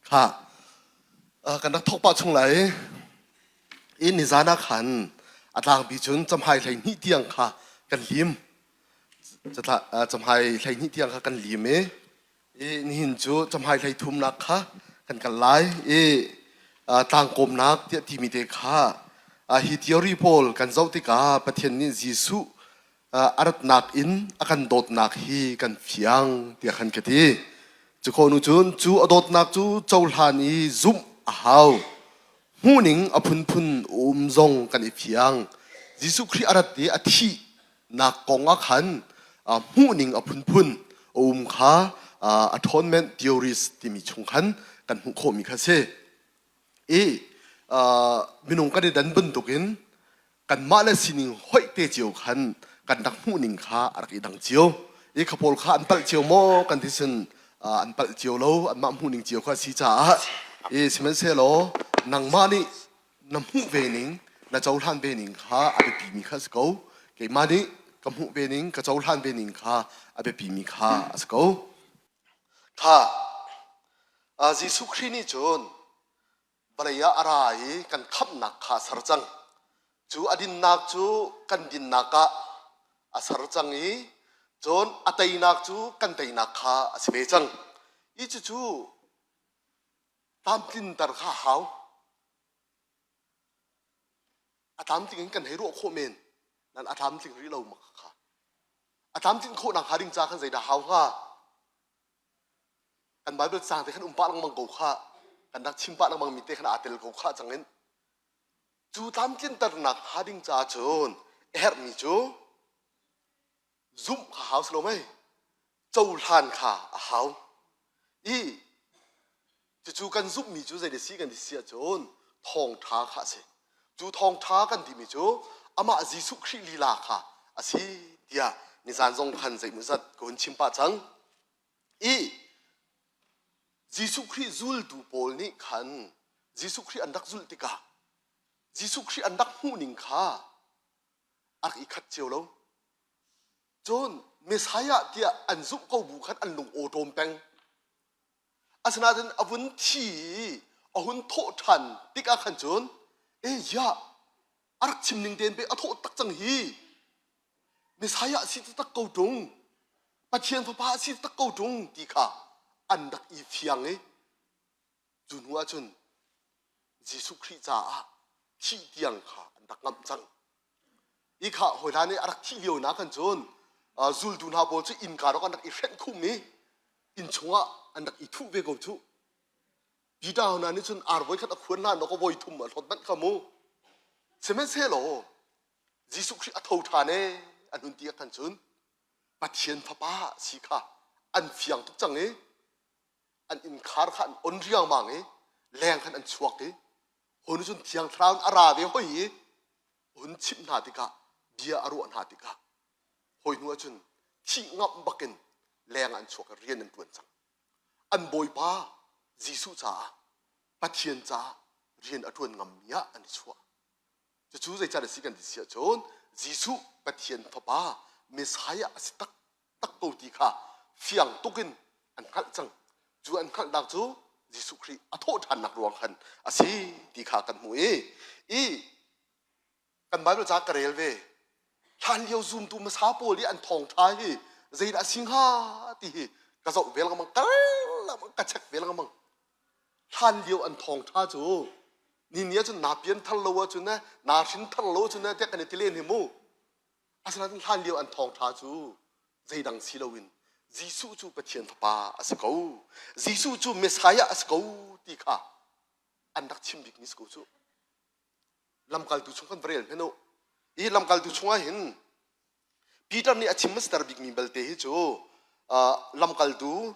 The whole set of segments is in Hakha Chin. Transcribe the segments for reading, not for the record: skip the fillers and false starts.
Kha kan rak thawk pah chung lai i nizan ah khan a tlangpi cun camhai 12 tiang kha kan lim. Camhai 12 tiang kha kan lim i i nihin cu camhai 33nak kha kan kal lai i tlangkawmnak tiah timi te kha hi theory pawl kan zoh tikah Pathian nih Jesuh a ratnak in a kan dawtnak hi kan fiang tiah khan ka ti. Cu khawh nu cun cu a dawtnak cu cohlan i zumh a hau. Hmuhning a phunphun um zong kan i fiang. Jesuh Khrih a rat i a thihnak kong ah khan hmuhning a phunphun a um kha atonement theories timi chung khan kan hmuh khawhmi kha si. I minung kan i dan bantukin kanmah le sining hoih te cio khan kan rak hmuhning kha a rak i dang cio. I kha pawl kha an palh cio maw kan ti cun an palh cio lo, anmah hmuhning cio kha a si caah i sihmanhsehlaw nangmah nih na hmuh ve ning, na cohlan ve ning kha a biapimi kha a si ko. Keimah nih ka hmuh ve ning, ka cohlan ve ning kha a biapimi kha a si ko. Kha Jesuh Khrih nih cun vawlei ah a ra i kan khamhnak kha a ser cang. Cu a dinnak cu kan dinnak ah a ser cang i cun a teinak cu kan teinak kha a si ve cang. Hi cucu tlamtlinter kha a hau. A tlamtling in kan hei ruah khawh men, nan a tlamtling rih lo mak kha. A tlamtlin khawh nak hnga ding ca khan zeidah hau hnga? Kan Bible caang te khan um pah lengmang ko kha. Kan rak chim pah lengmang mi te khan aa tel ko kha cang in. Cu tlamtlinternak hnga ding ca cun a herhmi cu zumh kha hau si lo mei? Cohlan kha a hau. I cucu kan zumhmi cu zei si kan ti si ahcun thawngṭha kha a si. Cu thawngṭha kan timi cu amah Jesuh Khrih lila kha a si tiah nizan zong khan zeimawzat ka hun chim pah cang. I Jesuh Khrih zultu pawl nih khan Jesuh Khrih an rak zulh tikah Jesuh Khrih an rak hmuhning kha a rak i khat cio lo. Cun Messiah tiah an zumh ko bu khan an lung awṭawm peng. Asinain a vun thi i a hun thawh ṭhan tikah khan cun, e ya, a rak chim ning tein pei a thawh tak cang hi. Messiah si taktak ko ṭung, Pathian Fapa si taktak ko ṭung ti kha an rak i fiang i cu hnu ah cun Jesuh Khrih caah thih tiang kha an rak ngamh cang. Hi kha hawi hna nih a rak thih lio na khan cun zultu hna pawl cu innka rak an rak i hrenh khum i inn chungah an rak i thuh ve ko cuh. Peter hna nih cun ar voi khat a khuan hlan ka voi thum a hlawt manh kha mu. Sihmanhsehlaw Jesuh Khrih a tho ṭhan ee an hun ti ah khan cun Pathian Fapa si kha an fiang tuk cang i an innkhar kha an on riangmang i leng khan an chuak i hon cun Thiang Thlarau in a ra ve hoi i hun chimh hna tikah bia a ruah hna tikah hawi hnu ahcun thih ngamh bakin leng ah an chuak i rian an ṭuan cang. An Bawipa Jesuh caah Pathian caah rian a ṭuan ngammi ah an i chuah. Cucu zeicah a si kan ti si ahcun Jesuh Pathian Fapa Messiah a si taktak ko ti kha fiang tuk in an hngalh cang. Cu an hngalhnak cu Jesuh Khrih a thawhṭhannak ruang khan a si ti kha kan hmuh i i kan Bible ca ka rel ve. Hlanlio zumtu hmasa pawl i an thawngṭha hi zeidah a si hnga ti hi ka zoh ve lengmang, ka rel lengmang, ka check ve lengmang. Hlanlio an thawngṭha cu ni ni ahcun naa pian thar lo ahcun ne naa hrin thar lo ahcun ne tiah kan i ti len hi mu. Asinain hlanlio an thawngṭha cu zeidang si loin Jesuh cu Pathian Fapa a si ko. Jesuh cu Messiah a si ko ti kha an rak chim bikmi si ko cu. Lamkaltu chung kan va rel hmanh u. Hi lamkaltu chungah hin Peter nih a chim hmasater bikmi belte hi cu lamkaltu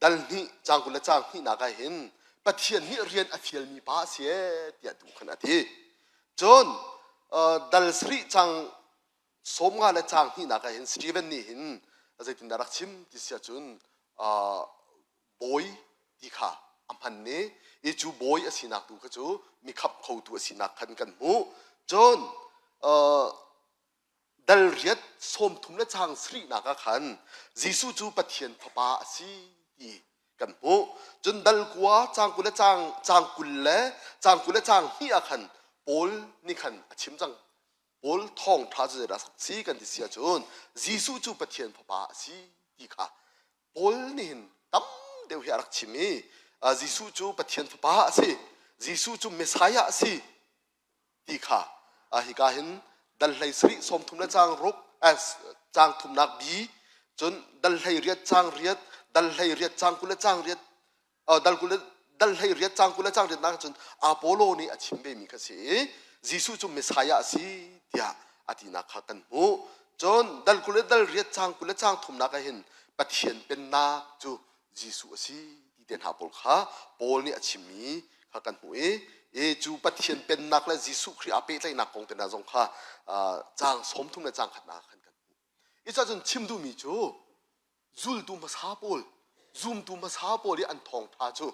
dal hnih caang 20 le caang hnihnak ah hin Pathian nih rian a fialmi pa a si ee tiah tu khan a ti. Cun dal sarih caang 50 le caang hnihnak ah hin Stephen nih hin zeitindah rak chim ti si ahcun bawi ti kha a hman i i cu bawi a sinak tu kha cu mi khap khotu a sinak khan kan hmuh. Cun dal riat 30 le caang sarihnak ah khan Jesuh cu Pathian Fapa a si ti. kan hmuh. Cun dal kua caang 20 le caang caang 20 le caang 20 le caang hnih ah khan Paul nih khan a chim cang. Paul thawngṭha cu zeidah si kan ti si ahcun Jesuh cu Pathian Fapa a si ti kha Paul nih hin tam deuh hi a rak chim i Jesuh cu Pathian Fapa a si, Jesuh cu Messiah a si ti kha hika hin dal hlei sarih 30 le caang ruk caang thumnak bi cun dal hlei riat caang riat dal hlei riat caang 20 le caang riat dal 20 le dal hlei riat caang 20 le caang riatnak cun Apollo nih a chim ve mi kha si i Jesuh cu Messiah a si tiah a tinak kha kan hmuh. Cun dal 20 le dal riat caang 20 le caang thumnak ah hin Pathian pennak cu Jesuh a si ti te hna pawl kha Paul nih a chimmi kha kan hmuh i i cu Pathian pennak le Jesuh Khrih aa pehtlaihnak kong te hna zong kha caang 30 le caang khatnak ah khan kan hmuh. I cun chim duhmi cu zultu hmasa pawl zumtu hmasa pawl i an thawngṭha cu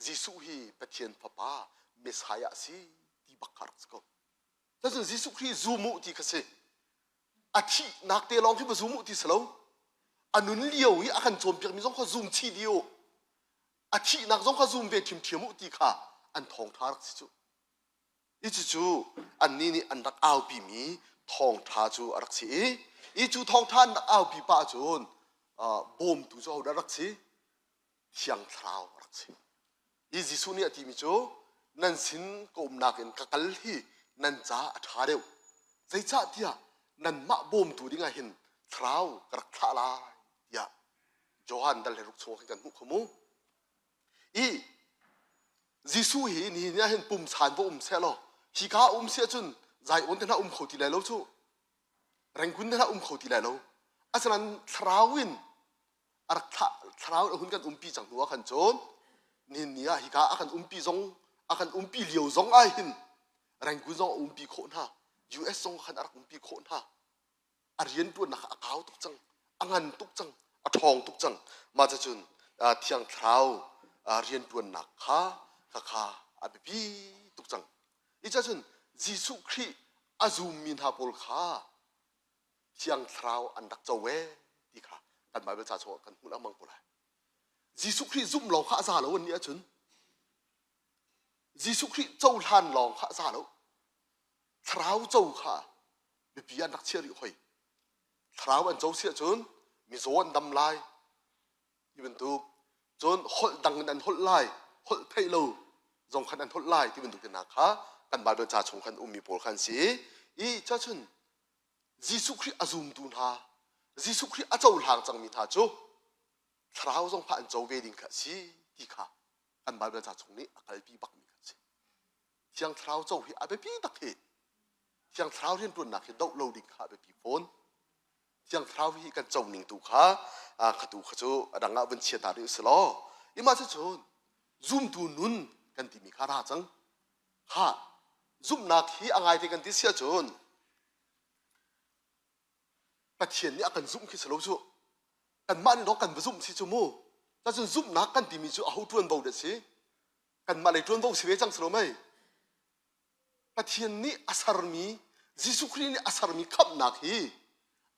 Jesuh hi Pathian Fapa Messiah a si ti bak kha rak si ko. Cun Jesuh Khrih zum u ti kha si. A thihnak te lawng khi va zum u ti si lo. A nun lio i a kan cawnpiakmi zong kha zum chih dih u. A thihnak zong kha zum ve ṭhiamṭhiam u ti kha an thawngṭha rak si cu. Hi cucu annih nih an rak aupimi thawngṭha cu a rak si i hi cu thawngṭha an rak aupi pah cun bawmtu cu ahodah rak si? Thiang Thlarau a rak si. Hi Jesuh nih a timi cu nan sin ka umnak in ka kal hi nan caah a ṭha deuh. Zeicahtiah nanmah bawmtu dingah hin Thlarau ka rak thlah lai tiah Johan dal he ruk chung ah khin kan hmuh kho mu. I Jesuh hi nihin ah hin pumsan va um seh law hika um si ahcun Zion te hna um kho ti lai lo cu Rangoon te hna um kho ti lai lo asinain thlarau in a rak thlah thlarau in a hun kan umpi cang hnu ah khan cun nihin ni ah hika a kan umpi zong a kan umpi lio zong ah hin Rangoon zong a umpi khawh hna US zong khan a rak umpi khawh hna a rianṭuannak a kau tuk cang a ngan tuk cang a ṭhawng tuk cang mah cun thiang thlarau rianṭuannak kha khakha a biapi tuk cang i cun Jesuh Khrih a zummi hna pawl kha thiang thlarau an rak co ee ti kha kan Bible ca chungah kan hmuh lengmang ko lai Jesuh Khrih zumh lawng kha a za lo an nih ahcun Jesuh Khrih cohlan lawng kha a za lo thlarau co kha biapi an rak chiah rih hoi thlarau an co si ahcun mizaw an dam lai ti bantuk cun holh dang in an holh lai holh theih lo zong khan an holh lai ti bantuk hna kha kan Bible ca chung khan ummi pawl khan si i cacun Jesuh Khrih a zumtu hna Jesuh Khrih a cohlang cangmi hna cu thlarau zong kha an co ve ding kha a si ti kha kan Bible ca chung nih a kalpi bakmi kha a si Thiang Thlarau co hi a biapi tak hi. Thiang Thlarau rianṭuannak hi doh lo ding kha a biapi fawn. Thiang Thlarau hi kan co ning tu kha kha tu kha cu a dang ah vun chia ta rih usih law. Ima cucun zumtu nun kan timi kha ra cang. Ha zumhnak hi a ngai te kan ti si ahcun Pathian nih a kan zumh khi si lo cu. Kanmah nih dawh kan va zumh si cu mu. Cacun zumhnak kan timi cu aho ṭuanvo dah si? Kanmah lei ṭuanvo si ve cang si lo mei? Pathian nih a sermi Jesuh Khrih nih a sermi khamhnak hi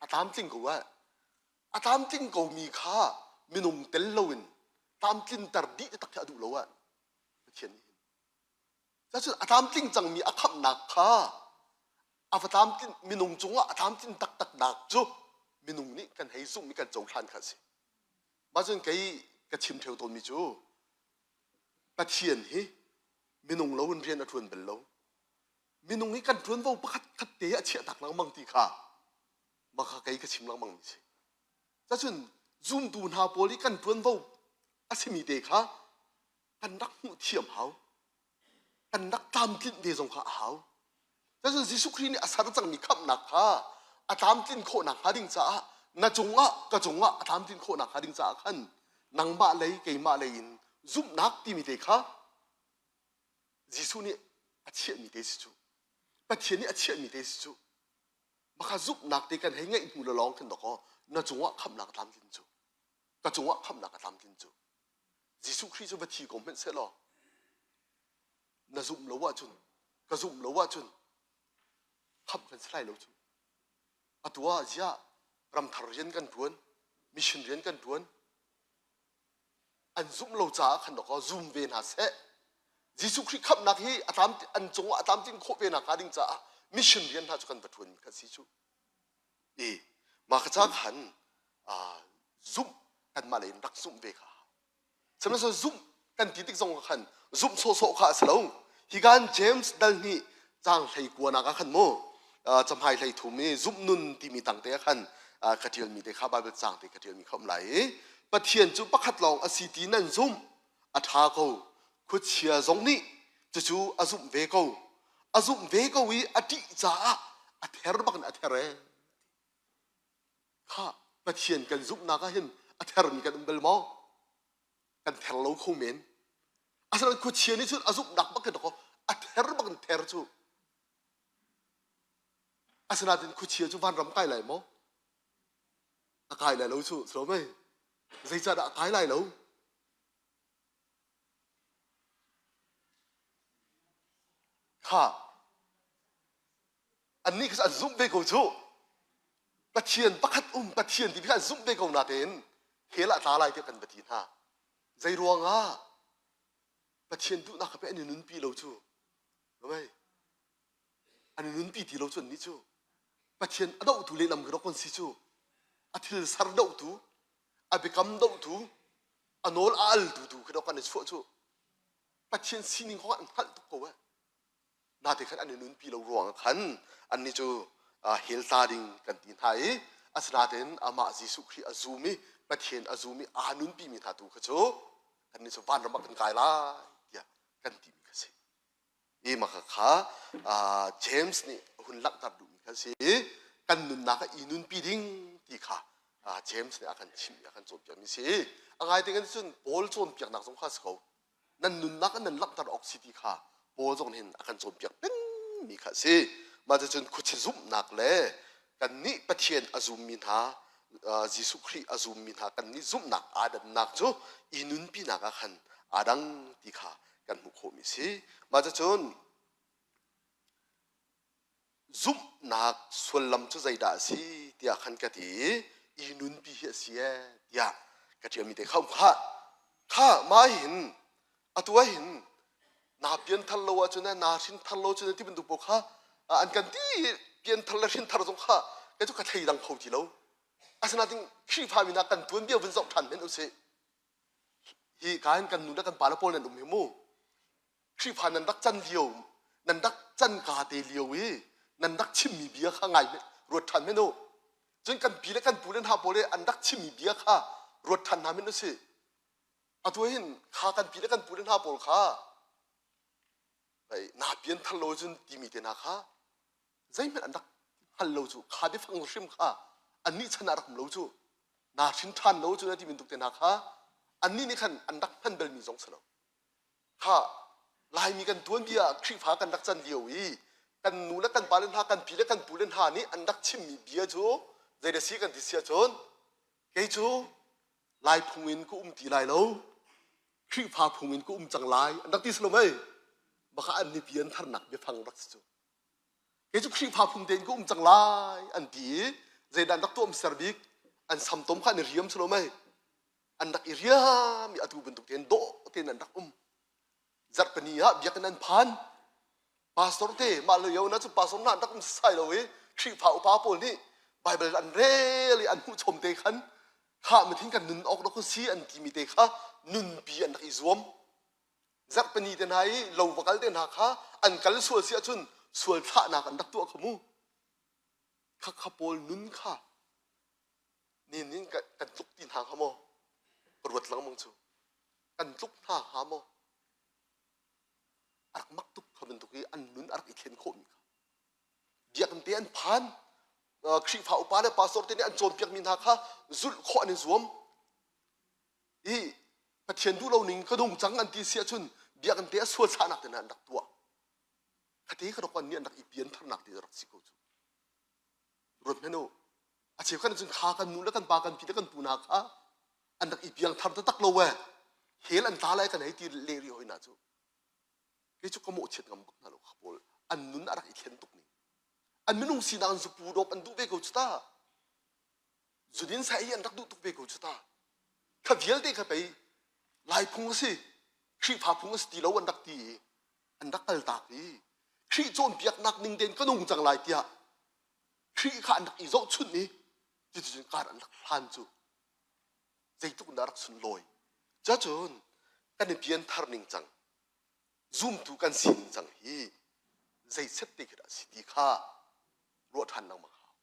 a tlamtling ko ah a tlamtling komi kha minung tel loin tlamtlinter dih taktak khi a duh lo ah Pathian nih hin cacun a tlamtling cangmi a khamhnak kha a va tlamtlin minung cungah a tlamtlin taktaknak cu minung nih kan hei zumh i kan cohlan kha a si mah cun kei ka chim ṭheo tawnmi cu Pathian hi minung lo in rian a ṭuan bal lo. Minung hi kan ṭuanvo pakhat khat te a chiahtak lengmang ti kha mah kha kei ka chim lengmang mi si. Cacun zumtu hna pawl i kan ṭuanvo a simi te kha kan rak hmuh thiam hau. Kan rak tlamtlinh ve zong kha a hau. Cacun Jesuh Khrih nih a ser cangmi khamhnak kha a tlamtlin khawhnak hnga ding caah na cungah ka cungah a tlamtlin khawhnak hnga ding caah khan nangmah lei keimah lei in zumhnak timi te kha Jesuh nih a chiahmi te si cu Pathian nih a chiahmi te si cu maka zumhnak te kan hei ngeih hnu le lawng khin dawkaw na cungah khamhnak a tlamtlin cu ka cungah khamhnak a tlamtlin cu Jesuh Khrih cu va thi ko hmanh sehlaw na zumh lo ahcun ka zumh lo ahcun khamh kan si lai lo cu atu ah ziah ramthar rian kan ṭuan mission rian kan ṭuan. An zumh lo caah khan dawkaw zum ve hna seh. Jesuh Khrih khamhnak hi a tlam an cungah a tlamtlin khawh ve nakhnga ding caah mission rian hna cu kan va ṭuanmi kha si cu. I mah ka ca khan zumh kanmah lei in rak zumh ve kha. Sihmanhsehlaw zumh kan ti tik zong khan zumh sawhsawh kha a si lo. Hi kan James dal hnih caang hlei kuanak ah khan mu camhai hlei thum i zumh nun timi tangte ah khan ka ṭialmi te kha Bible caang te ka ṭialmi kha um lai i Pathian cu pakhat lawng a si ti nan zumh a ṭha ko khuachia zong nih cucu a zumh ve ko a zumh ve ko i a ṭih caah a ther bak in a ther ee kha Pathian kan zumhnak ah hin a thermi kan um bal maw kan ther lo kho men asinain khuachia nih cun a zumhnak bak in a ther bak in ther cu asinain khuachia cu vanram kai lai maw a kai lai lo cu so mei zeicahdah a kai lai lo Kha annih kha an zumh ve ko cu. Pathian pakhat um Pathian ti kha an zumh ve ko natein hell ah tla lai tiah kan va ti hna. Zei ruangah Pathian duhnak kha pe an i nunpi lo cu. Mei an i nunpi ti lo cu annih cu. Pathian a dohtu lehlam khi rak kan si cu. A thil ser dohtu, a biakam dohtu, a nawl a altu tu khi kan i chuah cu Pathian sining kong an hngalh tuk ko eh nate khan an i nunpi lo ruang khan annih cu hell tla ding kan ti hna i asinain amah Jesuh Khrih a zum i Pathian a zum i aa nunpi mi hna tu kha cu annih cu vanram ah kan kai lai tiah kan timi kha si. I mah kha James nih hun langhter duhmi kha si kan nunnak ah i nunpi ding ti kha James nih a kan chimh a kan cawnpiakmi si. A ngai te cun Paul cawnpiaknak zong kha si ko. Nan nunnak in nan langhter awk si ti kha Paul zong hin a kan cawnpiak pengmi kha si. Mah cucun khuachia zumhnak le kannih Pathian a zummi hna Jesuh Khrih a zummi hna kannih zumhnak aa dannak cu i nunpinak ah khan aa dang ti kha kan hmuh khawhmi si. Mah cucun zumhnak sullam cu zeidah a si tiah khan ka ti i i nunpi hi a si ee tiah ka ṭialmi te kha um khah. Kha mah hin atu ah hin naa pianthar lo ahcun naa hrinthar lo cun ti bantuk pawl kha an kan ti pianthar le hrinthar zong kha kei cu ka thleidang kho ti lo. Asinain Khrihfa mi hna kan tuanbia vun zoh ṭhan hmanh usih. Hi ka hin kan nu le kan pa le pawl nan um hi mu. Khrihfa nan rak can lio, nan rak can ka te lio i nan rak chimmi bia kha ngai ruat ṭhan men u. Cun kan pi le kan pu le hna pawl i an rak chimmi bia kha ruat ṭhan hna men usih. Atu hin kha kan pi le kan pu le hna pawl kha naa pian thar lo cun timi te hna kha zeihmanh an rak hngal lo cu kha biafang hrim kha annih chan ah rak um lo cu naa hrin ṭhan lo cu na ti bantuk te hna kha annih nih khan an rak hman balmi zong si lo kha Laimi kan tuanbia ah Khrihfa kan rak can lio i kan nu le kan pa le hna kan pi le kan pu le hna nih an rak chimmi bia cu zei da si kan ti si ahcun kei cu Lai phung in ka um ti lai lo Khrihfa phung in ka um cang lai an rak ti si lo mei baka an ni pian tharnak biafang rak si cu Kei cu Khrihfa phung tein ka um cang lai an ti i zeidah an rak tuah ser bik an samtom kha an i riam si lo mei an rak i riam i atu bantuk tein dawh tein an rak um zarhpini ah biakinn an phan pastor te mah le yo na cu pastor na an rak um sai lo i Khrihfa upa pawl nih Bible an rel i an hmuh chom te khan kha mithin kan nun awk dok si an timi te kha nunpi an rak i zuam Zarhpini te hna i lo va kal te hna kha an kal sual si ahcun sual thlahnak an rak tuah kha mu. Kha kha pawl nun kha nin in kan tluk ti hna hnga maw? Ka ruat lengmang cu. Kan tluk hna hnga maw? A rak mak tuk kha bantuk i an nun a rak i thlen khawhmi kha. Biakinn te an phan. Khrihfa upa le pastor te nih an cawnpiakmi hna kha zulh khawh an i zuam. I Pathian duh lo ning ka nung cang an ti si ahcun biakinn te a sual thlahnak te an rak tuah. Khate ka rak nih an rak i pian tharnak te rak si ko cu. Ruat hmanh u. A cheu kan cun kha kan nu le kan pa kan pi le kan pu hna kha an rak i piang thar taktak lo we. Hell an tla lai kan hei ti le ri hoi na cu. Kei cu ka mawhchiat ngam bak hna lo kha pawl. An nun a rak i thlen tuk ning. An minung sinak an zupu dawp an duh ve ko cu ta. Zudin sa i an rak duh tuk ve ko cu ta. Kha vialte kha pei. Lai phung a si, Khrihfa phung a si ti lo an rak ti i an rak kaltak i Khrih cawnpiaknak ning tein ka nung cang lai tiah Khrih kha an rak i zohchunh i cuticun kar an rak hlan cu zeitluk in dah rak sunlawi. Cuacun kan i pianthar ning cang, zumtu kan si ning cang hi zeiset te khi dah a si ti kha ruah ṭhan lengmang hau.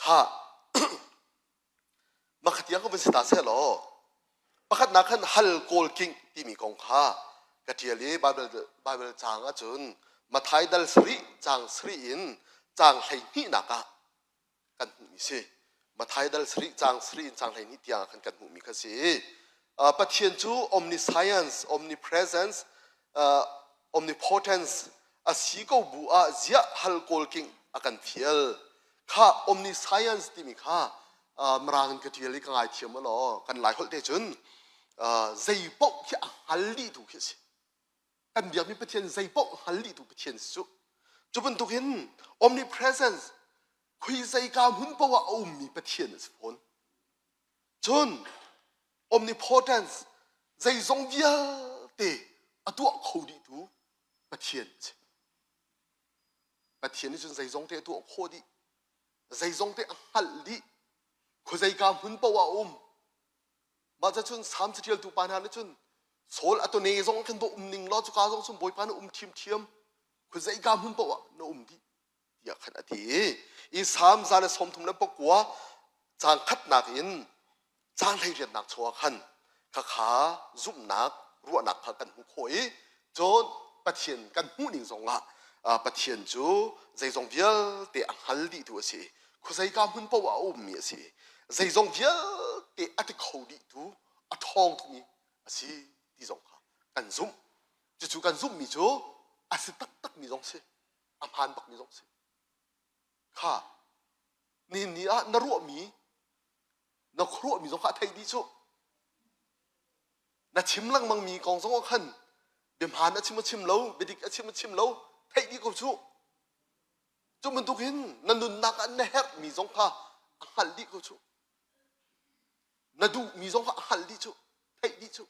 Kha Makha tiang ka vun si ta seh law pakhatnak khan hal kawl king timi kong kha ka ṭial i Bible Bible caang ahcun Matthai dal sarih caang sarih in caang 12nak ah kan hmuhmi si. Matthai dal sarih caang sarih in caang 12 tiang ah khan kan hmuhmi kha si. Uh, Pathian cu omniscience, omnipresence, uh, omnipotence a si ko bu ah ziah hal kawl king a kan fial. Kha omniscience timi kha uh, mirang in ka ṭial i ka ngaithiam law kan lai holh te cun uh, zei paoh khi a hngal dih tu khi a si. Kan biakmi Pathian zei paoh hngal dih tu Pathian si cu. Cu bantukin omnipresence khui zeika hmun paoh ah a ummi Pathian a si fawn. Cun omnipotence zeizong vialte a tuah kho dihtu Pathian a si. Pathian nih cun zeizong te a tuah khawh dih. Zeizong te a hngalh dih. Khuazeika hmun paoh ah a um. Mah cun Salm caṭialtu pa hna nih cun Saul a tone zong khin dawh um ning law cuka zong cun Bawipa na um ṭhiamṭhiam. Khuazeika hmun paoh ah na um dih. tiah khan a ti i Salm 139 caang khatnak in caang 18nak chung ah khan khakha zumhnak ruahnak kha kan hmuh khawh i cun Pathian kan hmuh ning zongah Pathian cu zeizong vialte a hngal dihtu a si khuazeika hmun paoh ah a ummi a si zeizong vialte a ti kho dihtu a ṭhawng tukmi a si ti zong kha kan zumh cucu kan zumhmi cu a si taktakmi zong si a hmaan bakmi zong si kha nihin ni ah na ruahmi na khuaruahmi zong kha a theih dih cu na chim lengmangmi kong zong ah khan bia hmaan a chim a chim lo bia dik a chim a chim lo theih dih ko cu cu bantuk hin na nunnak ah na herhmi zong kha a hngalh dih ko cu na duhmi zong kha a hngalh dih cu theih dih cu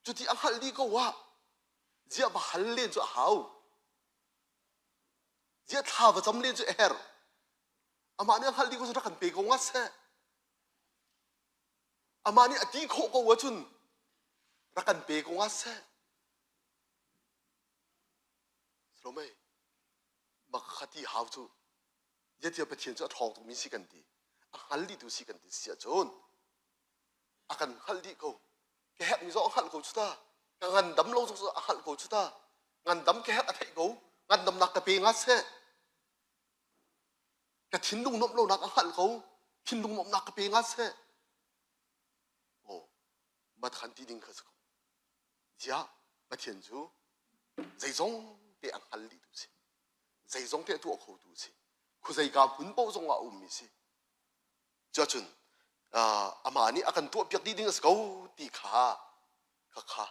Cuti a hngalh dih ko ah ziah va hal len cu a hau. Ziah thla va cam len cu a herh. Amah nih a hngalh dih ko cu rak kan pe ko ngat seh. Amah nih a ti khawh ko ahcun rak kan pe ko ngat seh. Salomei, mak kha ti hau cu. Zeitiah Pathian cu a ṭhawng tukmi si kan ti. A hngal dihtu si kan ti si ahcun a kan hngalh dih ko ka herhmi zong a hngalh ko cu ta ka ngandam lo zong a hngalh ko cu ta ngandam ka herh a theih ko ngandamnak ka pe nga seh ka thinlung nuamh lonak a hngalh ko thinlung nuamhnak ka pe nga seh oh mathan ti ding kha si ko ziah Pathian cu zeizong te a hngal dih tu si zeizong te a tuah kho tu si khuazeika hmun paoh zong ah a ummi si Cuacun amah nih a kan tuahpiak dih ding a si ko ti kha kha kha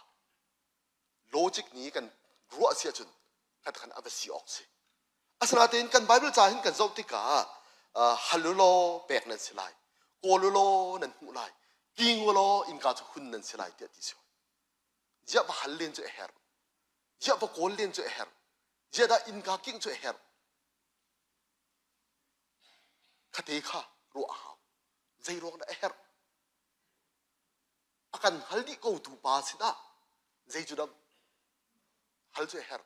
logic nih kan ruah si ahcun khat khan a va si awk si. Asinain kan Bible ca hin kan zoh tikah hal u law pek nan si lai, kawl u law nan hmuh lai, king u law innka cu hun nan si lai tiah ti si. Ziah va hal len cu a herh. Ziah va kawl len cu a herh. Ziah dah innka kingh cu a herh. Khate kha ruah a hau. Zei ruang dah a herh? A kan hal dih ko tu pa sinah zei cu dah hal cu a herh.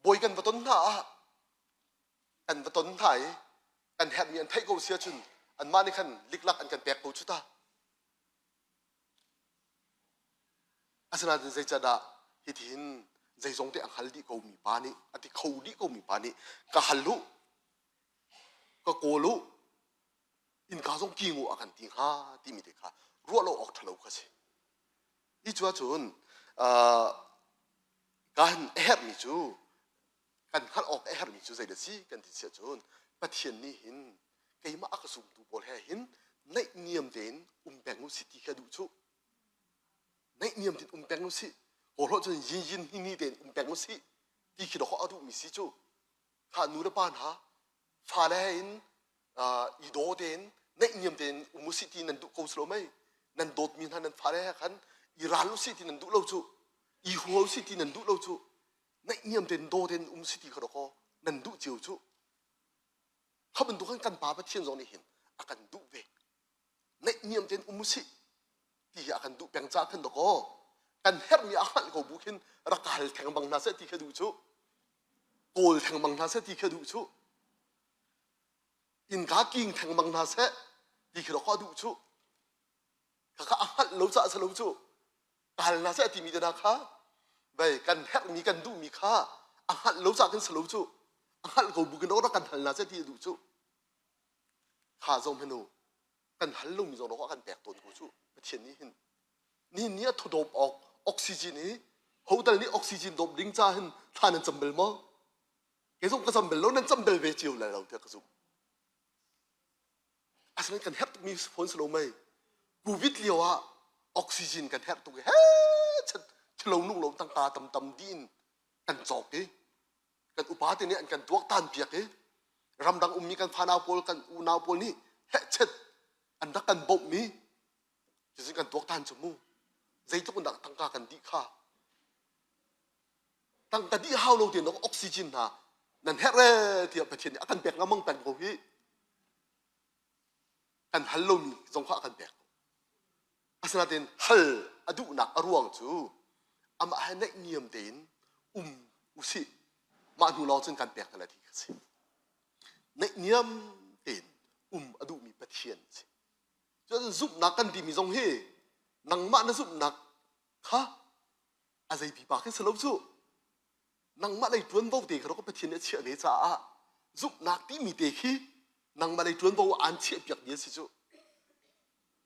Bawi kan va ton hna ah kan va ton hna i kan herhmi an theih ko si ahcun anmah nih khan liklak an kan pek ko cu ta. Asinain zeicahdah hitihin zeizong te a hngal dih komi pa nih a ti kho dih komi pa nih ka hal u ka kawl u innka zong king u a kan ti hnga timi te kha ruah lo awk ṭhalo kha si. Hi cu ahcun kan a herhmi cu kan hngalh awk a herhmi cu zeidah si kan ti si ahcun Pathian nih hin keimah a ka zumtu pawl he hin naihniam tein um peng u si ti kha duh cu naihniam tein um peng u si kawlhawh cun yin yin hi ni tein um peng u si ti khi dawh a duhmi si cu kha nu le pa hna fale he in i daw tein Naihniam tein um usih ti nan duh ko si lo mei? Nan dawtmi hna nan fale he khan i ral usih ti nan duh lo cu. I hua usih ti nan duh lo cu. Naihniam tein daw tein um usih ti kha dawkaw nan duh cio cu. Kha bantuk khan kan Pa Pathian zong nih hin a kan duh ve. Naihniam tein um usih ti hi a kan duh peng caah khan dawkaw kan herhmi a hngalh ko bu khin rak ka hal theng bang hna seh ti kha duh cu. Kawl theng bang hna seh ti kha duh cu. Innka king theng bang hna seh ti khi dawkaw a duh cu. Khakha a hngalh lo caah si lo cu. Ka hal hna seh timi te hna kha vei kan herhmi kan duhmi kha a hngalh lo caah kan si lo cu. A hngalh ko bu khin rak kan hal hna seh ti a duh cu. Kha zong hmanh u kan hal lomi zong a kan pek tawn ko cu Pathian nih hin ni ni a thudawp awk oxygen hi hotel nih oxygen dawp ding ca hin thla nan cam bel maw kei zong ka cam bel lo nan cam bel ve cio lai lo tiah ka zumh asinain kan herh tukmi fawn si lo mei covid lio ah oxygen kan herh tuk i he chat thilo nung lo tangka tam tam dih in kan cawk i kan upa te nih an kan tuaktan piak i ramdang ummi kan fanau pawl kan unau pawl nih hehchet an rak kan bawmhmi cucu kan tuaktan cu mu zeitluk in dah tangka kan dih kha tangka dih hau lo tein oxygen hna nan herh ee tiah Pathian nih a kan pek lengmang peng ko hi kan hal lomi zong kha a kan pek ko Asinain hal a duhnak a ruang cu amah he naihniam tein um usih. Mah hnu lawng cun kan pek hna lai ti kha si. Naihniam tein um a duhmi Pathian a si. Cun zumhnak kan timi zong hi nangmah na zumhnak kha a zei pipa khi si lo cu. Nangmah lei ṭuanvo te kha Pathian nih a chiah ve caah zumhnak timi te khi nangmah lei ṭuanvo aan chiahpiakmi a si cu.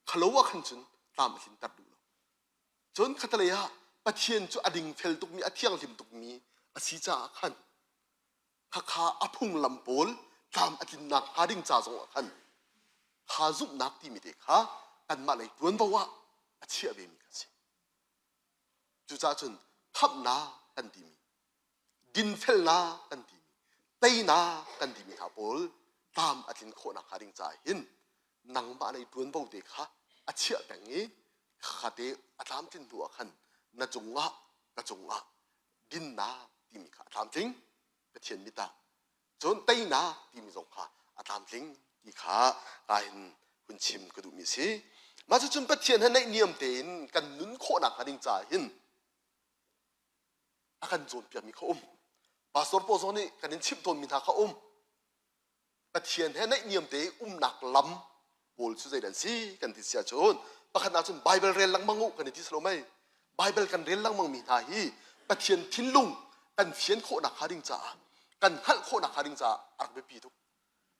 Khalo ah khan cun tlam a tlinter duh lo. Cun khatalei ah Pathian cu a dingfel tukmi, a thianghlim tukmi a si caah khan khakha a phunglam pawl tlam a tlinnak hnga ding ca zong ah khan kha zumhnak timi te kha kanmah lei ṭuanvo ah a chiah vemi kha a si. Cucaah cun khamhnak kan timi dinfelnak kan timi teinak kan timi hna pawl tlam a tlin khawhnak hnga ding caah hin nangmah lei ṭuanvo te kha a chiah peng i khate a tlamtlin hnu ah khan na cungah ka cungah dinnak timi kha a tlamtling Pathian mit ah cun teinak timi zong kha a tlamtling ti kha ka hin hun chim ka duhmi a si mah cucun Pathian he naihniam tein kan nun khawhnak hnga ding caah hin a kan cawnpiakmi kha um. Pastor pawl zong nih kan in chimh tawnmi hna kha um. Pathian he naihniam te umnak lam pawl cu zeidah an si kan ti si ahcun pakhatnak cun Bible rel lengmang u kan i ti si lo mei. Bible kan rel lengmang mi hna hi Pathian thinlung kan fian khawhnak hnga ding caah kan hngalh khawhnak hnga ding caah a rak biapi tuk.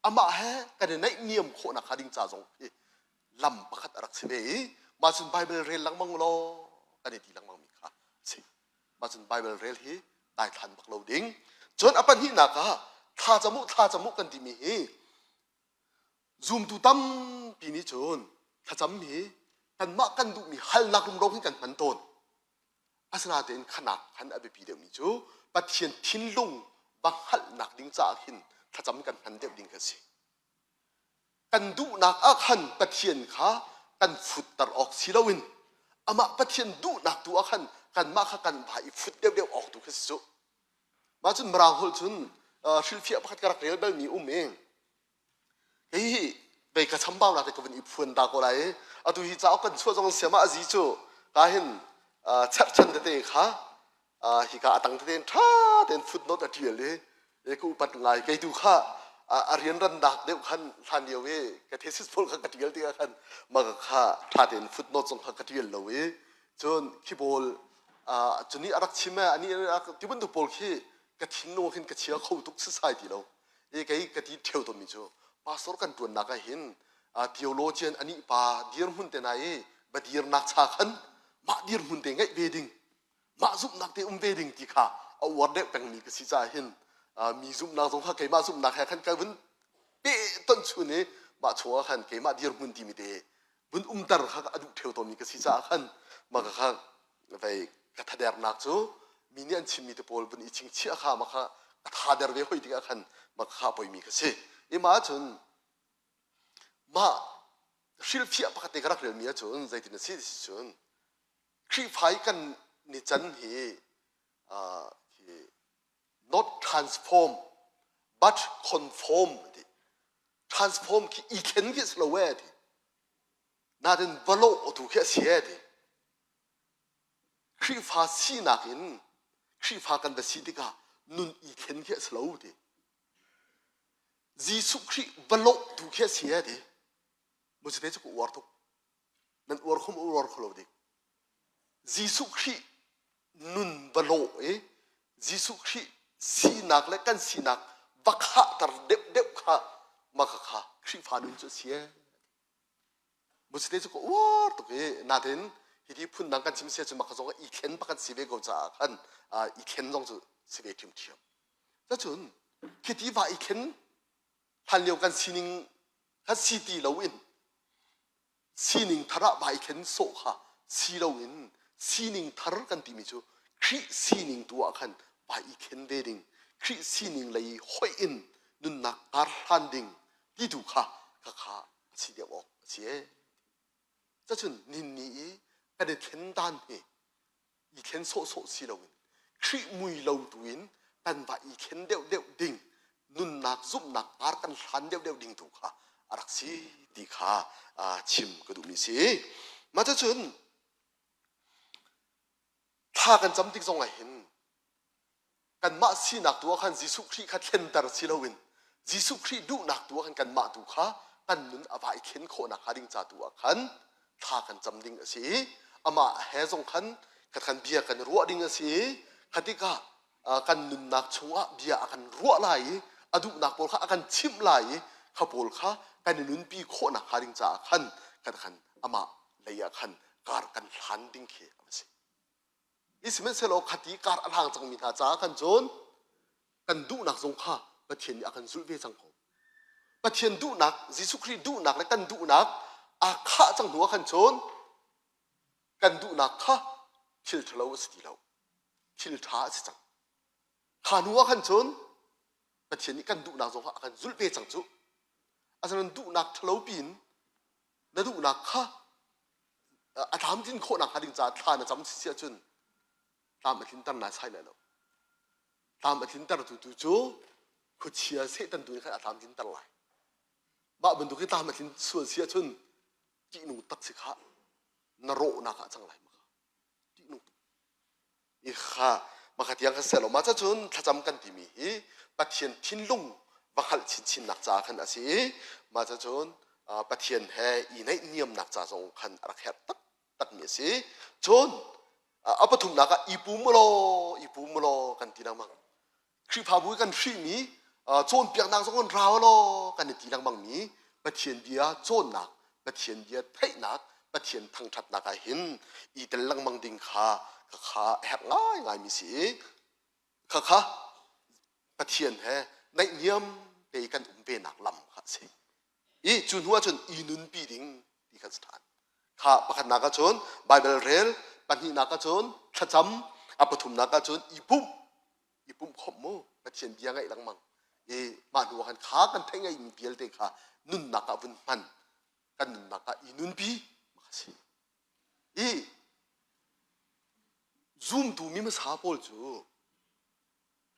Amah he kan i naihniam khawhnak hnga ding ca zong hi lam pakhat a rak si ve i mah cun Bible rel lengmang law kan i ti lengmang mi kha a si. Mah cun Bible rel hi daithlan bak lo ding. Cun a pahnihnak ah thlacam u thlacam u kan timi hi zumtu tampi nih cun thlacam hi kanmah kan duhmi halnak rumro hin kan hman tawn. Asinain khanak khan a biapi deuhmi cu Pathian thinlung va hngalhnak ding caah khin thlacam kan hman deuh ding kha si. Kan duhnak ah khan Pathian kha kan futter awk si loin amah Pathian duhnak tu ah khan kanmah kha kan vai i fut deuhdeuh awk tu kha si cu. Mah cun Mirang holh cun hrilhfiah pakhat ka rak rel balmi um i kei hi vei ka chambaunak te ka vun i phuan ta ko lai i atu hi cauk kan chuah zong siam ah a zi cu ka hin cherhchan tete kha hika a tang tete in ṭha tein footnote a ṭial i e ka upat ngai kei tu kha a rianrannak deuh khan hlan lio i ka thesis pawl kha ka ṭial tikah khan mah kha ṭha tein footnote zong kha ka ṭial lo i cun khi pawl cuni a rak chim ani ti bantuk pawl khi ka thinlung khin ka chia kho tuk sisai ti lo i kei ka ti ṭheo tawnmi cu pastor kan ṭuannak ah hin theologian anih pa dirhmun te na i va dirnak cha khan mah dirhmun te ngeih ve ding mah zumhnak te um ve ding ti kha a uar deuh pengmi ka si caah hin mi zumhnak zong kha keimah zumhnak he khan ka vun peh ton chun i mah chungah khan keimah dirhmun timi te vun umter kha a duh ṭheo tawnmi ka si caah khan mah ka kha vei ka thadernak cu mi nih an chimmi te pawl vun i chingchiah kha mah kha ka thader ve hoi tikah khan mah kha poimi ka si i mah cun mah. Hrilhfiah pakhat te ka rak relmi ahcun zeitin a si ti cun Khrihfa i kan ni can hi hi not transform but conform ti. Transform khi i thlen khi si lo e ti. Natin va lawh tu khi a si e ti. Khrihfa sinak in Khrihfa kan va si tikah nun i thlen khi a si lo ti. Jesuh Khrih va lawh tu khi a si e ti. Musite cu ka uar tuk. Nan uar khom uar kho lo dik. Jesuh Khrih nun va lawh i Jesuh Khrih sinak le kan sinak va khahter deuh deuh kha mah kha Khrihfa nun cu a si e. Musite cu ka uar tuk i natin hiti phundang kan chim sia cu maka zong i thlen pakhat si ve ko caah khan i thlen zong cu si ve ṭhiamṭhiam. Cacun khiti va i thlen hlan lio kan sining kha si ti loin sining thar ah vai thlen sawh kha si loin sining thar kan timi cu Khrih sining tu ah khan vai i thlen ve ding Khrih sining lei hoih in nunnak kar hlan ding ti tu kha khakha a si deuh awk a si ee. Cacun ninni i kan i thlen dan hi i thlen sawhsawh si loin Khrih mui lo tu in kan va i thlen deuhdeuh ding nunnak zumhnak par kan hlan deuhdeuh ding tu kha a rak si ti kha chim ka duhmi si. Mah cucun thla kan cam tik zong ah hin kanmah sinak tu ah khan Jesuh Khrih kha thlenter si loin Jesuh Khrih duhnak tu ah khan kanmah tu kha kan nun a va i thlen khawhnak hnga ding ca tu ah khan thla kan cam ding a si i amah he zong khan khan bia kan ruah ding a si i kha tikah kan nunnak chungah bia a kan ruah lai i a duhnak pawl kha a kan chimh lai i kha pawl kha kan i nunpi khawhnak hnga ding caah khan kan khan amah lei ah khan kar kan hlan ding khi a si. Sihmanhsehlaw khati kar a hlang cangmi hna caah khan cun kan duhnak zong kha Pathian nih a kan zulh ve cang ko. Pathian duhnak, Jesuh Khrih duhnak le kan duhnak aa khah cang hnu ah khan cun kan duhnak kha thil ṭhalo a si ti lo. Thil ṭha a si cang. Kha hnu ah khan cun Pathian nih kan duhnak zong kha a kan zulh ve cang cu. Asinain duhnak ṭhalo piin na duhnak kha a tlamtlin khawh nakhnga ding caah thla na cam si ahcun tlam a tlinter nai sai lai lo. Tlam a tlintertu tu cu khuachia Satan tu nih khan a tlamtlinter lai. Mah bantuk hi tlam a tlin sual si ahcun ṭihnung tak si khah na rawhnak ah cang lai maka ṭihnung tuk. I kha maka tiang kan seh lo. Mah cun thlacam kan timi hi Pathian thinlung va hngalh chinchinnak caah khan a si i mah cun Pathian he i naihniamnak ca zong khan a rak herh taktakmi a si. Cun a pathumnak ah i pum law i pum law kan ti lengmang. Khrihfabu i kan hrihmi cawnpiaknak zong kan rau law kan i ti lengmangmi Pathian bia cawnnak, Pathian bia theihnak, Pathian thangṭhatnak ah hin i tel lengmang ding kha kha a herh ngaingaimi si i khakha Pathian he naihniam te i kan um venak lam kha a si. I cu hnu ahcun i nunpi ding ti kha a si ṭhan. Kha pakhatnak ahcun Baibal rel, pahnihnak ahcun thlacam, a pathumnak ahcun i pumh, i pumh khawmh mu Pathian bia ngaih lengmang. I mah hnu ah khan kha kan theih ngaihmi vialte kha nunnak ah vun hman, kan nunnak ah i nunpi a si. I zumtu mi hmasa pawl cu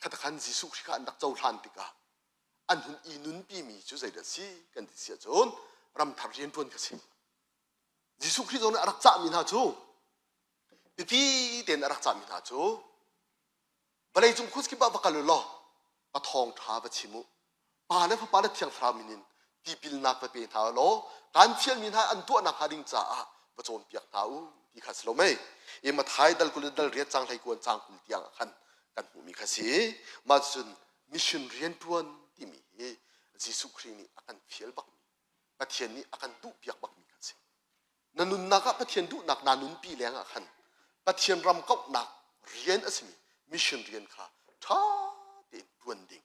khatakhan Jesuh Khrih kha an rak cohlan tikah an hun i nunpimi cu zeidah si kan ti si ahcun ramthar rianṭuan kha si. Jesuh Khrih zong nih a rak cahmi hna cu biapi tein a rak cahmi hna cu vawleicung khuazakip ah va kal u law ka thawngṭha va chim u Pa le Fapa le Thiang Thlarau min in tipilnak va pe hna u law kaan fialmi hna an tuah nakhnga ding caah va cawnpiak hna u ti kha si lo mei. I Matthai dal 20 le dal riat cang 21 cang 20 tiang ah khan kan hmuhmi kha si. Mah cun mission rianṭuan timi hi Jesuh Khrih nih a kan fial bakmi, Pathian nih a kan duhpiak bakmi kha si. Na nunnak ah Pathian duhnak naa nunpi leng ah khan Pathian ram kauhnak rian a simi mission rian kha ṭha tein ṭuan ding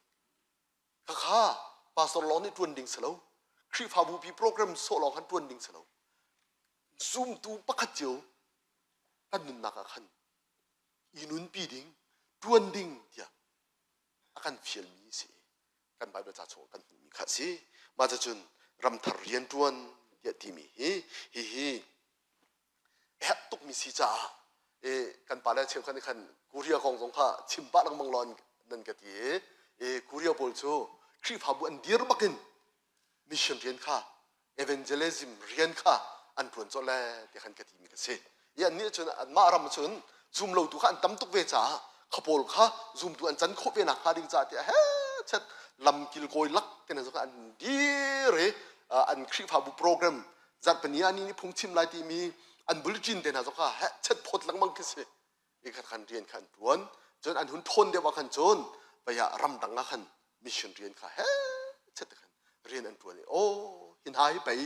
Khakha pastor lawng nih ṭuan ding si lo. Khrihfabu pi program sawh lawng khan ṭuan ding si lo. Zumtu pakhat cio kan nunnak ah khan i nunpi ding, ṭuan ding tiah a kan fialmi si. Kan Bible ca chung kan hmuhmi kha si. Mah cun ramthar rianṭuan. tiah timi hi hihi herh tukmi si caah e kan pale cheukhat nih khan Korea kong zong kha chim pah lengmang law nan ka ti i e Korea pawl cu Khrihfabu an dir bakin mission rian kha evangelism rian kha an ṭuan colh le ti khan ka timi ka si. I annih cun anmah ram cun zum lotu kha an tam tuk ve caah kha pawl kha zumtu an can khawh ve nak hnga ding caah tiah he chet lam kilkawi lak te zong an dir i an Khrihfabu program zarhpini ah ni nih phungchim lai timi an bulletin te hna zong kha he chet phawt lengmang khi si. I khat khan rian kha an ṭuan. Cun an hun ṭhawn deuh ah khan cun vei ah ramdang ah khan mission rian kha he chet khan rian an ṭuan i aw hi hna hi pei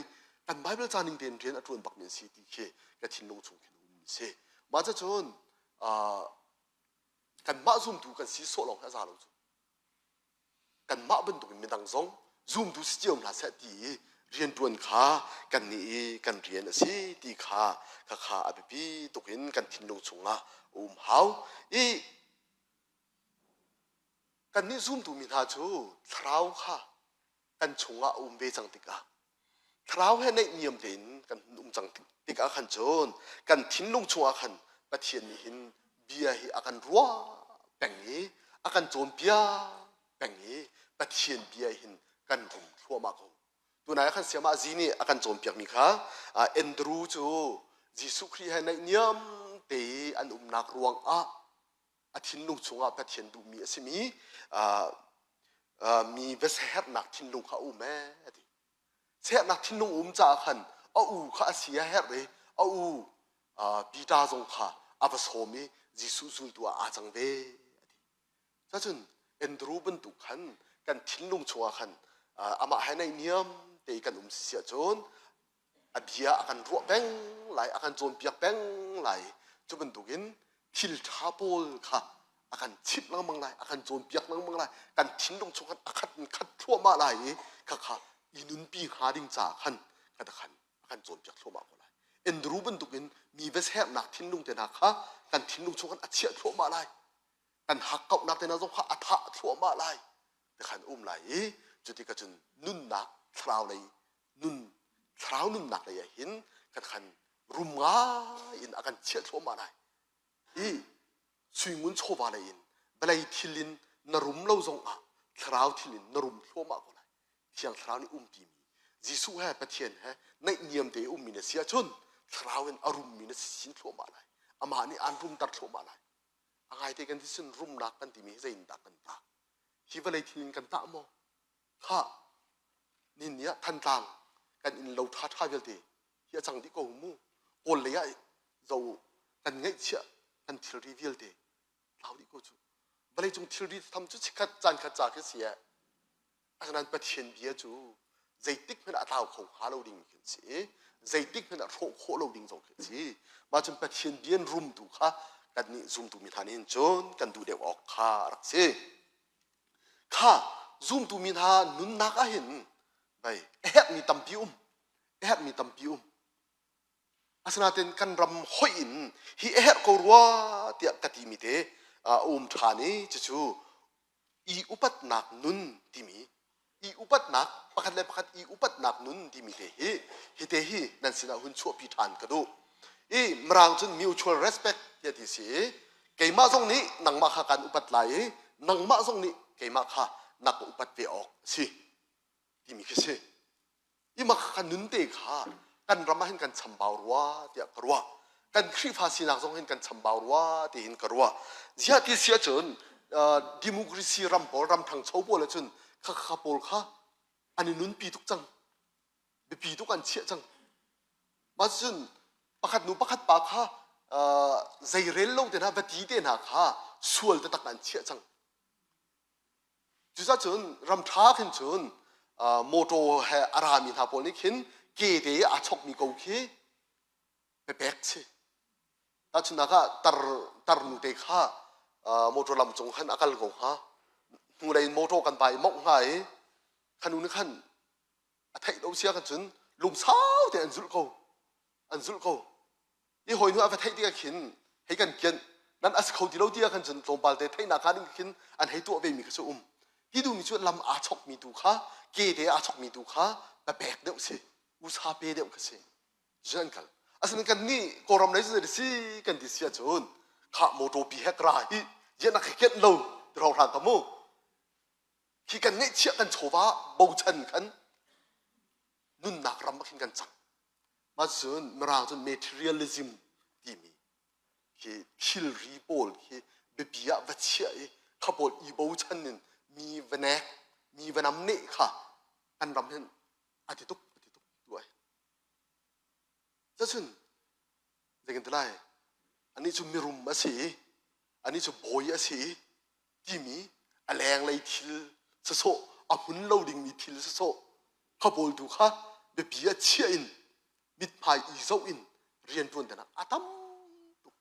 kan Bible ca ning tein rian a ṭuan bakmi an si ti khi ka thinlung chung khin um mi si. Mah cun kanmah zumtu kan si sawh lawng hi a za lo cu. Kanmah bantukin midang zong zumtu si cio hna seh ti i rianṭuan kha kannih i kan rian a si ti kha khakha a biapi tuk in kan thinlung chungah a um hau. I kannih zumtu mi hna cu thlarau kha kan chungah a um ve cang tikah thlarau he naihniam tein kan um cang tikah khan cun kan thinlung chungah khan Pathian nih hin bia hi a kan ruah peng i a kan cawnpiak peng i Pathian bia hin kan rum thluahmah ko. Tunai ah khan Siamah Zi nih a kan cawnpiakmi kha Andrew cu Jesuh Khrih he naihniam te i an umnak ruangah a thinlung chungah Pathian duhmi a simi mi va siaherhnak thinlung kha a um ee a ti. Siaherhnak thinlung um caah khan a u kha a si a herh i a u Peter zong kha a va sawm i Jesuh zultu ah aa cang ve a ti. Cacun Andrew bantuk khan kan thinlung chungah khan amah he naihniam te kan um si ahcun a bia a kan ruah peng lai a kan cawnpiak peng lai cu bantukin thil ṭha pawl kha a kan chimh lengmang lai a kan cawnpiak lengmang lai kan thinlung chung khan a khat in khat thluahmah lai i khakha i nunpi hnga ding caah khan kha khan a kan cawnpiak thluahmah ko lai Andrew bantukin mi va sernak thinlung te hna kha kan thinlung chung khan a chiah thluahmah lai kan hakkauhnak te hna zong kha a thah thluahmah lai ti khan um lai i cuti ka cun nunnak thlarau lei nun thlarau nunnak lei ah hin kan khan rum ngai in a kan chiah thluahmah lai i suingun chawva lei in vawlei thil in na rum lo zong ah thlarau thil in na rum thluahmah ko lai thiang thlarau nih umpi mi Jesuh he Pathian he naihniam te ummi na si ahcun thlarau in a rummi na si sin thluahmah lai amah nih aan rumter thluahmah lai a ngaite kan ti sin rumnak kan timi hi zeitindah kan tah hi vawlei thil in kan tah maw Khah, ni ah Thantlang kan inn lo ṭhaṭha vialte hi a cang dih ko mu. Kawl lei ah zo kan ngeihchiah kan thilri vialte tlau dih ko cu. Vawleicung thilri tham cu chikkhat caan khat ca khi si eh. Asinain Pathian bia cu zeitik hmanh ah a tlau kho hnga lo ding khi si i zeitik hmanh ah hrawh khawh lo ding zong khi si. Mah cun Pathian bia in rumtu kha kannih zumtu mi hna nih hin cun kan duh deuh awk kha a rak si. Kha zumtu mi hna nunnak ah hin vei a herhmi tampi um a herhmi tampi um asinain kan ram hoih in hi a herh ko rua tiah ka timi te a um ṭhan i cucu i upatnak nun timi i upatnak pakhat le pakhat i upatnak nun timi te hi hi te hi nan sinah hun chuahpi ṭhan ka duh i mirang cun mutual respect tiah ti si i keimah zong nih nangmah kha kan upat lai i nangmah zong nih keimah kha na ka upat ve awk a si timi khi si i mah kha nun te kha kan ram ah hin kan chambau rua tiah ka ruah kan Khrihfa sinak zong hin kan chambau rua tiin ka ruah ziah ti si ahcun democracy ram pawl ram ṭhangcho pawl ahcun kha kha pawl kha an i nunpi tuk cang biapi tuk an chiah cang mah cun pakhat nu pakhat pa kha zeirel lo te hna va ti te hna kha sual taktak an chiah cang cucaah cun ram ṭha khin cun motor he a rami hna pawl nih khin ke te aa chokmi ko khi pepek si tahchunhnak ah tar tarnu te kha motor lam cung khan a kal ko hnga hnulei in motor kan pa i mongh hnga i khanu nih khan a theih lo sia kan cun lungsau te an zulh ko an zulh ko i hawi hnu a va theih tikah khin hei kan kianh nan as kho ti lo ti ah khan cun tlawmpal te theihnak kha ding khin an hei tuah ve mi kha cu um ti duhmi cu lam aa chokmi tu kha ke te aa chokmi tu kha papek deuh si. Usa pe deuh kha si. Cun an kal. Asinain kan nih Kawlram lei cu si kan ti si ahcun khah motor pi he ra hi ziah na kenh lo ti hrawng ka mu. Khi kan ngeihchiah kan chawva bochan khan nunnak ram ah khin kan cang. Mah cun Mirang cun materialism timi khi thilri pawl khi biapi ah va chiah i kha pawl i bochan in mi va nek mi va nam neh kha kan ram hin a ti tuk a ti tuk tu ai. Cacun zeikan ti lai anih cu mirum a si i anih cu bawi a si i timi a lenglei thil sasawh a hmun lo dingmi thil sasawh kha pawl tu kha biapi ah chiah in mithmai i zoh in rianṭuan tenak a tam tuk.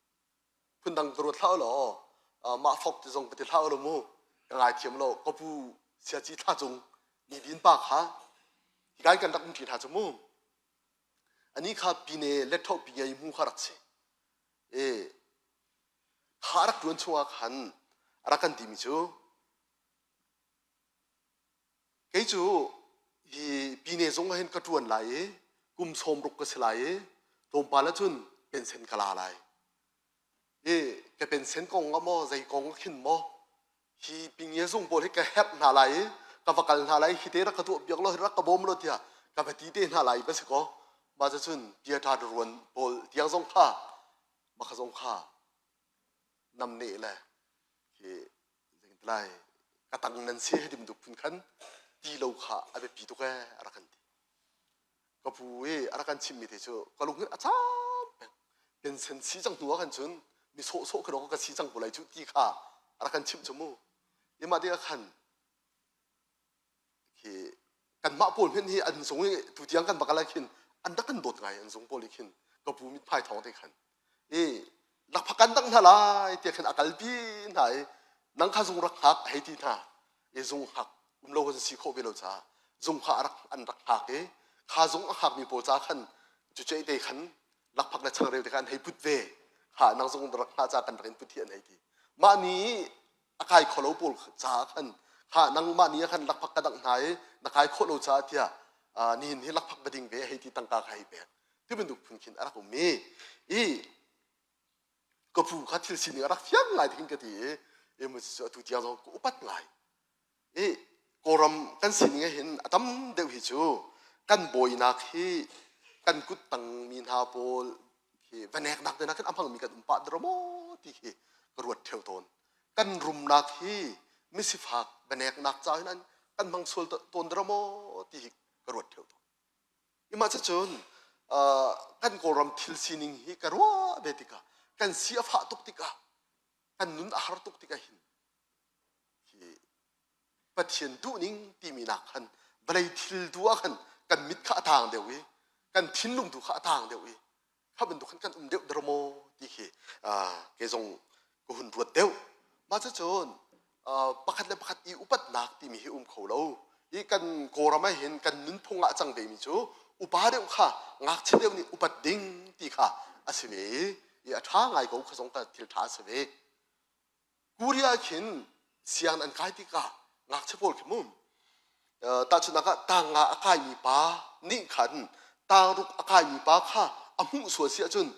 Phundang ka ruat hlah law mah fok ti zong ka ti hlah law mu ka ngaithiam lo ka pu siaci thla cung ni din pa kha hikai kan rak um ṭi hna cu mu ani kha pine letho pi ngei mu kha rak si e kha rak ṭuan chungah khan a rak kan timi cu kei cu hi pine zung ah hin ka ṭuan lai i kum 60 ka si lai i tlawmpal ahcun pensen ka la lai i ka pensen kong ah maw zei kong ah khin maw hi pinge zung pawl hi ka herh hna lai i ka va kal hna lai hi te rak ka tuah piak law hi rak ka bawm law tiah ka va ti te hna lai va si kaw mah cun piaṭha ruan pawl tiang zong kha mah kha zong kha namneh le khi lai ka tang nan si he ti bantuk phun khan ti lo kha a biapi tuk ee a rak kan ti ka pu i a rak kan chimmi te cu ka lung hin a caam peng pensen si cang hnu ah khan cun mi sawhsawh khi ka si cang ko lai cu ti kha a rak kan chimh cu mu imah tikah khan khi kanmah pawl hmanh hi an zung i tutiang kan va kal ah khin an rak kan dawt ngai an zung pawl i khin ka pu mithmai thawng te khan i lakphak kan dang hna lai tiah khin a kalpi hna i nang kha zung rak hngak a hei ti hna i zung hngak um lo kan si khawh ve lo caah zung kha a rak an rak hngak i kha zung a hngakmi pawl ca khan cucuai te khan lakphak le changreu te kha an hei put ve kha nang zung rak hngah ca kan rak in put hi an hei ti mah ni a kai kho lo pawl caah khan kha nangmah ni ah khan lakphak ka dangh hna i na kai khawh lo caah tiah nihin hi lakphak va ding ve hei ti tangka kha hei pek ti bantuk phun khin a rak um i i ka pu kha thil sining a rak fiang ngai ti khin ka ti i i mu cu atu tiang zong ka upat ngai i Kawlram kan sining ah hin a tam deuh hi cu kan bawinak hi kan kut tangmi hna pawl hi va neknak te khin a hmangmi kan um pah dara maw ti khi ka ruat theo tawn. Kan rumnak hi misifak va neknak ca hin kan hmang sual tawn dara maw ti hi ka ruat theo tawn. Imah cucun kan Kawlram thil sining hi ka ruah ve tikah kan si a fah tuk tikah kan nun a har tuk tikah hin hi Pathian duhning timi nak khan vawlei thil tu ah khan kan mit kha a tang deuh i kan thinlung tu kha a tang deuh i kha bantuk khan kan um deuh dara maw ti khi kei zong ka hun ruat deuh. Mah cucun pakhat le pakhat i upatnak timi hi um kho lo. I kan Kawlram ah hin kan nunphung ah a cang vemi cu upa deuh kha ngakchia deuh nih upat ding ti kha a si ve i a ṭha ngai ko kha zong ka thil ṭha a si ve. Korea khin siang an kai tikah ngakchia pawl khi mu tahchunhnak ah tang nga a kaimi pa nih khan tangruk a kaimi pa kha a hmuh sual si ahcun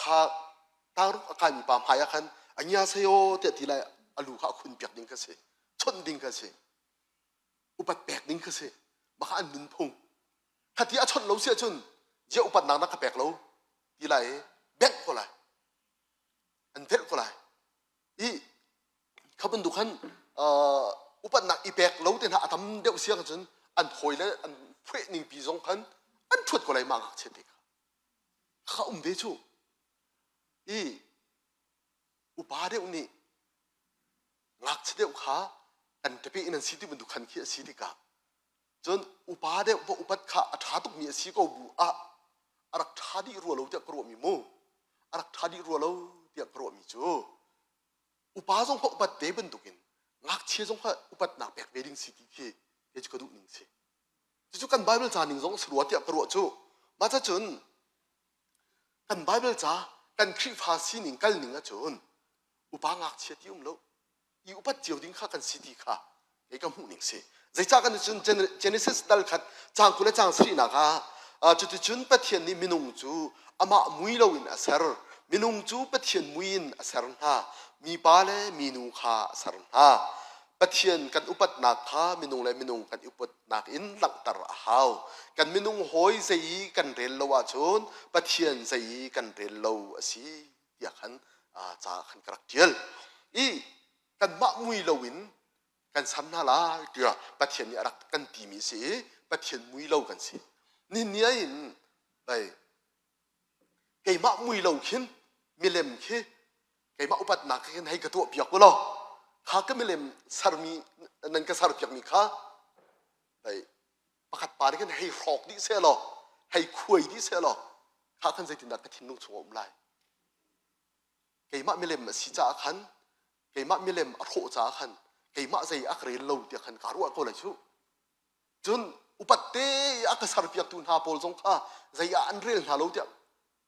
kha tangruk a kaimi pa hmai ah khan a ngia sayo tiah ti lai a lu kha a khun piak ding kha si chawnh ding kha si upat pek ding kha si mah kha an nunphung khati a chawnh lo si ahcun zia upatnak na ka pek lo ti lai bengh ko lai an velh ko lai i kha bantuk khan upatnak i pek lo te hna a tam deuh siang cun an hawi le an phueh ning pi zong khan an ṭhuat ko lai mah ngakchia te kha kha um ve cu i upa deuh nih ngakchia deuh kha kan tepe in an si ti bantuk khan khi a si tikah Cun upa deuh va upat kha a ṭha tukmi a si ko bu ah a rak ṭha dih rua lo tiah ka ruahmi mu. A rak ṭha dih rua lo tiah ka ruahmi cu upa zong kha upat ve bantukin ngakchia zong kha upatnak pek ve ding si ti khi kei cu ka duh ning si. Cucu kan Bible ca ning zong a si rua tiah ka ruah cu. Mah cun kan Bible ca kan Khrihfa sining kal ning ahcun upa ngakchia ti um lo i upat cio ding kha kan si ti kha kei ka hmuh ning si. Zeicah kan cun Genesis dal khat caang 20 le caang sarihnak ah cuticun Pathian nih minung cu amah mui loin a ser. Minung cu Pathian mui in a ser hna. Mipa le minu kha a ser hna. Pathian kan upatnak kha minung le minung kan upatnak in langhter a hau. Kan minung hawi zei i kan rel lo ahcun Pathian zei i kan rel lo a si tiah khan ca khan ka rak ṭial. I kanmah mui loin kan sam hna lai tiah Pathian nih a rak kan timi si i Pathian mui lo kan si. Nihin ni ah hin bei keimah mui lo khin milem khi keimah upatnak khin hei ka tuah piak u law kha ka milem sermi nan ka ser piakmi kha bei pakhat pa nih khin hei hrawk dih seh law hei khuai dih seh law kha khan zeitindah ka thinlung chung a um lai keimah milem a si caah khan keimah milem a hrawh caah khan keimah zei a ka rel lo tiah khan kaa ruah ko lai cu cun upat te i a ka serpiaktu hna pawl zong kha zei ah an rel hna lo tiah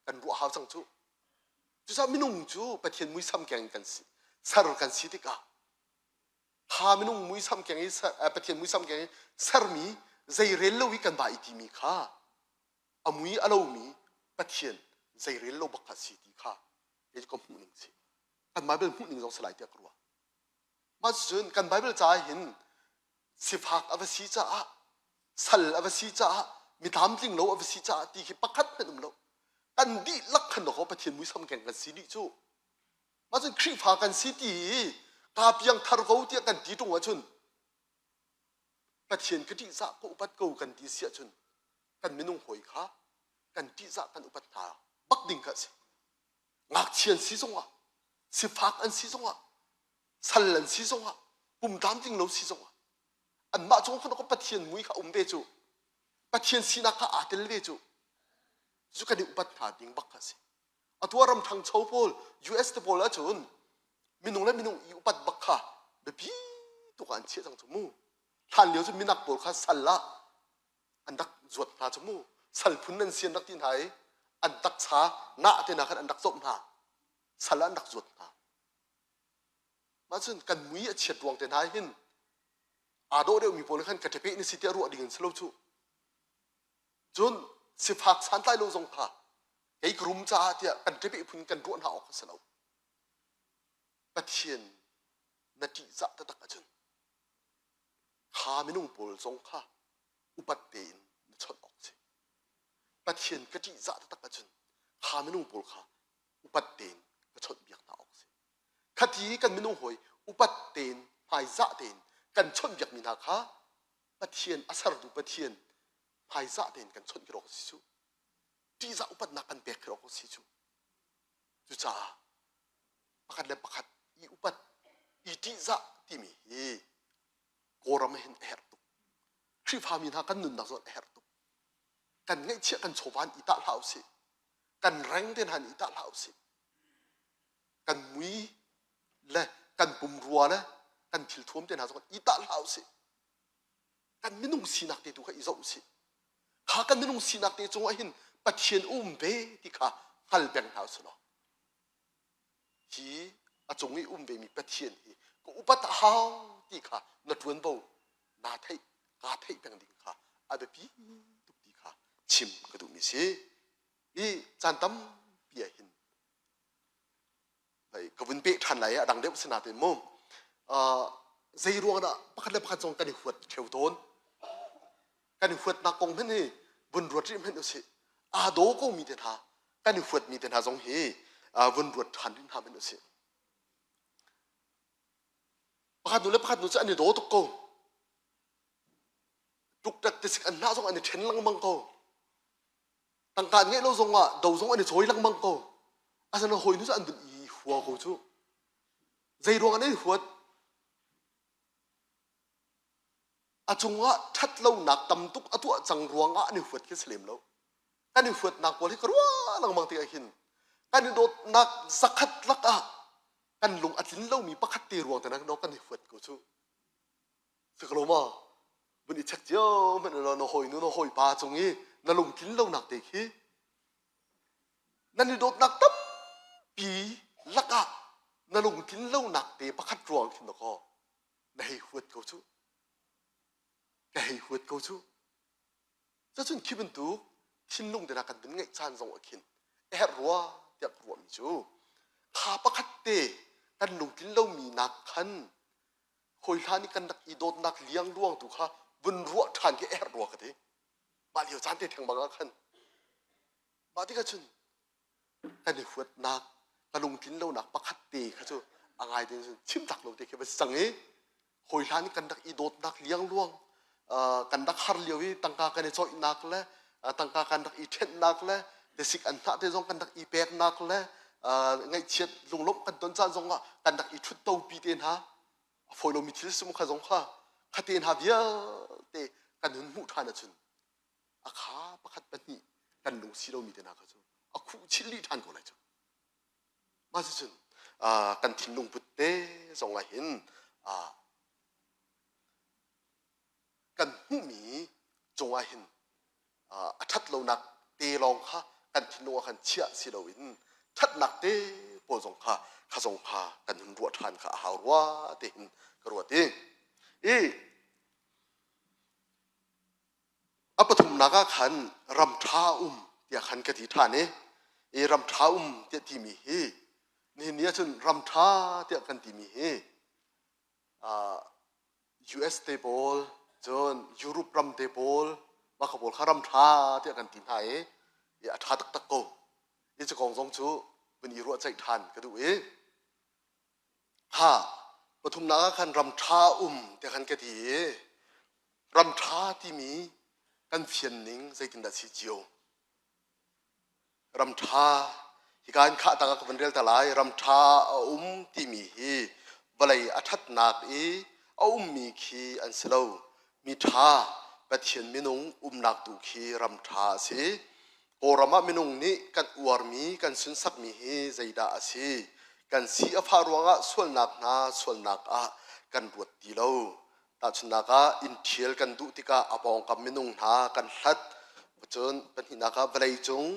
kan ruah hau cang cu cucaah minung cu Pathian muisam keng kan si ser kan si tikah kha minung muisam keng i Pathian muisam keng i sermi zei rel lo i kan ba i timi kha a mui a lomi Pathian zei rel lo bak kha si ti kha kei ka hmuh ning si kan Bible hmuh ning zong si lai tiah ka ruah mah cun kan Bible ca hin sifak a va si caah sal a va si caah mi tlamtling lo a va si caah ti khi pakhat hmanh um lo kan dihlak khan dawkaw Pathian muisam keng kan si dih cu mah cun Khrihfa kan si ti i kaa piang thar ko tiah kan ti ṭung ahcun Pathian ka ṭihzah ka upat ko kan ti si ahcun kan minung hawi kha kan ṭihzah kan upat hna bak ding kha a si ngakchia an si zongah sifak an si zongah sal an si zongah pum tlamtling lo si zongah anmah cung khan Pathian mui kha um ve cu Pathian sinak kha aa tel ve cu cu kan i upat hna ding bak kha si atu ram ṭhangcho pawl US te pawl ahcun minung le minung i upat bak kha biapi tuk ah an chiah cang cu mu hlan lio cu minak pawl kha sal ah an rak zuat hna cu mu sal phun nan si an rak ti hna i an taksa nah te hna khan an rak cawmh hna sal ah an rak zuat hna mah cun kan mui a chiat ruang te hna hin aa dawh deuhmi pawl khan ka ṭepe na si tiah ruah ding an si lo cu cun sifak santlai lo zong kha kei ka rum caah tiah kan ṭepe phun kan ruah hna awk a si lo Pathian na ṭihzah taktak ahcun kha minung pawl zong kha upat tein na chawnh awk a si. Pathian ka ṭihzah taktak ahcun kha minung pawl kha upat tein ka chawnhbiak hna awk a si. Khati kan minung hawi upat tein hmaizah tein kan chawnhbiakmi hna kha Pathian a sertu Pathian hmaizah tein kan chawnh khir awk a si cu. Ṭihzah upatnak kan pek khir awk a si cu. Cucaah pakhat le pakhat i upat i ṭihzah timi hi Kawlram ah hin a herh tuk. Khrihfami hna kan nunnak zawn a herh tuk. Kan ngeihchiah kan chawva in i tah hlah usih. Kan reng te hna in i tah hlah usih. Kan mui le kan pumrua le kan thilthuam te hna zong i tah hlah usih. Kan minung sinak te tu kha i zoh usih. Kha kan minung sinak te cungah hin Pathian um ve ti kha hngal peng hna usih law hi a cung i um vemi Pathian hi ka upat a hau ti kha na ṭuanvo naa theih kaa theih peng ding kha a biapi tuk ti kha chim ka duhmi si i caan tampi ah hin ka vun peh ṭhan lai i a dang deuh si nain mu zei ruang dah pakhat le pakhat zong kan i huat ṭheo tawn kan i huatnak kong hmanh hi vun ruat rih hmanh usih aa daw komi te hna kan i huatmi te hna zong hi vun ruat ṭhan rih hna hmanh usih pakhat nu le pakhat nu cu an i daw tuk ko tuktak tisik an hnah zong an i ṭhen lengmang ko tangka an ngeih lo zong ah do zong an i cawi lengmang ko asinain hawi nu cu an vun i hua ko cu zei ruang an i huat A cungah ṭhatlonak tam tuk a tuah cang ruangah an i huat khi si lem lo. Kan i huatnak pawl hi ka ruah lengmang tikah hin kan i dawtnak zakhat lakah kan lung a tlin lomi pakhat te ruang te kan i huat ko cu. Si ko lo maw? Vun i check cio hmanh law na hawinu na hawipa cung i na lungtlin lonak te khi nan i dawtnak tampi lakah na lungtlin lonak te pakhat ruang khin dakaw na hei huat ko cu. Ka hei huat ko cu. Cacun khi bantuk thinlung te kan vun ngeih caan zong ah khin a herh rua tiah ka ruahmi cu kha pakhat te kan lungtlin lomi nak khan hawi hlan i kan rak i dawtnak liangluang tu kha vun ruah ṭhan khi a herh rua ka ti. Mah lio caan te theng bang ah khan mah tikah cun kan i huatnak ka lungtlin lonak pakhat te kha cu a ngai te cun chim tak lo te khi va si cang i hawi hlan i kan rak i dawtnak liangluang kan rak har lio i tangka kan i cawihnak le tangka kan rak i ṭhenhnak le tisik an hnah te zong kan rak i peknak le ngaihchiat lunglawmh kan ton caan zong ah kan rak i ṭhuttopi te hna a fawi lomi thil sum kha zong kha khate hna vialte kan hun hmuh ṭhan ahcun a kha pakhat pahnih kan lung si lomi te hna kha cu a khuh chih lih ṭhan ko lai cu. Mah cucun kan thinlung put te zong ah hin kan hmuhmi cungah hin a ṭhat lonak te lawng kha kan thinlung ah khan chiah si loin ṭhatnak te pawl zong kha kha zong kha kan hun ruah ṭhan kha a hau rua te hin ka ruat i i A pathumnak ah khan ram ṭha um tiah khan ka ti ṭhan i, i ram ṭha um tiah timi hi nihin ni ahcun ram ṭha tiah kan timi hi US te pawl cun Europe ram te pawl mah kha pawl kha ram ṭha tiah kan ti hna i, i a ṭha taktak ko. I cu kong zong cu vun i ruahceih ṭhan ka duh i Ha pathumnak ah khan ram ṭha um tiah khan ka ti i ram ṭha timi kan fian ning zeitindah si cio? Ram ṭha hika in khah tang ah ka van rel ta lai. Ram ṭha a um timi hi vawlei a ṭhatnak i a ummi khi an si lo. Mi ṭha Pathian minung umnak tu khi ram ṭha a si. Kawlram ah minung nih kan uarmi, kan sunsakmi hi zeidah a si? Kan si a fah ruangah sualnak hna sualnak ah kan ruat ti lo. Tahchunhnak ah, inn ṭhial kan duh tikah a pawngkam minung hna kan hlat. Cun pahnihnak ah vawleicung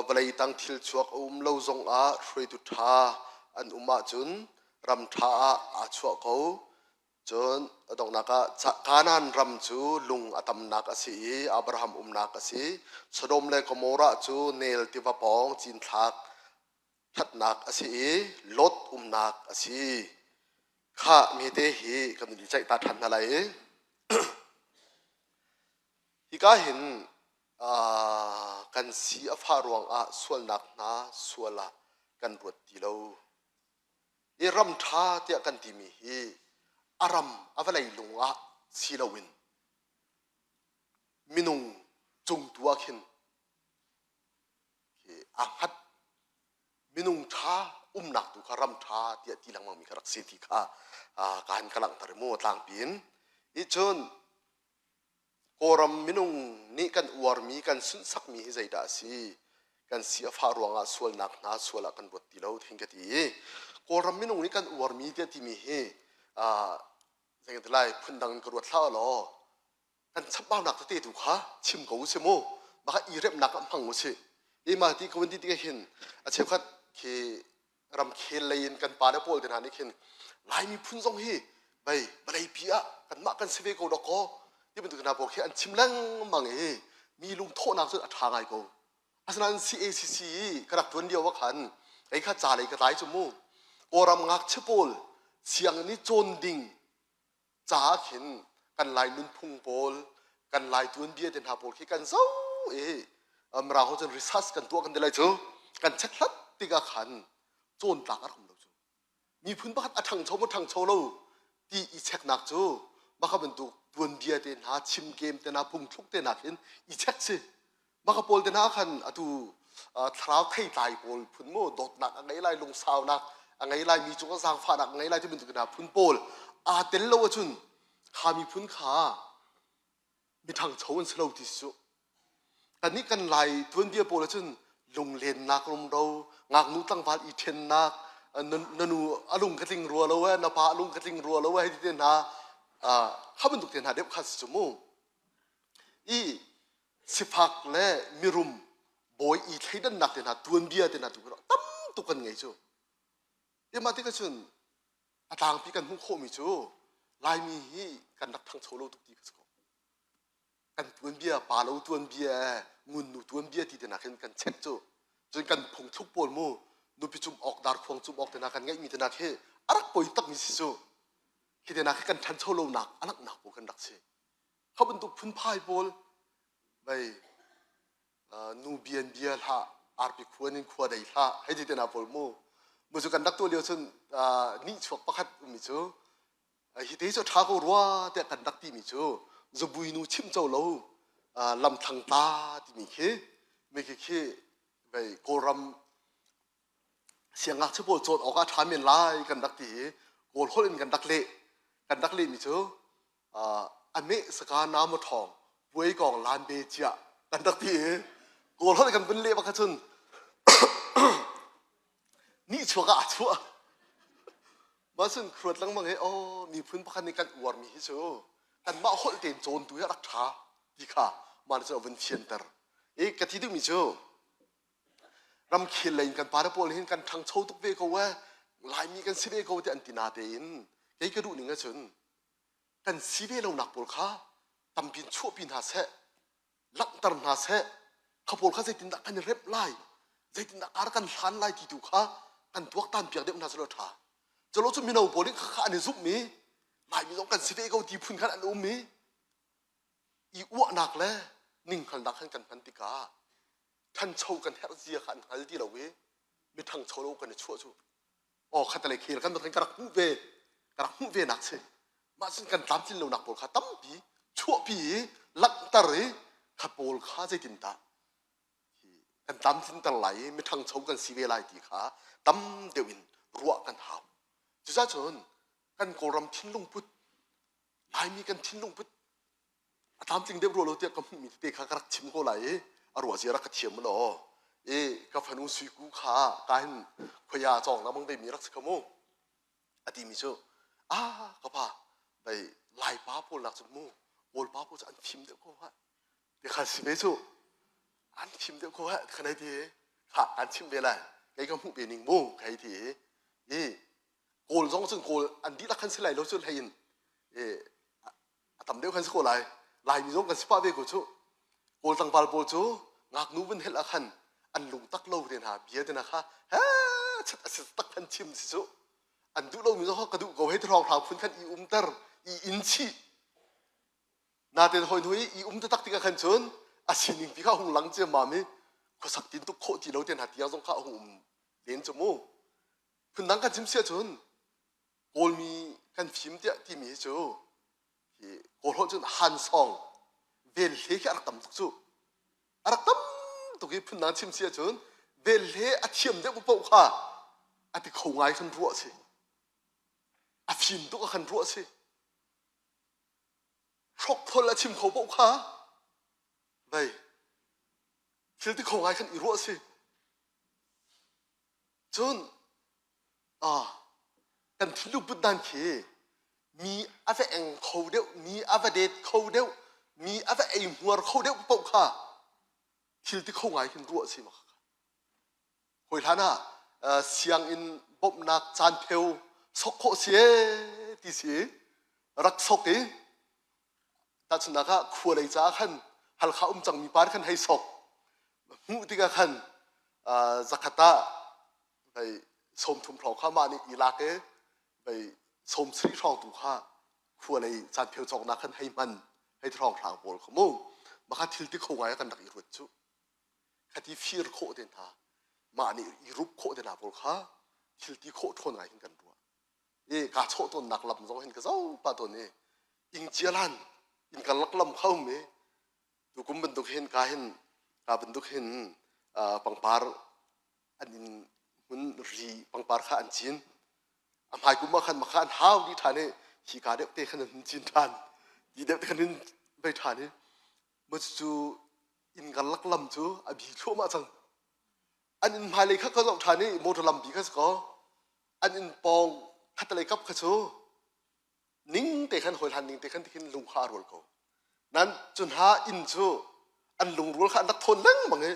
vawlei tang thil chuak a um lo zongah hruaitu ṭha an um ahcun ram ṭha ah aa chuah ko. Cun a donghnak ah Kanaan ram cu lung a tamnak a si i Abraham umnak a si. Sodom le Gomorrah cu Nel tiva pawng cinthlak ṭhatnak a si i Lot umnak a si. Khah mi te hi kan i ceih ta ṭhan hna lai i hika hin kan si a fah ruangah sualnak hna sual ah kan ruat ti lo. I ram ṭha tiah kan timi hi a ram a vawlei lung ah si loin minung cung tu ah khin aa hngat minung ṭha umnak tu kha ram ṭha tiah ti lengmang mi kha rak si ti kha ka han ka langhter mu tlangpi in i cun Kawlram minung nih kan uarmi, kan sunhsakmi hi zeidah a si? Kan si a fah ruangah sualnak hna sual ah kan ruat ti lo thing ka ti i Kawlram minung nih kan uarmi tiah timi hi zei ti lai phundang in ka ruat hlah law kan chambaunak tete tu kha chim ko usih mu mah i remnak ah hmang usih i mah ti ka vun ti tikah hin a cheukhat khi ramkhel lei in kan pale pawl te hna nih khin Lai miphun zong hi vei vawleipi ah kanmah kan si ve ko dawkaw ti bantuk hna pawl khi an chim lengmang i mi lungthawhnak cu a ṭha ngai ko. Asinain CACC i ka rak ṭuan lio ah khan kei kha ca lei ka tlai cu mu Kawlram ngakchia pawl sianginn i cawn ding caah khin kan Lai nunphung pawl kan Lai tuanbia te hna pawl khi kan zoh i Mirang ho cun research kan tuah kan ti lai cu kan chekhlat tikah khan cawn tlak a rak um lo cu miphun pakhat a ṭhangcho maw ṭhangcho lo ti i cheknak cu maka bantuk tuanbia te hna chimkem te hna phungthluk te hna khin i chek si Maka pawl te hna khan atu thlarau theitlai pawl phun mu dawtnak a ngei lai lungsaunak a ngei lai mi cung ah zaangfahnak a ngei lai ti bantuk hna phun pawl aa tel lo ahcun kha miphun kha mi ṭhangcho an si lo ti su kannih kan lai tuanbia pawl ahcun lunglennak rumro ngaknu tlangval i ṭhennak na nu a lung ka tling rua lo e na pa a lung ka tling rua lo e hei ti te hna kha bantuk te hna deuh kha si cu mu i sifak le mirum bawi i thleidannak te hna tuanbia te hna tu tam tuk kan ngei cu mah tikah cun a tlangpi kan hmuh khawhmi cu Laimi hi kan rak thangcho lo tuk ti kha si ko. Kan tuanbia pa lo tuanbia ngunnu tuanbia ti te nak hin kan check cu. Cun kan phungthluk pawl mu nupi cum awk darkhuang cum awk te na kan ngeihmi te nak hi a rak poi takmi si cu. Khi te nak hi kan ṭhancho lonak a langhnak pawl kan rak si. Kha bantuk phunphai pawl vei nu bian bia hlah arpi khuan in khua dei hlah hei ti te na pawl mu mu cu kan rak tuah lio cun nihchuak pakhat ummi cu hi te cu ṭha ko rua tiah kan rak timi cu zabui nu chim co lo lamthlang tla timi khi mi khi khi vei kawlram siangngakchia pawl cawn awk ah ṭha men lai kan rak ti i kawl holh in kan rak leh kan rak lehmi cu a meh saka na maw ṭhawng puai kong lan be ciah kan rak ti i kawl holh kan vun leh bak cun nihchuak ah a chuah mah cun khuat lengmang hi oh miphun pakhat nih kan uarmi hi cu kanmah holh tein cawntu hi a rak ṭha ti kha mah nih cun a vun fianter i ka ti duhmi cu ramkhel lei in kan pale pawl hin kan ṭhangcho tuk ve ko ee Laimi kan si ve ko ti an ti natein kei ka duh ning ahcun kan si ve lonak pawl kha tampi in chuahpi hna seh langhter hna seh kha pawl kha zeitindah kan i remh lai zeitindah kar kan hlan lai ti tu kha kan tuaktan piak deuh hna selaw ṭha culo cu mino pawl nih kha an i zumh i Laimi zong kan si ve ko ti phun khan an um i i uahnak le ninghngalnak khan kan hman tikah ṭhancho kan herh zia kha an hngal ti lo i mi ṭhangcho lo kan i chuah cu aw khatalei khel kan kan rak hmuh ve ka rak hmuh ve nak si mah cun kan tlamtlin lonak pawl kha tampi chuahpi i langhter i kha pawl kha zeitindah kan tlamtlinter lai i mi ṭhangcho kan si ve lai ti kha tam deuh in ruah kan hau cucaah cun kan kawlram thinlung put Laimi kan thinlung put a tlamtling deuh rua lo tiah ka hmuhmi tete kha ka rak chim ko lai i a ruah zia rak ka thiam law i ka fanu suiku kha ka hin khoia cawng na bang mi rak si kha mu a timi cu ah ka pa bei lai pa pawl nak cu mu kawl pa pawl cu an fim deuh ko ha ti kha si ve cu an fim deuh ko ha kha nei ti kha an chim ve lai kei ka hmuh ve ning mu kai ti i kawl zong cun kawl an dihlak khan si lai lo cu hlei in a tam deuh khan si ko lai laimi zong kan si pah ve ko cu kawl tlangval pawl cu ngaknu vun helh ah khan an lung tak lo te hna bia te hna kha he chat a si tak khan chim si cu an duh lomi zong ka duh ko hei hrawng hrang phun khan i umter i in chih naten hoi hnu i um taktak tikah khan cun a sining pi kha hung lang ciammam i khuasak tin tuk khawh ti lo te hna tiang zong kha a hung um len cu mu phundang kan chim si ahcun Kawlmi kan fim tiah timi hi cu hi Kawl holh cun hansong velhle khi a rak tam tuk cu a rak tam tuk i phundang chim si ahcun velhle a thiam deuh paoh kha a ti kho ngai khan ruah si a fim tuk a khan ruah si hrokthol a chim kho paoh kha vei thil ti kho ngai khan i ruah si Cun kan thinlung put dan khi mi a va eng kho deuh, mi a va det kho deuh, mi a va eihmuar kho deuh paoh kha thil ti kho ngai khin ruah si ma Hawi hlan ah sianginn bawmhnak caan pheu sok khawh si ee ti si rak sok i tahchunhnak ah khua lei caah khan Halkha um cangmi pa khan hei sok hmuh tikah khan zakhat ah vei 30 hrawng kha mah nih i lak i vei 70 hrawng tu kha khua lei caan pheu cawknak khan hei hman hei hrawng hrang pawl kha mu maka thil ti kho ngai kan rak i ruat cu khati fir khawh te hna mah nih i rup khawh te hna pawl kha thil ti khawh ṭhawn ngai hin kan ruah i kaa chawh tawnnak lam zong hin ka zoh pah tawn i ingcialan in kan lak lam kho mi tukum bantuk hin ka hin ka bantuk hin pangpar an in hmun ri pangpar kha an cin a hmai kum ah khan makha an hau dih ṭhan i hi ka deuh te khan an hun cin ṭhan ti deuh te khan hin vei ṭhan i mu cu inn karlak lam cu a bi thluahmah cang an inn hmailei kha ka zoh ṭhan i motor lampi kha si kaw an inn pawng khatalei kap kha cu ning te khan hawihlan ning te khan tikhin lung kha a rual ko nan cu hna inn cu an lungrual kha an rak thawn lengmang i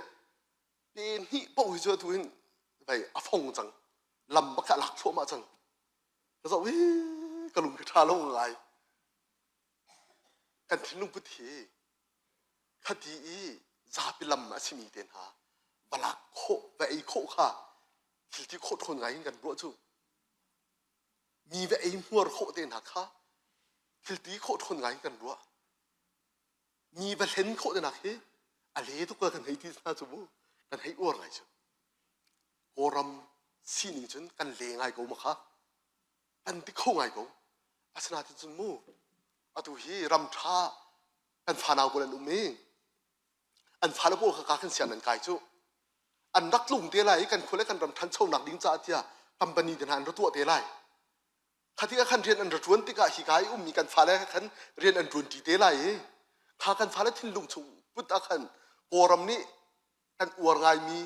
pe hnih paoh hi cu atu hin vei a fong cang lam bak kha a lak thluahmah cang ka zoh i ka lung khi ṭha lo ngai kan thinlung put hi. Khati i zapi lam a simi te hna va lak khawh, va ei khawh kha thil ti khawh ṭhawn ngai in kan ruah cu. Mi va ei hmuar khawh te hna kha thil ti khawh ṭhawn ngai in kan ruah. Mi va hlen khawh te nak hi a le tuk kan hei ti hna cu mu kan hei uar ngai cu. Kawlram sining cun kan le ngai ko ma kha. Kan ti kho ngai ko. Asinain cun mu atu hi ram ṭha kan fanau pawl an um i an fale pawl kha ka kan sian an kai cu an rak tlung te lai i kan khua le kan ram ṭhanchonak ding caah tiah company te hna an ra tuah te lai kha tikah khan rian an ra ṭuan tikah hika i ummi kan fale khan rian an ṭuan ṭi te lai i kha kan fale thinlung chung put ah khan Kawlram nih kan uar ngaimi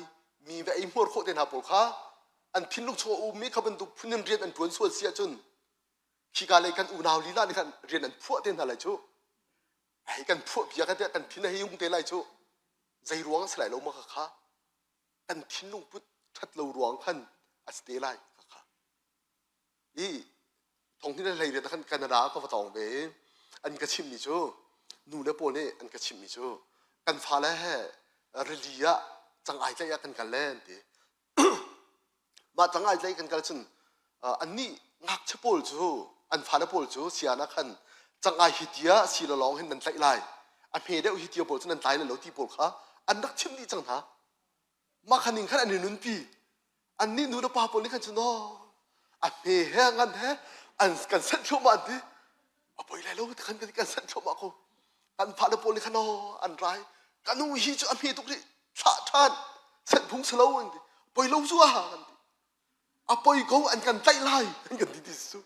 mi va ei hmuar khawh te hna pawl kha an thinlung chung a ummi kha bantuk phun in rian an ṭuan sual si ahcun khika lei kan unau lila nih khan rian an phuah te hna lai cu hei kan phuah bia kan kan thin a hei hung te lai cu zei ruang a si lai lo ma kha kha kan thinlung put ṭhat lo ruang khan a si te lai kha kha i thong hin hlei riat khan Canada ka va tawng ve i an ka chimmi cu nu le pawl nih an ka chimmi cu kan fale he rili ah cangai tlaih ah kan kal le an ti Mah cangai tlei kan kal cun annih ngakchia pawl cu an fale pawl cu sian ah khan cangai hi tia si lo lawng hin nan tlaih lai a hme deuh hi tia pawl cu nan tlai lai lo ti pawl kha an rak chimh dih cang hna. Mah kha ning khan an i nunpi. Annih nu le pa pawl nih khan cun aw a hme he a ngan he an kan senh thluahmah an ti. A poi lai lo khan kan senh thluahmah ko. Kan fale pawl nih khan aw an rai. Ka nu hi cu a hme tuk rih thlah ṭhan senh phung si lo an ti poi lo cu a kan ti a poi ko an kan tlaih lai an kan ti ti cu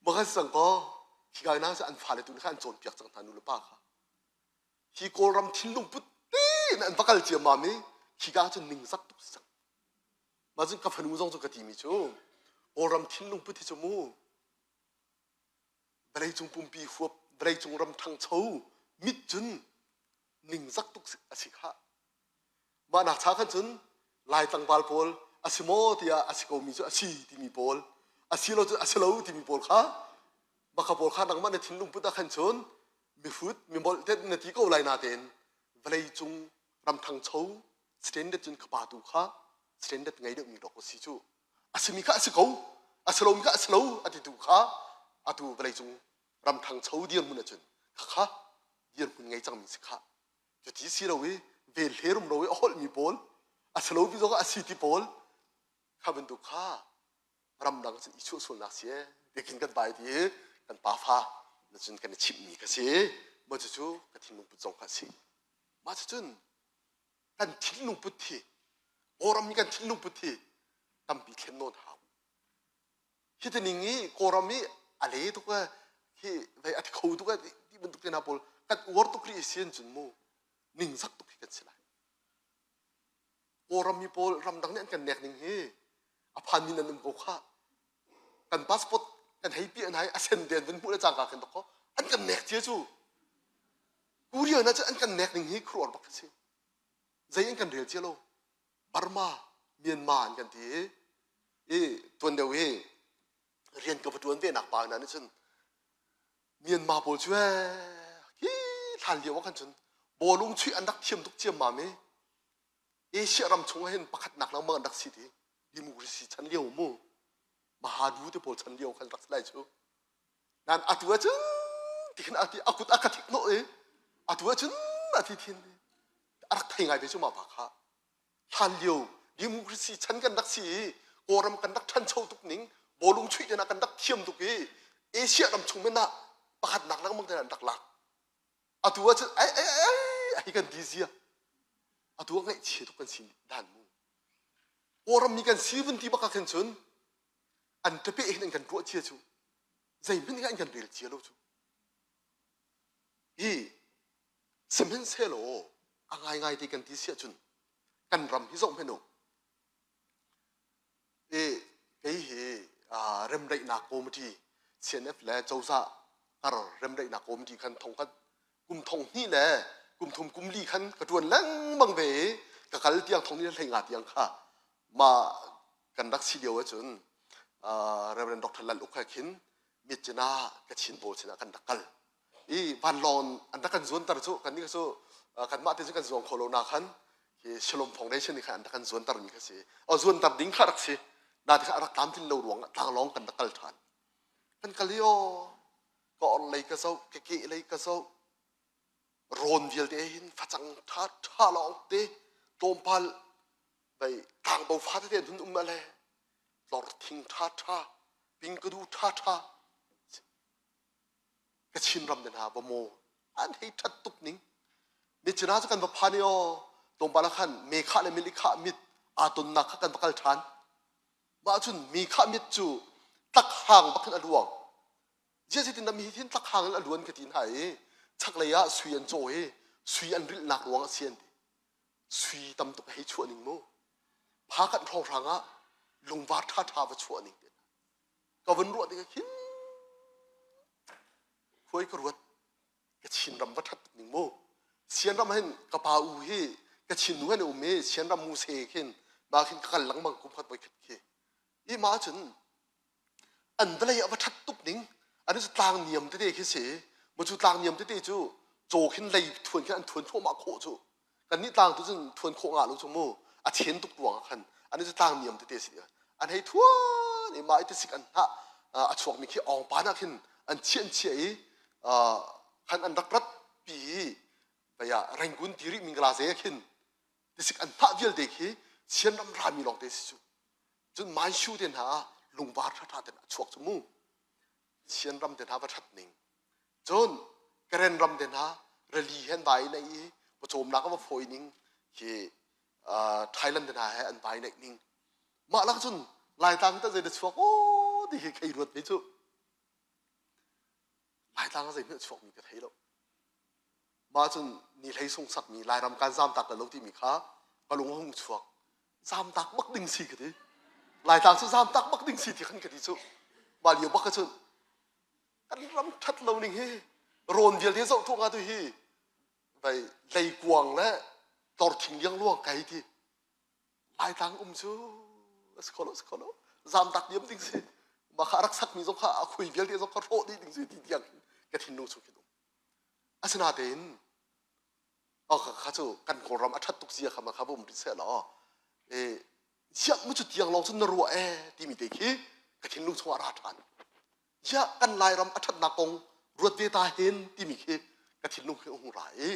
makhan sang ko hi kai na an fale tu kha an cawnpiak cang hna nu le pa kha hi kawlram thinlung put tein an va kal ciammam i khi ka cun ningzak tuk si cang mah cun ka fanu zong cu ka timi cu kawlram thinlung put hi cu mu vawleicung pumpi huap vawleicung ram ṭhangcho mit cun ningzak tuk a si khah. Mah nak cha khan cun Lai tlangval pawl a si maw tiah a si komi cu a si timi pawl a si lo cu a si lo timi pawl kha baka pawl kha nangmah na thinlung put ah khan cun mihrut mimolh te na ti ko lai natein vawlei cung ram thangcho standard cun ka pa tu kha standard ngei deuhmi dawk a si cu a simi kha a si ko a si lomi kha a si lo a ti tu kha atu vawlei cung ram thangcho dirhmun ahcun khakha dirhmun ngei cangmi si khah cuti si lo i vel he rum lo i a holhmi pawl a si lo mi zong a si ti pawl kha bantuk kha ramdang cun i chuahsualnak si e tikin kan bai ti i kan pa fa na cun kan i chimhmi kha si mah cucu ka thinlung put zong kha si mah cucun kan thinlung put hi Kawlram mi kan thinlung put hi tampi thlen nawn hau hi ti ning i Kawlram i a le tuk e hi vei a ti kho tuk e ti bantuk te hna pawl kan uar tuk rih si cun mu ningzak tuk hi kan si lai Kawlram mi pawl ramdang nih an kan nek ning hi a phan mi nan um ko kha kan passport kan hei pi an hai a sen den vun hmuh le cangka kan tok an kan nek cia cu Korea na cu an kan nek ning hi khuruar bak si zei an kan rel cia lo Burma Myanmar an kan ti i tuan deuh i rian ka va ṭuan ve nak pa hna nih cun Myanmar pawl cu hi hlan lio ah khan cun bawlung chuih an rak thiam tuk ciammam i Asia ram chung ah hin pakhatnak lengmang an rak si ti democracy chan lio mu Mahadu te pawl chan lio khan rak si lai cu nan atu ahcun ti khin ati a kut a ka thik hnawh i atu ahcun a ti thin a rak thei ngai ve cu mah pa kha hlanlio democracy chan kan rak si i Kawlram kan rak ṭhancho tuk ning bawlung chuih te kan rak thiam tuk i Asia ram chung men ah pakhatnak lengmang te an rak lak atu ahcun ai ai ai ai kan ti zia atu ah ngaihchia tuk kan si dan mu Kawlram mi kan si vun ti bak ah khin cun an ṭape hin an kan ruah cia cu zeihmanh an kan rel cia lo cu hi Sihmanhsehlaw a ngaingai ti kan ti si ahcun kan ram hi zoh hmanh u. I kei hi remdaihnak committee CNF le cozah kar remdaihnak committee khan thong khat kum thong hnih le kum thum kum li khan ka ṭuan lengmang ve i ka kal tiang thong ni le hlei nga tiang kha mah kan rak si lio ahcun Reverend Dr. Lal Uk he khin Myitkyina Kachin pawl sinah kan rak kal. I vanlawng an rak kan zuanter cu kan nih cu Kanmah te cu kan zuang kho lo na khan hi Shalom Foundation nih khan an rak kan zuanter mi kha si. O zuanter ding kha rak si. Na ti kha rak tlamtlin lo ruang ah tlanglawng kan rak kal ṭhan. Kan kal i aw ka or lei ka zoh, ka ke lei ka zoh. Rawn vialte hin facang ṭha ṭha lawng te tlawmpal vai tlangbo fa tete an hun um ale tlor thing ṭha ṭha pingkadu ṭha ṭha Kachin ram te hna va maw an hei ṭhat tuk ning Myitkyina cu kan va phan i aw tlawmpal ah khan mekhah le milikhah mit aa tonnak kha kan va kal ṭhan mah cun mekhah mit cu tlakhang bak khin a luang ziah zeitin mi hi hin tlakhang in a luan ka ti hna i chaklei ah sui an caw i sui an rilhnak ruang a si an ti sui tam tuk a hei chuah ning mu phakanh hrawnghrang ah lungvar ṭhaṭha va chuah ning te ka vun ruah tikah khin khuai ka ruat Kachin ram va ṭhat ning mu Sian ram hin ka pa u hi Kachin nu han um i Sian ram mu se khin ma khin ka kal lengmang kum khat voi khat khi i ma cun an vawlei a va ṭhat tuk ning an cu tlang niam tete khi si mu cu tlang niam tete cu caw khin lei thuan khin an thuan thluahmah khawh cu kannih tlang tu cun thuan khawh ngah lo cu mu a chen tuk ruang ah khan an cu tlang niam tete si an hei thuan i mah i tisik an hnah a chuakmi khi awngpan ah khin an chiah an chiah i khan an rak rat pi i vei ah Rangoon ti rih mingla ze khin tisik an hnah vialte khi Sianram rami lawngte si cu cun Manshu te hna ah lungvar ṭhaṭha ten a chuak cu mu Sianram te hna va ṭhat ning Cun Karen ram te hna rili he an vai naih i pawcawmnak a va fawi ning hi Thailand te hna he an vai naih ning. Mah lak cun Laitlang ta zei na chuak aw ti hi khei ruat ve cu. Laitlang ah zeihmanh chuakmi ka thei lo. Mah cun ni hlei sung sakmi Lairam kan zam tak lo timi kha ka lung a hung chuak. Zam tak bak ding si ka ti. Laitlang cu zam tak bak ding si ti khan ka ti cu. Mah lio bak ka cun kan ram ṭhat lo ning hi rawn vialte zoh tuah nga tu hi vai leikuang le tlorthing liangluang kai ti Laitlang um cu a si kho lo si kho lo zam tak diam ding si mah kha rak sakmi zong kha a khui vialte zong kha hrawh dih ding si ti tiang ka thinlung chung khin um asinatein kha cu kan kawlram a ṭhat tuk zia kha ma kha bum rih seh law e siang mu cu tiang lawng cun na ruah e timi te khi ka thinlung chungah ra ṭhan ziah kan Lairam a ṭhatnak kong ruat ve ta hen timi khi ka thinlung khi a hung ra i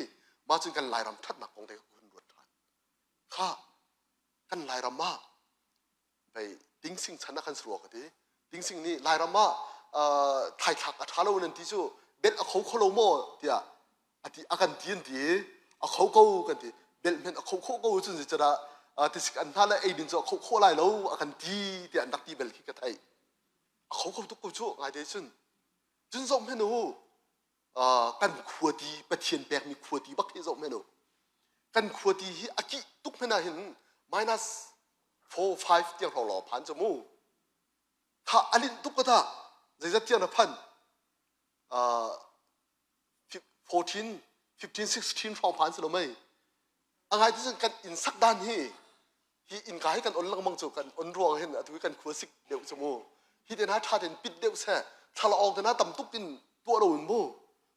mah cun kan Lairam ṭhatnak kong te ka hun ruat ṭhan kha kan Lairam ah vei tingsing chan ah kan si rua ka ti tingsing nih Lairam ah thaithlak a ṭha lo nan ti cu belh a kho kho lo maw tiah a ti a kan ti an ti a kho ko kan ti belh hmenh a kho kho ko cun zeicadah tisik an hna le eidin cu a kho kho lai lo a kan ti tiah an rak ti bel khi ka theih a kho kho tuk ko cu ngai te cun cun zoh hmenh u kan khuati Pathian pekmi khuati bak hi zoh hmenh u kan khuati hi a kih tuk hmenh ah hin minus 4 5 tiang hrawng lawng phan cu mu kha a linh tuk ka ta zeizat tiang na phan 14 15 16 hrawng phan si lo mei a ngai ti cun kan inn sak dan hi hi innka hi kan on lengmang cu kan on ruang hin atu hi kan khua sik deuh cu mu hi te hna ṭha tein pit deuh seh thla awng te hna tam tuk in tuah lo in mu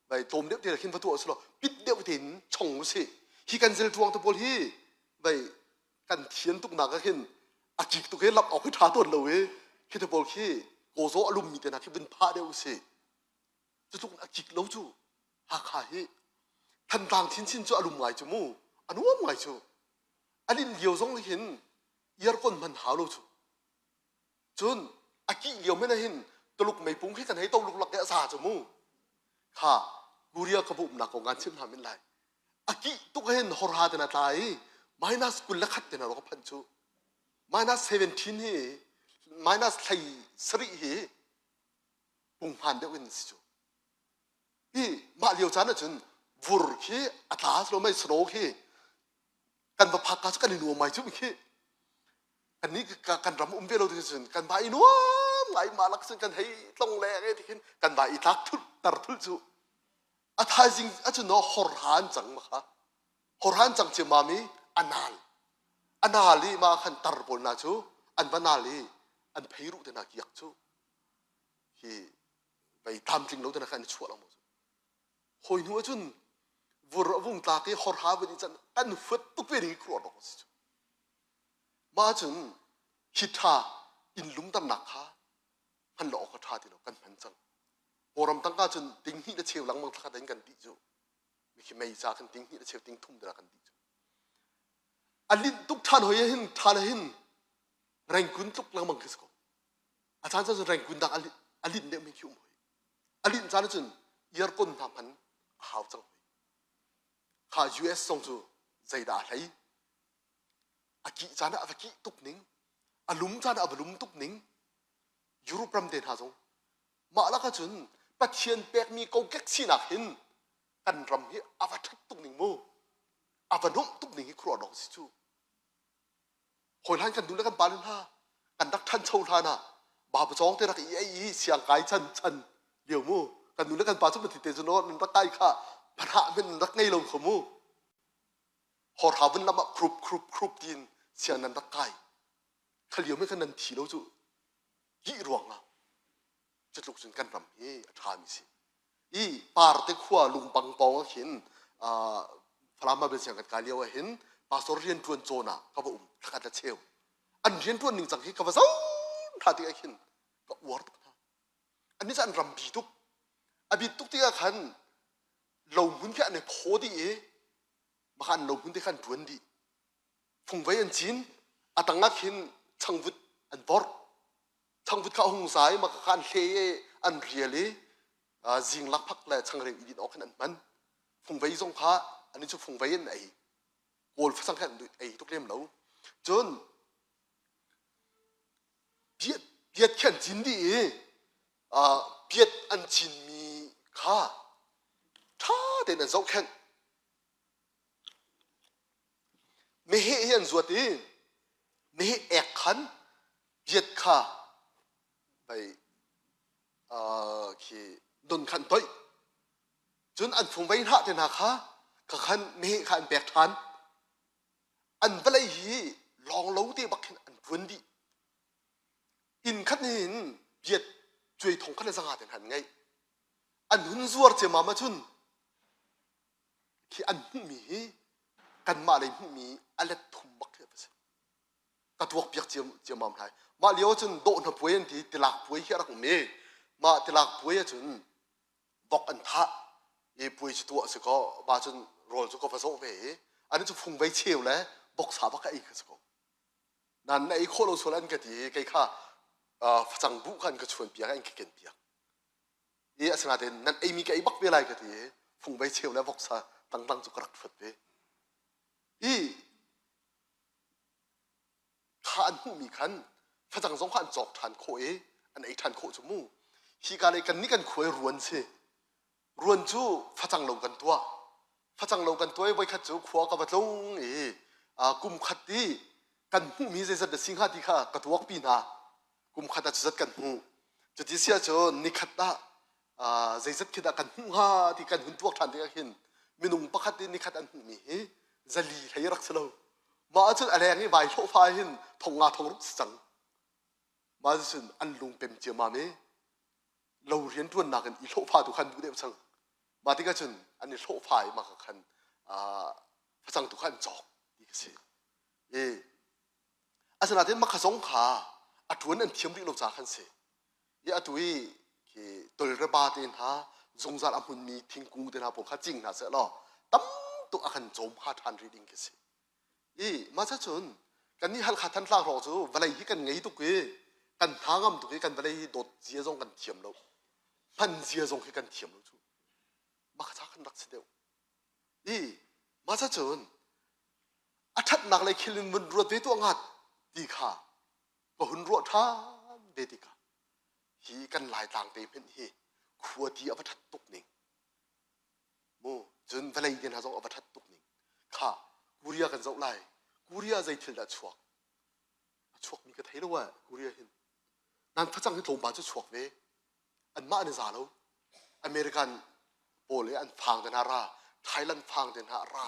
vai tlawm deuh te khin va tuah usih law pit deuh tein chong usih hi kan zel tuang te pawl hi vai kan thian tuk nak ah khin a kik tuk hi lap awk hi ṭha tawn lo i khi te pawl khi kawzaw a lummi te hna khi vun phah deuh usih cu tluk a kik lo cu Hakha hi Thantlang chinchin cu a lum ngai cu mu a nuam ngai cu a linh lio zong hin earcon hman hau lo cu cun a kih lio men ah hin Tuluk meipung khi kan hei to luklak i a za cu mu kha Korea ka bumnak kong kan chim hna min lai a kih tuk hin horha te na tla i minus 21 te na ro ka phanh cu minus 17 hi minus thlei sarih hi punghman deuh in si cu hi mah lio caan ahcun vur khi a tla lo mei snow khi kan va phak ka cu kan i nuam mai cu khi kan nih kan ram um ve lo ti cun kan va i nuam ngai mah lak cun kan hei tlong le e ti khin kan va i tlak thul tar thul cu a thaizing acun no horhan cang ma kha horhan cang che mami anal anal i ma khan tar pawl na cu an va nal i an phei ru te na kiak cu hi vei tlamtling lo te na khan i chuah lengmang cu hawi hnu ahcun. Vur a vung tlak i horha vun i can kan huat tuk ve ding i khuaruah awk a si cu. Mah cun hi ṭha inn lumternak kha hman lo awk a ṭha ti lo kan hman cang. Kawlram tangka cun ting hnih le cheu lengmang thlakhat in kan dih cu. Mikhi mei ca khan ting hnih le cheu ting thum dara kan dih cu. A linh tuk ṭhan hoi hin ṭhan hin rengkun tluk lengmang khi si ko. A caan caan cun rengkun dak a linh deuh mi khi um hoi. A linh caan cun earcon hna hman a hau cang hoi. Kha US zong cu zeidah a hlei? A kih caan ah a va kih tuk ning, a lum caan ah a va lum tuk ning, Europe ram te hna zong mah lakah cun Pathian pekmi kokek sinak hin kan ram hi a va ṭhat tuk ning mu, a va nuamh tuk ning hi khuaruah dawh si cu. Hawi hlan kan nu le kan pa le hna kan rak ṭhancho hlan ah babu cawng te rak i ei i siangkai chan chan lio mu kan nu le kan pa cu mati te cun nan rak kai kha phanah men rak ngei lo kho mu horha vun lam ah khrup khrup khrup tiin siang nan rak kai kha lio me khan nan thi lo cu kih ruangah cutluk cun kan ram hi a ṭhami si i parte khua lungpang pawng ah khin Falam ah siang kan kai lio ah hin pastor rian ṭuan cawn ah ka va um thlakhat le cheu an rian ṭuan ning cang hi ka va zoh hna tikah khin ka uar tuk hna annih cu an ram bi tuk a bit tuk tikah khan lo hmun khi an i phaw dih i maka an lo hmun te khan ṭuan dih fungvei an cin a tang ah khin changvut an vorh changvut kha a hung za i maka kha an hle i an rial i zing lakphak le changreu i din awk khin an hman fungvei zong kha ani cu fungvei an ei kawl facang kha an ei tuk lem lo cun piat piat khi an cin dih i piat an cinmi kha ṭha tein an zohkhenh Meheh hi an zuat i meheh ek khan piat kha pei khi don khan toih. Cun an fungvei hnah te hna kha kha khan meheh kha an pek ṭhan. An vawlei hi lawng lo te bak khin an ṭuan dih. Inn khat hin piat cuai thong khat le zanga te hna an ngeih. An hun zuar ciammam ahcun khi an hmuhmi hi kanmah lei hmuhmi a let thum bak khi a si ka tuak piak ciammam lai mah lio cun dawh hna puai an ti tilak puai hi a rak um i mah tilak puai ahcun vok an thah i puai cu tuah si ko ba cun rawl cu ka va zawh ve i ani cu fungvei cheu le voksa bak ka ei kha si ko nan na ei khawh lo sual an ka ti i kei kha facang buh kha an ka chuan piak an ka ken piak i asinain nan eimi ka ei bak ve lai ka ti i fungvei cheu le voksa tangtang cu ka rak ṭhuat ve i kha an hmuhmi khan facang zong kha an cawk ṭhan khawh i an ei ṭhan khawh cu mu hi ka lei kan nih kan khuai ruan si ruan cu facang lo kan tuah facang lo kan tuah i voikhat cu khua ka va tlung i kum khat i kan hmuhmi zeizat na si hnga ti kha ka tuakpi hna kum khat ah cuzat kan hmuh cuti si ahcun nikhat ah zeizat khi dah kan hmuh hnga ti kan hun tuak ṭhan tikah khin minung pakhat i nikhat an hmuhmi hi zali hlei rak si lo mah ahcun a leng i vai hlawhfa hin thong nga thong ruk si cang mah cun an lung pem ciammam i lo rian ṭuannak in i hlawhfa tu khan duh deuh cang mah tikah cun an i hlawhfa i mah khan facang tu kha an cawk ti ka si i Asinain mah kha zong kha a ṭuan an thiam rih lo caah khan si. I atu i khi tolreba te hna zungzal a hmunmi thingkung te hna pawl kha cing hna seh law tam tuk a kan cawm hnga ṭhan rih ding khi si. I mah cun kannih Halkha Thantlang hrawng cu vawlei hi kan ngei tuk i kan hna ngam tuk i kan vawlei hi dawt zia zong kan thiam lo. Hman zia zong hi kan thiam lo cu. Mah kha kan rak si deuh. I mah cun a ṭhatnak lei khil in vun ruat ve tuah ngat ti kha ka hun ruah ṭhan ve tikah hi kan Laitlang te hmanh hi khua ti a va ṭhat tuk ning mu cun vawlei te hna zong a va ṭhat tuk ning kha Korea kan zoh lai Korea zei thil dah chuak a chuakmi ka thei lo ah Korea hin nan facang hi tlawmpal cu chuak ve anmah an i za lo American pawl i an fang te hna ra Thailand fang te hna ra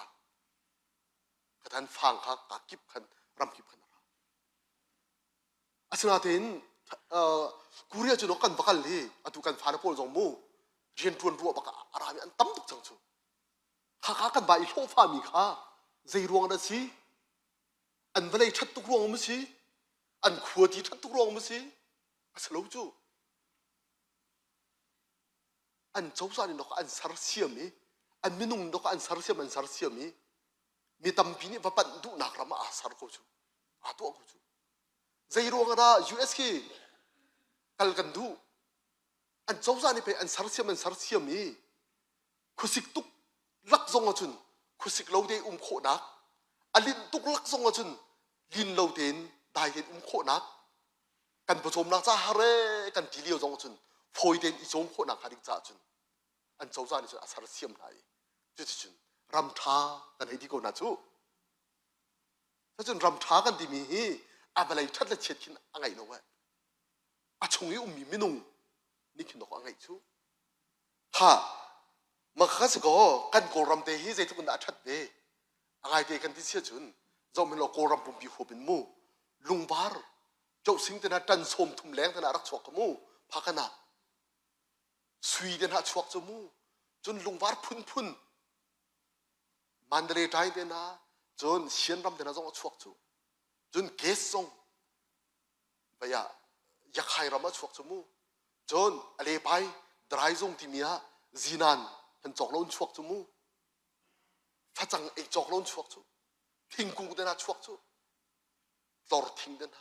Kathan fang kha ka kip khan ram kip khan a ra. Asinain Korea cu kan va kal hi atu kan fale pawl zong mu rian ṭuan ruah bak a rami an tam tuk cang cu. Khakha kan va i hlawhfami kha zei ruang dah si? An vawlei ṭhat tuk ruang maw si? An khuati ṭhat tuk ruang maw si? A si lo cu. An cozah nih an sersiam i an minung nih an sersiam an sersiam i mi tampi nih va panh duhnak ram ah aa ser ko cu. Aa tuah ko cu. Zei ruang ah dah US khi kal kan duh? An cozah nih pei an sersiam an sersiam i khuasik tuk lak zong ahcun khuasik lo te um khawhnak a linh tuk lak zong ahcun lin lo tein dai tein um khawhnak kan pawcawmnak ca har ee kan ti lio zong ahcun fawi tein i cawm khawhnak hnga ding caah cun an cozah nih cun a sersiam hna i cuticun ram ṭha kan hei ti ko hna cu. Cucun ram ṭha kan timi hi a vawlei ṭhat le chiat khin a ngeih lo eh. A chung i ummi minung nih khin a ngeih cu. Kha makha si kaw kan Kawlram te hi zeitluk in dah a ṭhat ve. A ngaite kan ti sia cun zohhmanh law Kawlram pumpi huap in mu lungvar Johsing te hna ṭan sawm thum leng te hna rak chuak ka mu phakan ah sui te hna chuak cu mu cun lungvar phunphun Mandalay ṭai te hna cun Sian ram te hna zong a chuak cu cun gas zong vei ah Yakhai ram ah chuak cu mu cun Alepai dry zung timi ah zinan han cawk lo in chuak cu mu facang ei cawk lo in chuak cu thingkung te hna chuak cu tlor thing te hna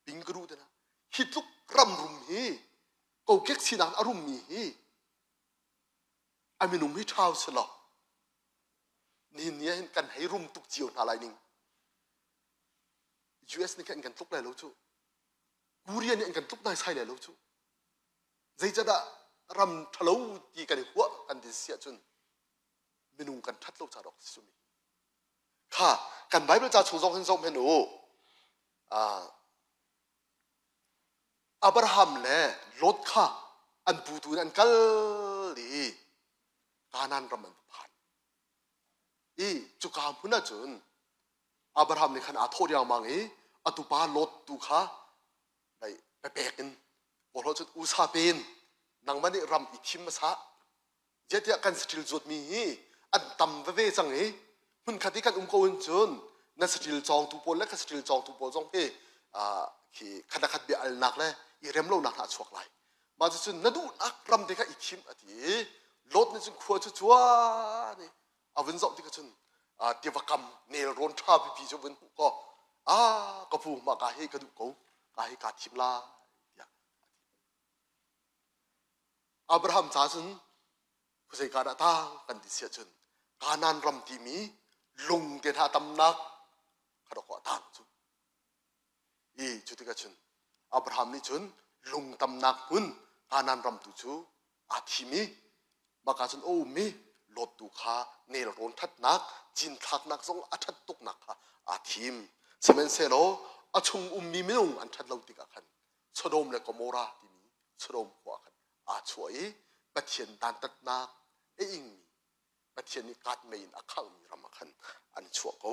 pingkaru te hna hi tluk ram rum hi kokek sinak a rummi hi a minung hi ṭhau si lo nihin ni ah hin kan hei rum tuk cio hna lai ning US nih khan kan tluk lai lo cu Korea nih an kan tluk naisai lai lo cu zeicadah ram ṭhalo ti kan i huah kan ti si ahcun minung kan ṭhat lo ca dawk si mi kha kan Bible ca chung zong hin zoh hmanh u Abraham le Lot kha an putu in an kal i Kanaan ram an va phan. I cuka hmun ah cun Abraham nih khan aa thawh riangmang i a tupa Lot tu kha pepek in kawlhaw cun usa pen nangmah nih ram i thim hmasa Zeitiah kan saṭil zuatmi hi an tam veve cang i hmunkhat i kan um ko in cun na saṭil cawngtu pawl le ka saṭil cawngtu pawl zong hi khi khat le khat bia alnak le i rem lonak hna a chuak lai. Mah cucun na duhnak ram te kha i thim a ti i Lot nih cun khua cu cuan i a vun zoh tikah cun tiva kam nelrawn ṭha pipi cu vun hmuh kaw a ka pu mah ka hi ka duh ko ka hi kaa thim lai tiah Abraham ca cun khuazei ka dah tang kan ti si ahcun Kanaan ram timi lung te hna tamnak kha dawk a tang cu. I cu tikah cun Abraham nih cun lung tamnak hmun Kanaan ram tu cu aa thim i maka cun a um i Lot tu kha nelrawn ṭhatnak cinthlaknak zong a ṭhat tuknak kha aa thim. Sihmanhsehlaw a chung ummi minung an ṭhat lo tikah khan Sodom le Gomorrah timi Sodom khua khan aa chuah i Pathian dantatnak a ingmi Pathian nih kaat mei in a khanghmi ram ah khan an chuah ko.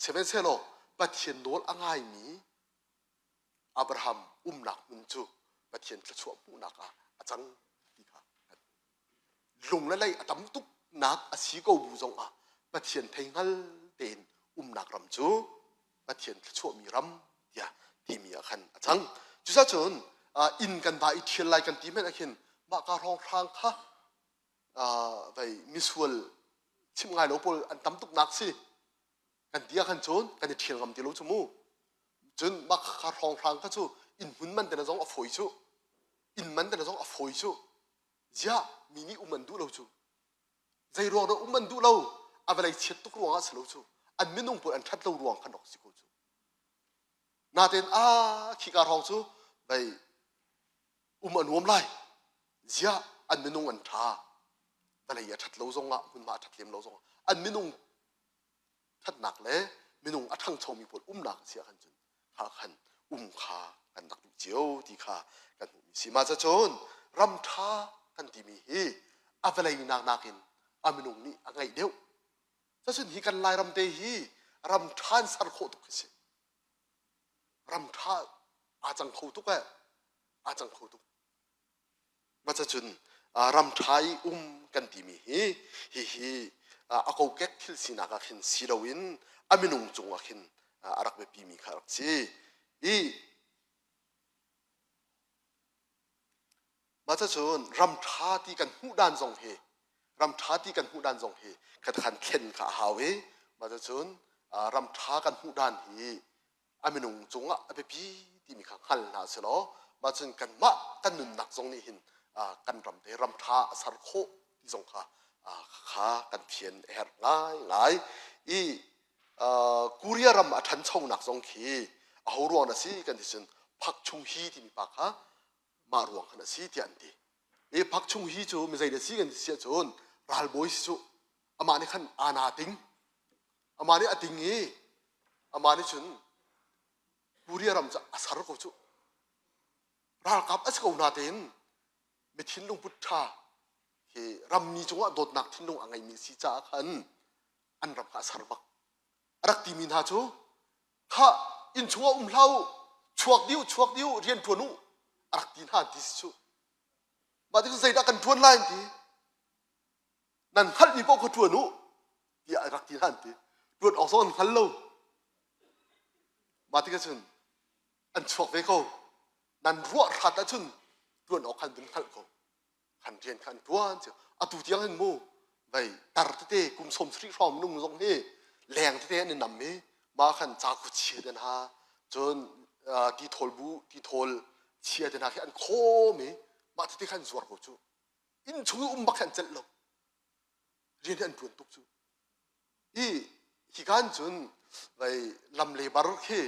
Sihmanhsehlaw Pathian nawl a ngaimi Abraham umnak hmun cu Pathian thluachuah hmuhnak ah a cang ti kha lung le lei a tam tuknak a si ko bu zong ah Pathian theihngal tein umnak ram cu Pathian thluachuahmi ram tiah timi ah khan a cang. Cucacun inn kan va i ṭhial lai kan ti hmanh ah khin mah ka hrawnghrang kha vei misual chimh ngai lo pawl an tam tuknak si kan ti ah khan cun kan i ṭhial ngam ti lo cu mu. Cun mah kha hrawnghrang kha cu inn hmun man te zong a fawi cu. Inn man te zong a fawi cu. Ziah mi nih um an duh lo cu. Zei ruang dah um an duh lo? A vawlei chiat tuk ruang ah si lo cu. An minung pawl an ṭhat lo ruang khan rak si ko cu. Natein a khika hrawng cu vei um a nuam lai. Ziah an minung an ṭha. Vawlei a ṭhat lo zong ah hmunhma a ṭhat lem lo zong ah an minung ṭhatnak le minung a ṭhangchomi pawl umnak a si ah khan cun kha khan um kha kan rak duh cio ti kha kan hmuhmi si. Mah cun ram ṭha kan timi hi a vawlei nak nakin a minung nih a ngeih deuh. Cun hi kan Lairam te hi ram ṭha in ser khawh tuk khi si. Ram ṭha aa cang kho tuk eh. Aa cang kho tuk. Mah cun ram ṭha i um kan timi hi hihi. a kokek thil sinak ah khin si loin a minung cungah khin a rak biapimi kha a rak si. I mah cun ram ṭha ti kan hmuh dan zong hi ram ṭha ti kan hmuh dan zong hi kha thlen kha a hau i mah cun ram ṭha kan hmuh dan hi a minung cungah a biapi timi kha hngal hna selaw mah cun kanmah kan nunnak zong nih hin kan ram te ram ṭha a ser khawh ti zong kha kha kan fian a herh ngaingai i Korea ram a ṭhanchonak zong khi aho ruang a si kan ti cun Phak Chung Hee timi pa kha mah ruang khan a si tiah an ti. I Phak Chung Hee cu mi zei a si kan ti si ahcun ralbawi si cu amah nih khan ana ting amah nih a ting i amah nih cun Korea ram cu a ser ko cu ralkap a si ko na tein mi thinlung put ṭha hi rammi cungah dawtnak thinlung a ngeimi si caah khan an ram kha a ser bak a rak timi hna cu kha inn chungah um hlah u chuak dih u chuak dih u rian ṭuan u a rak ti hna ti si cu mah ti zeidah kan ṭuan lai an ti nan hngalhmi paoh kha ṭuan u tiah a rak ti hna an ti ṭuan awk zong an hngal lo mah tikah cun an chuak ve ko nan ruah hrat ahcun ṭuan awk khan vun hngalh ko khan rian kha an ṭuan cio atu tiang hin mu vei tar tete kum 70 hrawng minung zong hi leng tete an i nam i mah khan caku chia te hna cun tithawl bu tithawl chia te hna khi an khawm i mah tete khan zuar ko cu inn chung i um bak khan celh lo rian hi an ṭuan tuk cu i hikan cun vei lam le bar khi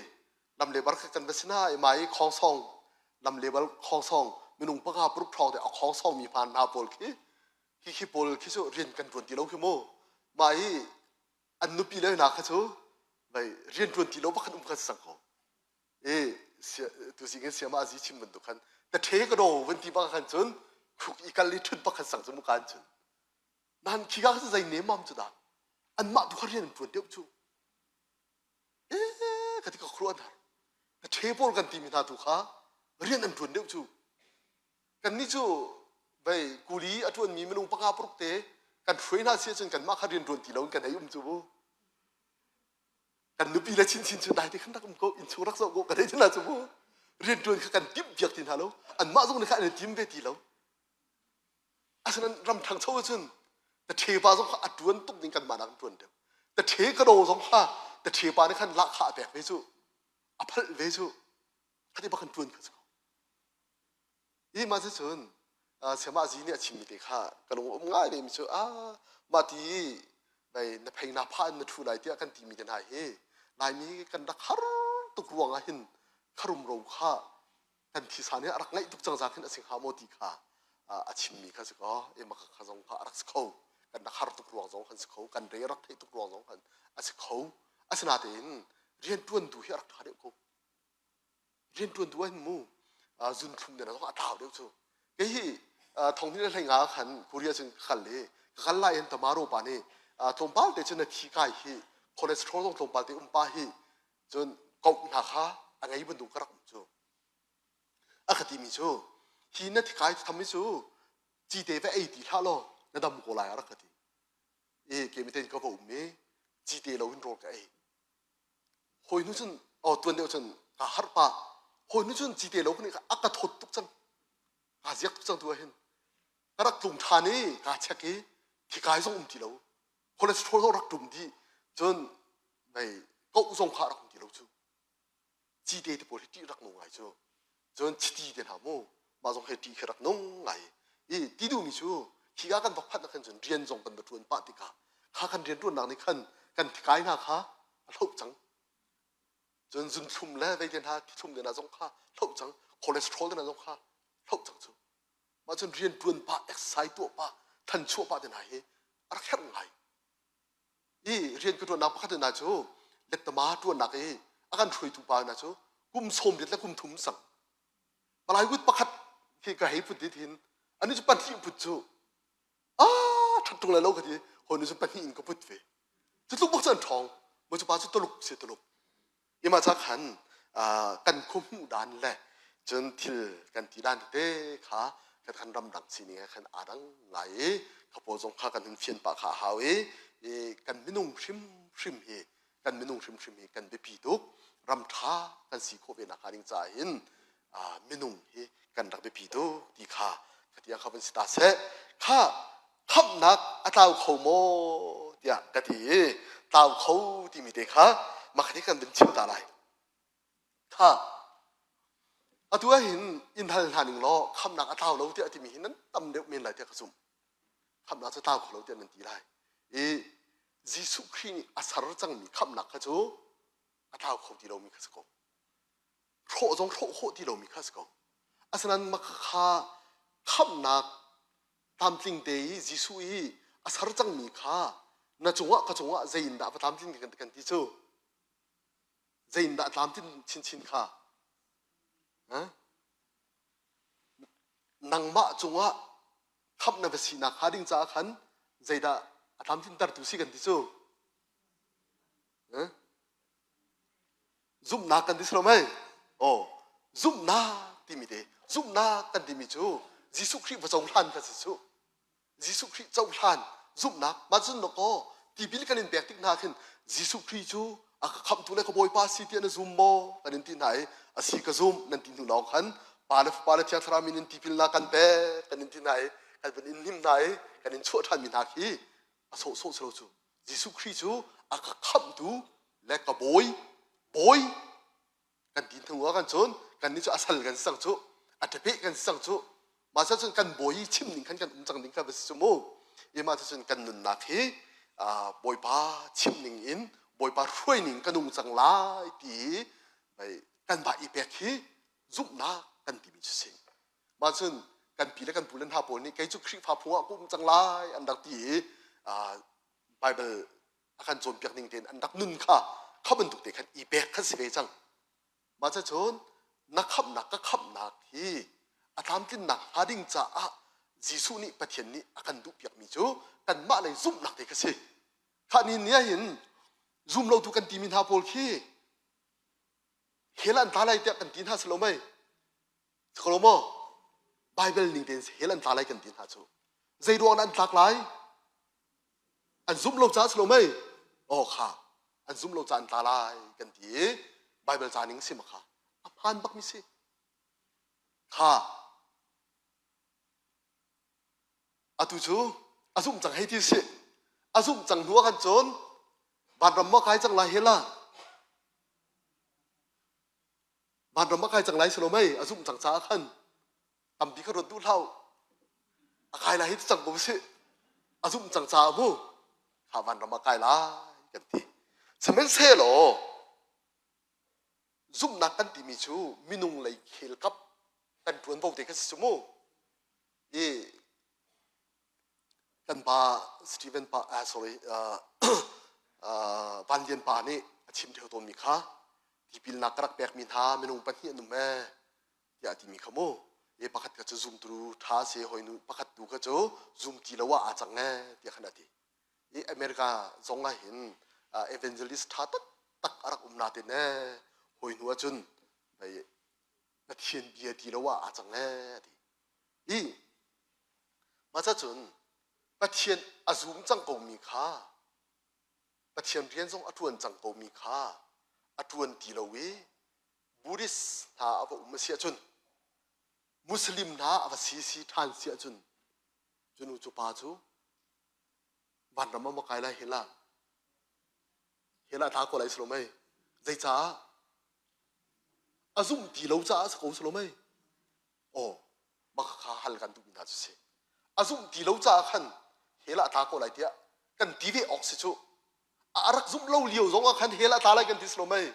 lam le bar khi kan va sina i mai khongsong lam le bar khongsong minung panga paruk ṭhawng te a khongsong mi hmaan hna pawl khi hi khi pawl khi cu rian kan ṭuan ti lo khi mu mah i an nupi le hna kha cu vei rian ṭuan ti lo bak um khan sang ko i tu sing in siama azi chim bantuk khan ta ṭhe ka do van ti bak khan cun khuk i kal i ṭhut bak khan sang cu mu kan cun nan khi ka cu zei ne mam cu dah anmah tu kha rian an ṭuan deuh cu ee ka ti ka khuruah hna ka ṭhe pawl kan timi hna tu kha rian an ṭuan deuh cu kannih cu vei kuli a ṭuanmi minung panga paruk te kan hruai hna si ahcun kanmah kha rian ṭuan ti lo in kan hei um cu bu kan nupi le chinchin cu dai te khan rak um ko innchung rak zoh ko kan hei ti hna cu mu rian ṭuan kha kan timh piak ti hna lo anmah zong nih kha an i tim ve ti lo Asinain ram ṭhangcho ahcun ṭhe pa zong kha a ṭuan tuk ding kanmah nak in ṭuan deuh. Ṭhe ka do zong kha ṭhe pa nih khan lahkhah a pek ve cu a phalh ve cu khati bak kan ṭuan kha si ko. Hi mah cun Siamah Zi nih a chimmi te kha ka lung um ngai ve mi cu ah mah ti dai na phei na pha in na ṭhu lai tiah kan timi te hna hi Laimi kan rak har tuk ruang ah hin kharum ro kha kan thisa nih a rak ngaih tuk cang za khin a si hnga maw ti kha a chimmi kha si kaw ema kha zong kha a rak si kho kan rak har tuk ruang zong kan si kho kan re rak theih tuk ruang zong kan a si kho asinatein rianṭuan tu hi a rak ṭha deuh ko rianṭuan tu ah hin mu zunthlum den zong a tlau deuh cu kei hi thong hnih le hlei nga khan Korea cun ka kal i ka kal lai in tamaro pa nih tlawmpal te cun na thi kai hi cholesterol zong tlawmpal te um pa hi cun koh hna kha a ngei bantuk ka rak um cu a ka timi cu hi na thikai tham hi cu cite va ei ti hlah law na dam ko lai a rak ka ti i kemi ten ka va um i cite lo in rawl ka ei hawi nu cun oh tuan deuh cun ka harh pa hawi nu cun cite lo nih a ka thawt tuk cang ka ziak tuk cang tu ah hin ka rak tlung ṭhan i kaa check i thikai zong um ti lo cholesterol zong rak ṭum dih cun mei koh zong kha rak um ti lo cu cite te pawl hi ṭih rak nung ngai cu cun chiti te hna mu mah zong he ṭih khi rak nung ngai i ti duhmi cu khi ka kan va phanh khan cun rian zong kan va ṭuan pah tikah kha kan rian ṭuannak nih khan kan thikai hna kha a hloh cang cun zunthlum le vei te hna thithlum te hna zong kha hloh cang cholesterol te hna zong kha hloh cang cu mah cun rian ṭuan pah exercise tuah pah thanchuah pah te hna hi a rak herh ngai i rian ka ṭuannak pakhat hna cu lettama ṭuannak i a kan hruaitu pa hna cu kum 80 le kum thum sang palai kut pakhat hi ka hei put dit hin ani cu pahnih put cu ah ṭhat ṭung lai lo ka ti hawi nu cu pahnih in ka put ve cu tluk bak cu an ṭhawng mu cu pa cu tuluk si tuluk Ima ca khan kan khuahmuh dan le cun thil kan ti dan tete kha kan ramdang sining he khan aa dang ngai i kha pawl zong kha kan hun fian pah kha a hau i. kan minung hrimhrim hi kan minung hrimhrim hi kan biapi tuk. Ram ṭha kan si khawh ve nakhnga ding caah hin minung hi kan rak biapi tuk ti kha khatiang kha van si ta seh. Kha khamhnak a tlau kho maw tiah ka ti i tlau kho timi te kha mah hi kan vun chim ta lai. Kha atu ah hin in hal hna ning law khamhnak a tlau lo tiah timi hi nan tam deuh men lai tiah ka zumh. Khamhnak cu tlau kho lo tiah nan ti lai. I Jesuh Khrih nih a ser cangmi khamhnak kha cu a tlau kho ti lomi kha si ko. Hrawh zong hrawh khawh ti lomi kha si ko. Asinain mah kha khamhnak tlamtling te i Jesuh i a ser cangmi kha na cungah ka cungah zei in dah va tlamtling kan, kan ti cu zei in dah tlamtlin chinchin kha nangmah cungah khamh na va sinak hnga ding caah khan zeidah a tlamtlintertu si kan ti cu Zumhnak kan ti si lo mei? Aw, zumhnak timi te, zumhnak kan timi cu Jesuh Khrih va cohlan kha si cu. Jesuh Khrih cohlan zumhnak mah cun kaw tipil kan in pek tik hna khin Jesuh Khrih cu a ka khamhtu le ka Bawipa si tiah na zum maw kan in ti hna i a si ka zum nan ti hnu lawng khan Pa le Fapa le Thiang Thlarau min in tipilnak kan pek kan in ti hna i kan van in hnim hna i kan in chuah ṭhanmi hna khi a sawhsawh si lo cu Jesuh Khrih cu a ka khamhtu le ka bawi bawi kan ti hnu ah kan cun kan nih cu a sal kan si cang cu a ṭapeh kan si cang cu mah cun kan bawi chim ning khan kan um cang ding kha va si cu mu i mah cun kan nunnak hi bawipa chim ning in bawipa hruai ning ka nung cang lai ti kan va i pek hi zumhnak kan timi cu si mah cun kan pi le kan pu le hna pawl nih kei cu Khrihfa phung ah ka um cang lai an rak ti i Bible a kan cawnpiak ning tein an rak nun kha kha bantuk te khan i pek khan si ve cang. Mah cun na khamhnak ka khamhnak hi a tlamtlinnak hnga ding caah Jesuh nih Pathian nih a kan duhpiakmi cu kanmah lei zumhnak te kha si. Kha ni ni ah hin zum lotu kan timi hna pawl khi hell an tla lai tiah kan ti hna si lo mei? Si ko lo maw? Bible ning tein hell an tla lai kan ti hna cu. Zei ruang dah an tlak lai? An zumh lo caah si lo mei? Aw kha, an zumh lo caah an tla lai kan ti i Bible ca ning si ma kha? A hmaan bakmi si. Kha, atu cu a zumh cang hei ti si. A zumh cang hnu ah khan cun vanram maw kai cang lai hell ah? Vanram a kai cang lai si lo mei a zumh cang caah khan tampi kha ruat duh hlah a kai lai hi ti cang ko si a zumh cang caah mu kha vanram a kai lai kan ti sihmanhsehlaw zumhnak kan timi cu minung lei khel kap kan ṭuanvo te kha si cu mu i kan pa Stephen pa ah sorry uh, uh, Van Lian pa nih a chim theo tawnmi kha tipilnak ka rak pekmi hna minung pahnih an um ee tiah a timi kha mu e pakhat kha cu zumtu ṭha si hoi nu pakhat tu kha cu zum ti lo ah aa cang ee tiah khan a ti i America zong ah hin evangelist ṭha taktak a rak um natin ee hoi hnu ahcun Pathian bia ti lo ah aa cang ee a ti i mah cun Pathian a zum cang komi kha Pathian rian zong a ṭuan cang komi kha a ṭuan ti lo i Buddhist hna a va um a si ahcun Muslim hna a va si si ṭhan si ahcun cu nu cu pa cu vanram ah maw kai lai hell ah hell ah tla ko lai si lo mei zeicah a zumh ti lo caah si ko si lo mei Aw, mah kha hal kan duhmi hna cu si. A zumh ti lo caah khan hell ah tla ko lai tiah kan ti ve awk si cu. A rak zumh lo lio zong ah khan hell ah tla lai kan ti si lo mei.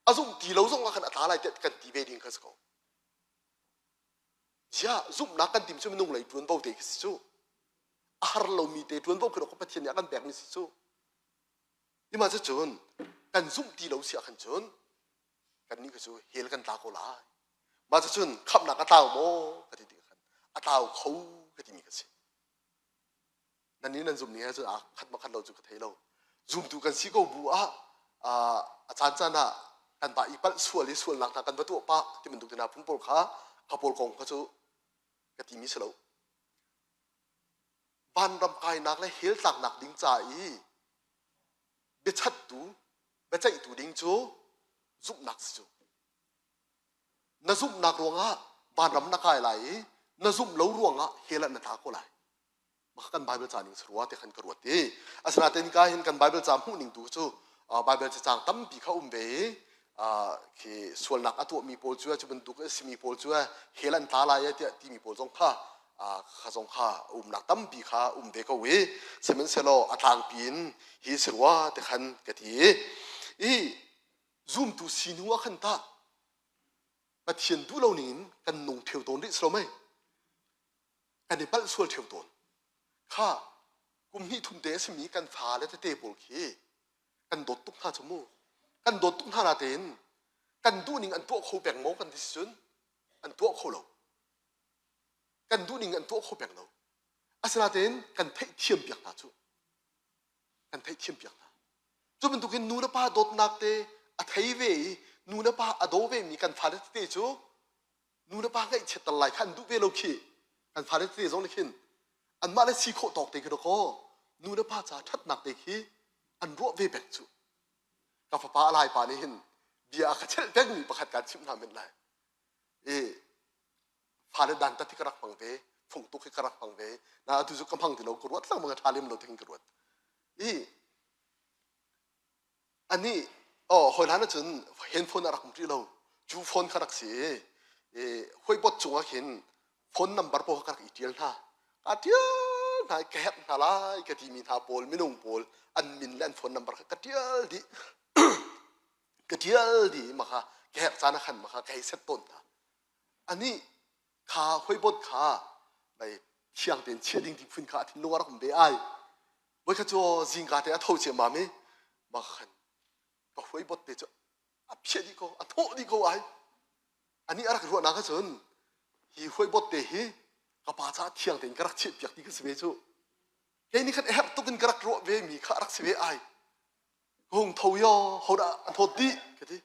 A zumh ti lo zong ah khan a tla lai tiah kan ti ve ding kha si ko. Ziah zumhnak kan tim cu minung lei ṭuanvo te khi si cu. A har lomi te ṭuanvo khi Pathian nih a kan pekmi si cu. Ima cu cun kan zumh ti lo si ah khan cun kannih kha cu hell kan tla ko lai. Mah cucun khamhnak a tlau maw ka ti tikah khan a tlau kho ka timi ka si. Nan nih nan zumh ning ahcun aa khat ma khat lo cu ka thei lo. Zumtu kan si ko bu ah a caan caan ah kan va i palh sual i sualnak hna kan va tuah pah ti bantuk te hna phun pawl kha kha pawl kong kha cu ka timi si lo. Vanram kainak le hell tlaknak ding ca i. Biachattu, biaceihtu ding cu zumhnak si cu. Na zumhnak ruangah vanram na kai lai i na zumh lo ruangah hell ah na tla ko lai. Mah kan Bible ca ning sarua te khan ka ruat i asinain ka hin kan Bible ca hmuh ning tu cu Bible cacang tampi kha um ve i khi sualnak a tuahmi pawl cu cu bantuk a simi pawl cu hell an tla lai tiah timi pawl zong kha kha zong kha umnak tampi kha um ve ko i sihmanhsehlaw a tlangpi in hi sarua te khan ka ti i zumtu si hnu ah khan tah Pathian duh lo ning in kan nung theu tawn rih si lo mei kan i palh sual ṭheo tawn. Kha kum hnih thum te a simi kan fale tete pawl khi kan dawt tuk hna cu mu. Kan dawt tuk hna natein kan duhning an tuah kho peng maw kan ti si cun an tuah kho lo. Kan duhning an tuah kho peng lo. Asinatein kan theihthiam piak hna cu. Kan theihthiam piak hna. Cu bantukin nu le pa dawtnak te a thei ve i nu le pa a daw vemi kan fale tete cu nu le pa ngaihchiatter lai kha an duh ve lo khi kan fale tete zong nih khin anmah le si khawh tawk te khi dawkaw nu le pa ca ṭhatnak te khi an ruah ve peng cu ka fapa a lai pa nih hin bia a ka chelh pengmi pakhat kaan chimh hna men lai i fale dantat hi ka rak hmang ve fung tuk hi ka rak hmang ve na atu cu ka hmang ti lo ka ruat lengmang a ṭha lem lo ting ka ruat i Anih oh hawi hlan ahcun handphone a rak um rih lo. Cu phone kha rak si i, i huaibot cungah khin phone number pawl kha ka rak i ṭial hna. Kaa ṭial hna i ka herh hna lai ka timi hna pawl minung pawl an min le an phone number kha ka ṭial dih. ka ṭial dih i maka ka herh caan ah khan maka ka hei set tawn hna. Anih kha huaibot kha mei thiang tein chiah ding ti phun kha a thinlung a rak um ve ai. Voikhat cu zingka te a tho ciammam i mah khan ka huaibot te cu a phiah dih ko a thawh dih ko ai. Anih a rak ruahnak ahcun hi huaibot te hi ka pa caah thiang tein ka rak chiah piak ti ka si ve cu. Kei nih khan a herh tuk in ka rak ruah ve mi kha a rak si ve ai. Ka hung tho yo hodah a thawt dih ka ti.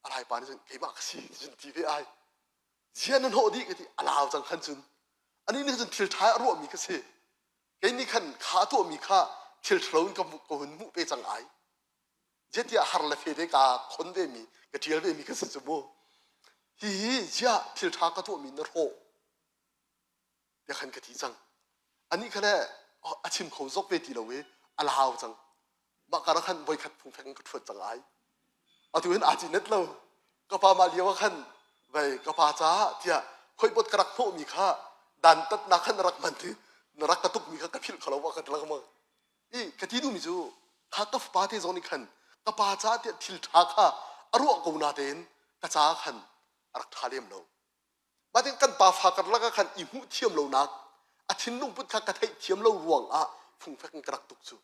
A lai pa nih cun keimah ka si cun ti ve ai. Zia na hnawh dih ka ti a lau cang khan cun anih nih cun thil ṭha a ruahmi ka si kei nih khan kha a tuahmi kha thil ṭhalo in ka ka hun hmuh ve cang ai ziatiah har le fe te ka khon ve mi ka ṭial ve mi ka si cu mu hihi ziah thil ṭha ka tuahmi na hrawh tiah khan ka ti cang anih kha le a chim kho zok ve ti lo i a lau cang mah kar ah khan voikhat phungfek in ka ṭhuat cang ai atu hin aa cinet lo ka pa mah lio ah khan vei ka pa caah tiah khoibot ka rak hnawhmi kha dantatnak khan na rak hman i na rak ka tukmi kha ka philh kho lo ka ti lengmang i ka ti duhmi cu kha ka fapa te zong nih khan ka pa caah tiah thil ṭha kha a ruah ko natein ka caah khan a rak ṭha lem lo Mah kan pa fa karlak ah khan i hmuh thiam lonak a thinlung put kha ka theih thiam lo ruang ah fungfek in ka rak tuk cu.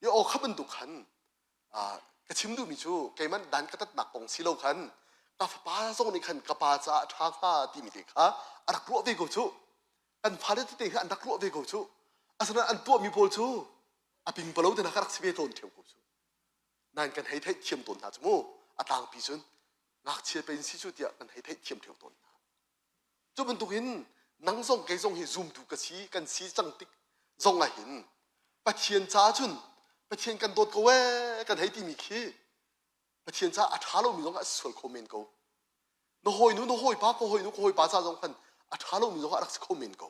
I aw kha bantuk khan ka chim duhmi cu keimah dan ka tatnak kong si lo khan ka fapa zong nih khan ka pa caah ṭha hnga timi te kha a rak ruah ve ko cu. Kan fale tete kha an rak ruah ve ko cu. Asinain an tuahmi pawl cu a pingpalo te hna kha rak si ve tawn ṭheo ko cu. Nain kan hei theih thiam tawn hna cu mu a tlangpi cun ngakchia pe in si cu tiah kan hei theih thiam ṭheo tawn hna. Cu bantukin nang zong kei zong hi zumtu ka si kan si cang tik zong ah hin Pathian caah cun Pathian kan dawt ko ee kan hei timi khi Pathian caah a ṭha lomi zong ah a sual kho men ko. Na hawinu na hawipa ka hawinu ka hawipa ca zong khan a ṭha lomi zong ah a rak si kho men ko.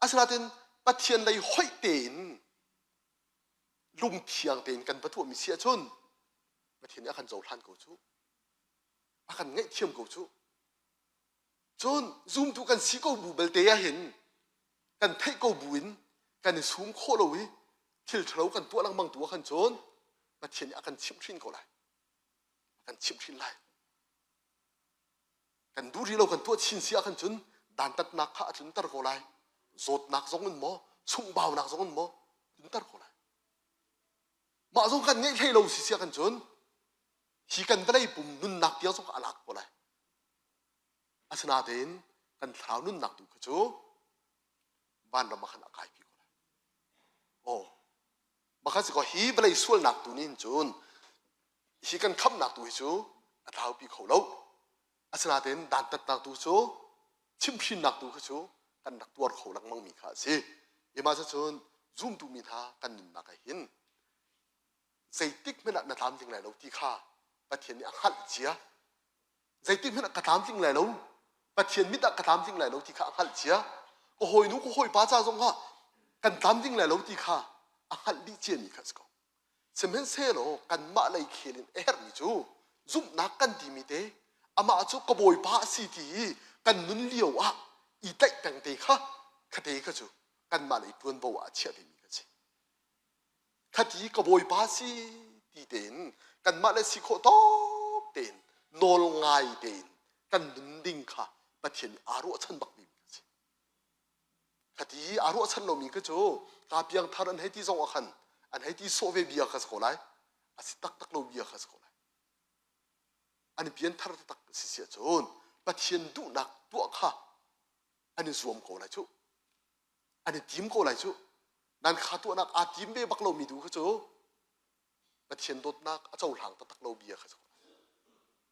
Asinain Pathian lei hoih tein lungthiang tein kan va tuahmi si ahcun Pathian nih a kan cohlan ko cu. A kan ngaihthiam ko cu. Cun zumtu kan si ko bu belte ah hin kan theih ko bu in kan i sum khawh lo i thil ṭhalo kan tuah lengmang tu ah khan cun Pathian nih a kan chimhhrin ko lai. A kan chimhhrin lai. Kan duh rih lo kan tuah chin si ah khan cun dantatnak kha a tlunter ko lai. Zawtnak zong in maw, sunghbaunak zong in maw tlunter ko lai. Mah zong kan ngeih hlei lo si si ah khan cun hi kan vawlei pum nunnak tiang zong a lak ko lai. Asinain kan thlarau nunnak tu kha cu vanram ah khan a kaipi ko lai. Aw, mah si ko hi vawlei sualnak tu nih hin cun hi kan khamhnak tu hi cu a tlaupi kho lo. Asinain dantatnak tu cu chimhhrinnak tu kha cu kan rak tuar kho lengmang mi kha a si. Ima cun. Zumtu mi hna kan nunnak ah hin zeitik hmanh ah na tlamtling lai lo ti kha Pathian nih a hngalh cia. Zeitik hmanh ah ka tlamtling lai lo. Pathian mit ah ka tlamtling lai lo ti kha a hngalh cia. Ka hawinu ka hawipa ca zong ah kan tlamtling lai lo ti kha a hngalh dih ciami kha a si ko. Sihmanhsehlaw kanmah lei khel in a herhmi cu zumhnak kan timi te amah cu ka bawipa a si ti i kan nun lio ah i tlaih peng te kha khate kha cu kanmah lei ṭuanvo ah a chiah vemi kan si. Khati ka bawipa si ti tein kanmah le si khawh tawk tein nawl ngai tein kan nun ding kha Pathian nih aa ruahchan bakmi kan si. Khati aa ruahchan lomi kha cu kaa piangthar an hei ti zong ah khan an hei ti sawh ve bia kha si ko lai. A si taktak lo bia kha si ko lai. An i pianthar taktak si si ahcun Pathian duhnak tuah kha an i zuam ko lai cu. An i tim ko lai cu. Nan kha tuahnak aa tim ve bak lomi tu kha cu Pathian dawtnak a cohlang taktak lo bia kha si ko lai.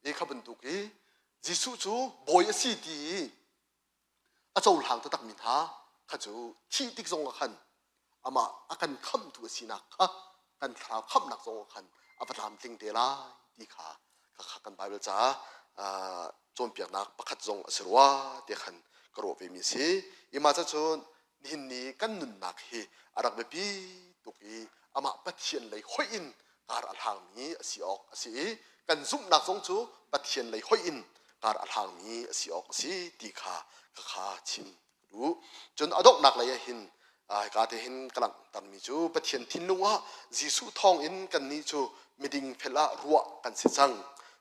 E kha bantuk i Jesuh cu bawi a si ti i a cohlang taktakmi hna kha cu thih tik zong ah khan amah a kan khamhtu a sinak kha kan thlarau khamhnak zong ah khan a va tlamtling te lai ti kha kha kan Bible caah cawnpiaknak pakhat zong a si rua ti khan ka ruah ve mi a si. Ima ca cun nihin ni kan nunnak hi a rak biapi tuk i amah Pathian lei hoih in kar a hlangmi a si awk a si i kan zumhnak zong cu Pathian lei hoih in kar a hlangmi a si awk a si ti kha ka kha chim ka duh. Cun a donghnak lei ah hin hika te hin ka langhtermi cu Pathian thinlung ah Jesuh thawngin kannih cu miding fel ah ruah kan si cang.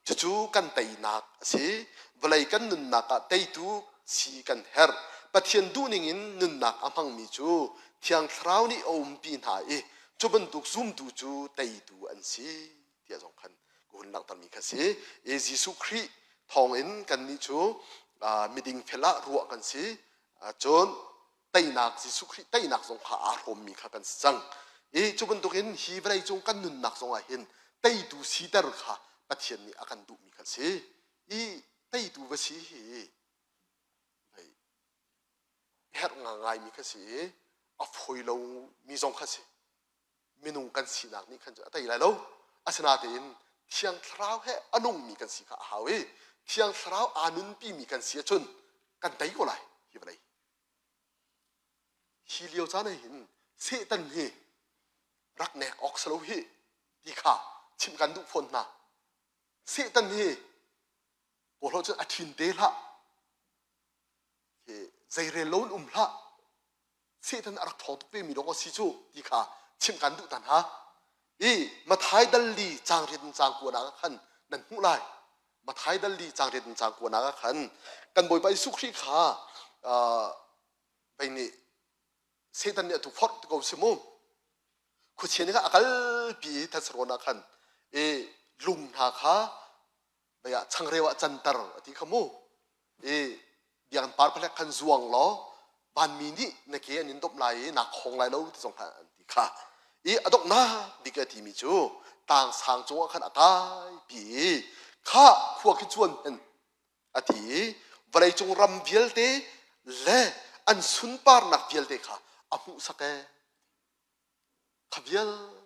Cucu kan teinak a si. Vawlei kan nunnak ah teitu si kan herh. Pathian duhning in nunnak a hmangmi cu Thiang Thlarau nih a umpi hna i cu bantuk zumtu cu teitu an si tiah zong khan ka hun langhtermi kha si. I Jesuh Khrih thawngin kannih cu miding fel ah ruah kan si. Cun teinak Jesuh Khrih teinak zong kha aa hrawmmi kha kan si cang. I cu bantukin hi vawlei cung kan nunnak zong ah hin teitu siter kha Pathian nih a kan duhmi kha si. I teitu va si hi herh ngaingaimi kha si i a fawi lomi zong kha si. Minung kan sinak nih khan cu a tei lai lo. Asinain Thiang Thlarau he a nungmi kan si kha a hau i Thiang Thlarau aa nunpimi kan si ahcun kan tei ko lai hi vawlei. Hi lio caan ah hin Satan hi rak nek awk si lo hi ti kha chimh kan duh fawn hna. Satan hi kawlho cun a ṭhin te hlah. Zeirel lo in um hlah. Satan a rak ṭhawng tuk vemi dawk a si cu ti kha chimh kan duh ta hna. I Mathai dal li caang riat in caang kuanak ah khan nan hmuh lai. Mathai dal li caang riat in caang kuanak ah khan kan Bawipa Jesuh Khrih kha vei nih Satan nih a tukforh ti ko si mu. Khuachia nih khan a kalpi i thetsarawn ah khan i lung hna kha vei ah changreu ah canter a ti kha mu. I biakinn par phalek khan zuang law vanmi nih na ke an in domh lai i naa khong lai lo ti zong kha an ti kha. I a donghnak bik a timi cu tang sang cungah khan a kai pi i kha khua khi cuan hen a ti i vawleicung ram vialte le an sunparnak vialte kha a hmuhsak ee. Kha vialte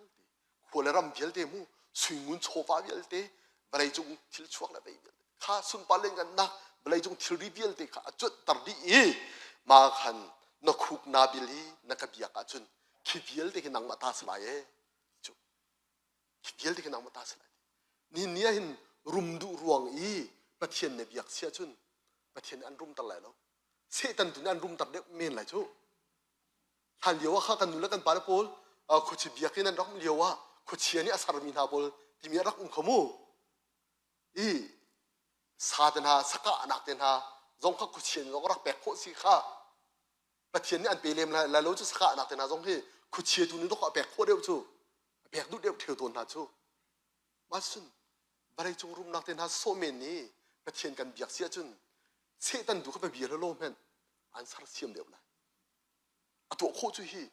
khua le ram vialte mu suingun chawva vialte vawleicung thil chuak le vei vialte kha sunpar le ngannak vawleicung thilri vialte kha a cuanhter dih i mah khan na khuk naa bil i na ka biak ahcun khi vialte khi nangmah ta si lai ee cu khi vialte khi nangmah ta si lai ni ni ah hin rum duh ruang i Pathian na biak si ahcun Pathian an rumter lai lo Satan tu nih an rumter deuh men lai cu hlan lio ah kha kan nu le kan pale pawl khuachi biakinn an rak um lio ah khuachia nih a sermi hna pawl timi a rak um kho mu i sa te hna sakahnak te hna zong kha khuachia nih zong rak pek khawh si kha Pathian nih an pe lem lai lo cu sakahnak te hna zong hi khuachia tu nih dok a pek khawh deuh cu a pek duh deuh theu tawn hna cu Mahcun vawleicung rumnak te hna sawh men nih Pathian kan biak si ahcun Satan tu kha va bia law hmenh an sersiam deuh lai. A tuah khawh cu hi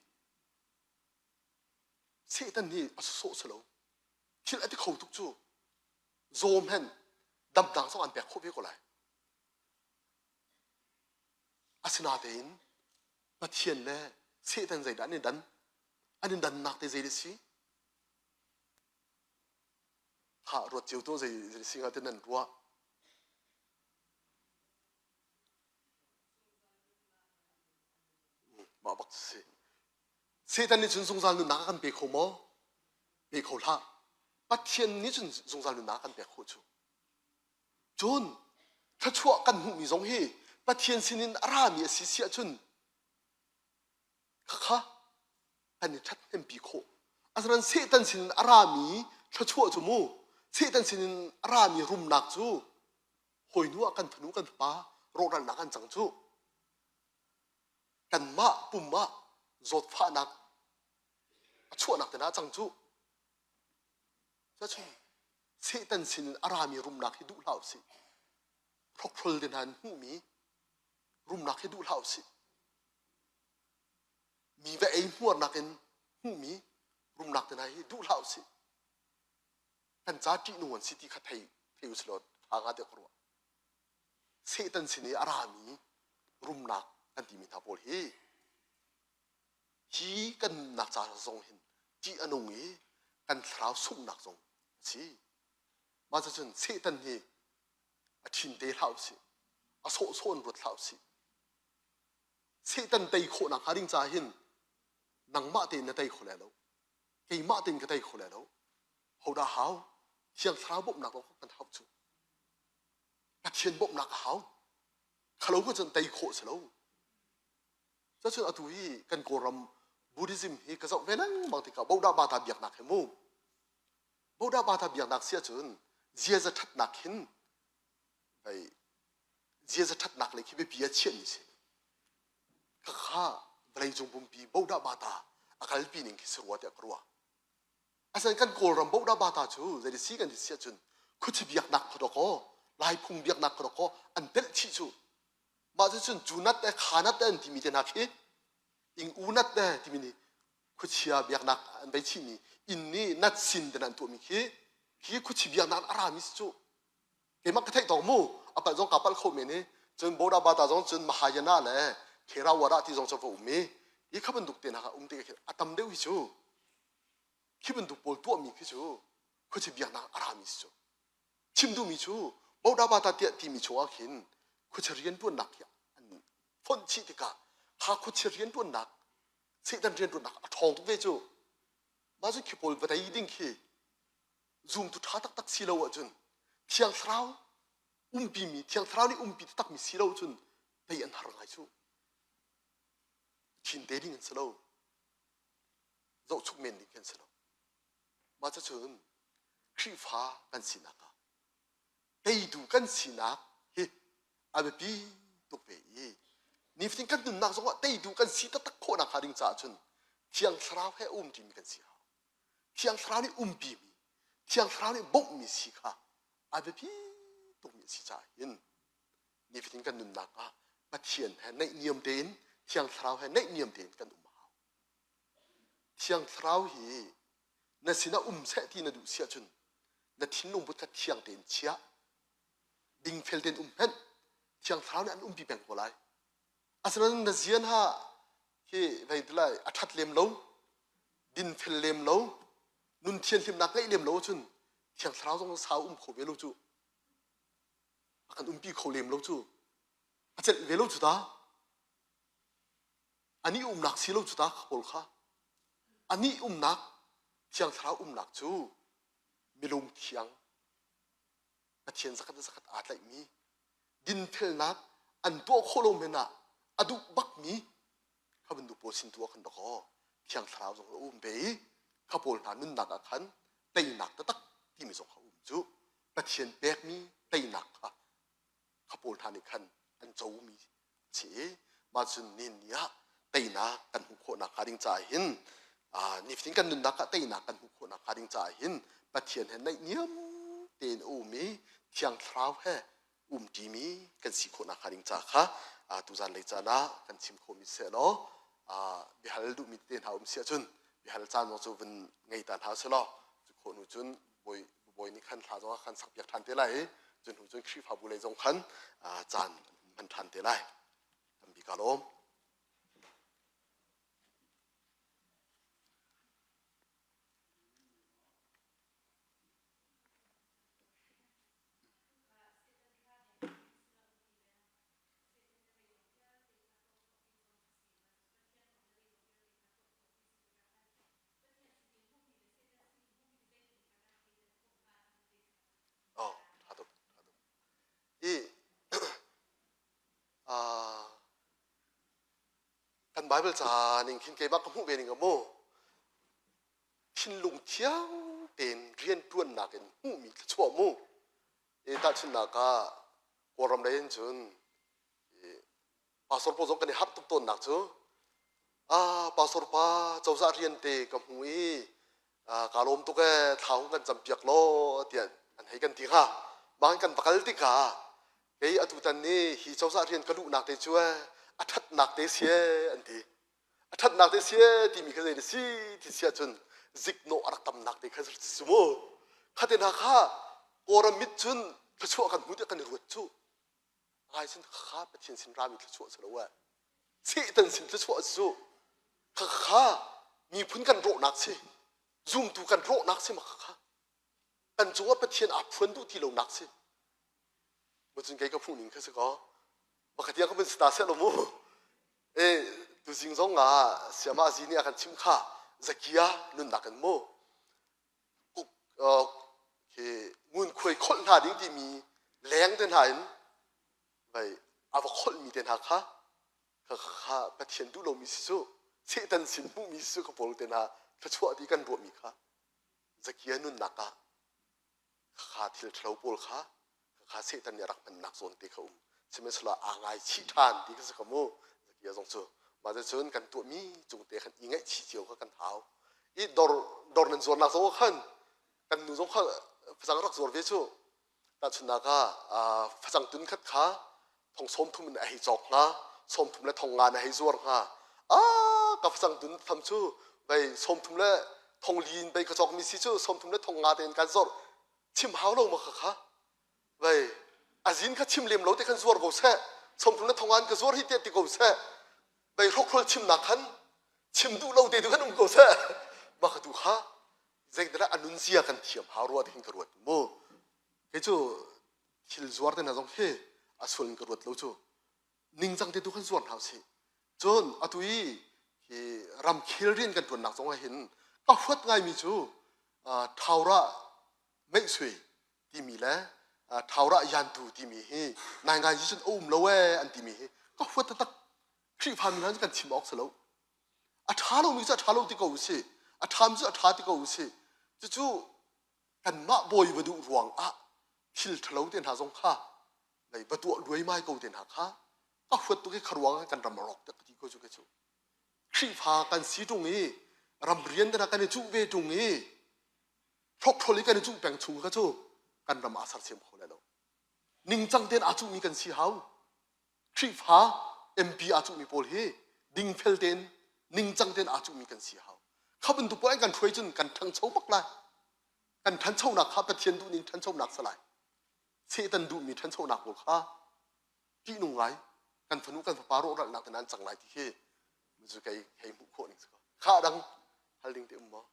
Satan hi a sawh si lo. Thil a ti kho tuk cu zaw hmenh damnak zong an pek khawh ve ko lai. Asinain Pathian le Satan zeidah an i dan? An in dannak te zei a si? Khah ruat cio to zei zei si hnga te nan ruah. Mah bak si. Satan nih cun zungzal nunnak a kan pe kho maw? Pe kho hlah. Pathian nih cun zungzal nunnak a kan pek khawh cu. Cun thluachuah kan hmuhmi zong hi Pathian sinin a rami a si si ahcun khakha kan i ṭhathnempi khawh. Asinain Satan sinin a rami thluachuah cu mu Satan sinin a rami rumnak cu hawinu ah kan fanu kan fapa rawhralnak an cang cu. Kanmah pum ah zawtfahnak a chuahnak te hna a cang cu. Cuacun Satan sinin a rami rumnak hi duh hlah usih. Hrokhrol te hna in hmuhmi rumnak hi duh hlah usih. Mi va ei hmuarnak in hmuhmi rumnak te hna hi duh hlah usih. Kan ca ṭihnung an si ti kha thei thei usih law ṭha hnga tiah ka ruah. Satan sin i a rami rumnak kan timi hna pawl hi hi kan nunnak ca zong hin ṭih a nung i kan thlarau sunghnak zong a si. Mah cucun Satan hi a ṭhin te hlah usih, a sawhsawh in ruat hlah usih. Satan tei khawhnak hnga ding caah hin nangmah tein na tei kho lai lo, keimah tein ka tei kho lai lo. Hodah hau? Thiang Thlarau bawmhnak lawng kan hau cu. Pathian bawmhnak a hau. Khalo ko cun tei khawh si lo. Cucun atu hi kan Kawlram Buddhism hi ka zoh ve lengmang tikah Bodah Bata biaknak hi mu. Bodah Bata biaknak si ahcun ziaza ṭhatnak hin hei ziaza ṭhatnak lei khi biapi ah chiahmi si. Khakha vawleicung pumpi Bodah Bata a kalpi ning khi si rua tiah ka ruah. Asinain kan Kawlram Bodah Bata cu zei si kan ti si ahcun khuachi biaknak kha dawkaw Laiphung biaknak kha dawkaw an telh chih cu. Mah cucun cu nat te kha nat te an timi te hna khi ing u nat te timi nih khuachia biaknak an vei chihmi inn nih nat sin te an tuahmi khi khi khuachi biaknak a rami si cu keimah ka theih tawk mu a palh zong ka palh kho men i cun Boda Bata zong cun Mahayana le Theravada ti zong cu va um i hi kha bantuk te hna kha um te khi a tam deuh hi cu khi bantuk pawl tuahmi khi cu khuachi biaknak a rami si cu Chim duhmi cu Bodabata tiah timi chungah khin khuachia rianṭuannak hi an fonh chih tikah kha khuachia rianṭuannak Satan rianṭuannak a ṭhawng tuk ve cu. Mah cu khi pawl va tei ding khi zumtu ṭha taktak si lo ahcun Thiang Thlarau umpimi Thiang Thlarau nih umpi taktakmi si lo cun tei an har ngai cu. Thin te ding an si lo. Zohchuk men ding khi an si lo. Mah cucun Khrihfa kan sinak ah teitu kan sinak hi a biapi tuk ve i nifatin kan nunnak zongah teitu kan si taktak khawhnak hnga ding caah cun Thiang Thlarau he um ṭimi kan si hau. Thiang Thlarau nih umpimi, Thiang Thlarau nih bawmhmi si kha a biapi tukmi a si caah hin nifatin kan nunnak ah Pathian he naihniam tein Thiang Thlarau he naihniam tein kan um a hau. Thiang Thlarau hi na sinah um seh ti na duh si ahcun na thinlung put kha thiang tein chia. Dingfel tein um hmenh. Thiang Thlarau nih an umpi peng ko lai. Asinain na zian ha hi vei ti lai a ṭhat lem lo, dinfel lem lo, nun thianhlimnak ngeih lem lo ahcun Thiang Thlarau zong sau um kho ve lo cu. A kan umpi kho lem lo cu. A celh ve lo cu ta. Anih umnak si lo cu ta pawl kha. Anih umnak Thiang Thlarau umnak cu milung thiang Pathian zakhat le zakhat aa tlaihmi dinfelnak an tuah khawh lo men ah a duh bakmi kha bantuk pawl sin tu ah khan dakaw Thiang Thlarau zong a um ve i kha pawl hna nunnak ah khan teinak taktak timi zong kha um cu Pathian pekmi teinak kha kha pawl hna nih khan an comi si i mah cun ni ni ah teinak kan hmuh khawhnak hnga ding caah hin nifatin kan nunnak ah teinak kan hmuh khawhnak hnga ding caah hin Pathian he naihniam tein a um i Thiang Thlarau he umṭimi kan si khawhnak hnga ding ca kha tuzan lei caan ah kan chim khawhmi seh law biahal duhmi te hna um si ahcun biahal caan zong cu vun ngei ta hna seh law cu khawh hnu cun bawi bawi nih khan hla zong ah khan sakpiak ṭhan te lai i cu hnu cun Khrihfabu lei zong khan caan hman ṭhan te lai. Tampi ka lawm. Kan Bible ca ning khin keimah ka hmuh ve ning a mu. Thinlung thiang tein rianṭuannak in hmuhmi thluachuah mu. E tahchunhnak ah Kawlram lei in cun pastor pawl zong kan i harh tuk tawnnak cu ah pastor pa cozah rian te ka hmu i kaa lawm tuk ee thla hung kan campiak law tiah an hei kan ti hnga. Mah kan va kal tikah kei atutan ni hi cozah rian ka luhnak te cu a ṭhatnak te si an ti. A ṭhatnak te si timi kha zei na si ti si ahcun ziknawh a rak tamnak te kha si mu. Kha te hna kha Kawlram mit cun thluachuah kan hmu tiah kan i ruat cu. Ngai cun kha Pathian sin rami thluachuah si lo ee. Satan sin thluachuah si cu. Kha kha miphun kan rawhnak si. Zumtu kan rawhnak si ma kha kha. Kan cungah Pathian aa phuan duh ti lonak si. Macun kei ka hmuh ning kha si kaw. Pakhat tiang ka vun si ta seh lo mu. E tuzing zong ah siama zi nih a kan chimh kha Zakia nunnak in mu. Khi ngunkhuai kholh hna ding timi leng te hna in vai a va kholhmi te hna kha kha Pathian duh lomi si cu Satan sin hmuhmi si cu ka pawl te hna thluachuah ti kan ruahmi kha Zakia nunnak ah kha thil ṭhalo pawl kha kha Satan nih a rak hmannak zawn te kha um sihmanhsehlaw aa ngaichih ṭhan ti kha si ka mu Zakia zong cu mah cun kan tuahmi cung te khan i ngaihchih cio kha kan hau i dor dor nan zuarnak zong khan kan nu zong kha facang rak zuar ve cu tahchunhnak ah facang tun khat kha thong 30 in a hei cawk hnga 30 le thong nga na hei zuar hnga ah ka facang tun tham cu vei 30 le thong li in bei ka cawk mi si cu 30 le thong nga tein kan zawrh chim hau lo ma kha kha vei azin kha chim lem lo te khan zuar ko seh 30 le thong nga in ka zuar hi te ti ko seh vei hrokhrol chimnak khan chim duh lo te tu khan um ko seh ma kha tu kha zeidah a nun zia kan thiam hau rua te khin ka ruat mu kei cu thil zuar te hna zong khi a sual in ka ruat lo cu ningcang te tu khan zuar hna usih cun atu i hi ramkhel rian kan ṭuannak zong ah hin ka huat ngaimi cu thaurah meihsui timi le thaurah yantu timi hi naingai cun a um lo ee an timi hi ka huat taktak Khrihfami hna cu kan chim awk si lo a ṭha lomi cu a ṭha lo ti ko usih a ṭhami cu a ṭha ti ko usih cucu kanmah bawi va duh ruang ah thil ṭhalo te hna zong kha lei va tuah luaimai ko te hna kha ka huat tuk i kha ruang ah kan ram a rawk tiah ka ti ko cu ka cu Khrihfa kan si ṭung i ram rian te hna kan i cuh ve ṭung i hrokhrol i kan i cuh peng chung kha cu kan ram aa sersiam kho lai lo ningcang tein aa cuhmi kan si hau Khrihfa MP aa cuhmi pawl hi dingfel tein ningcang tein aa cuhmi kan si hau kha bantuk pawl an kan hruai cun kan ṭhangcho bak lai kan ṭhanchonak kha Pathian duhning ṭhanchonak si lai Satan duhmi ṭhanchonak pawl kha ṭihnung ngai kan fanu kan fapa rawhralhnak te an cang lai ti khi cu kei hei hmuh khawh ning si ko kha dang hal ding te um maw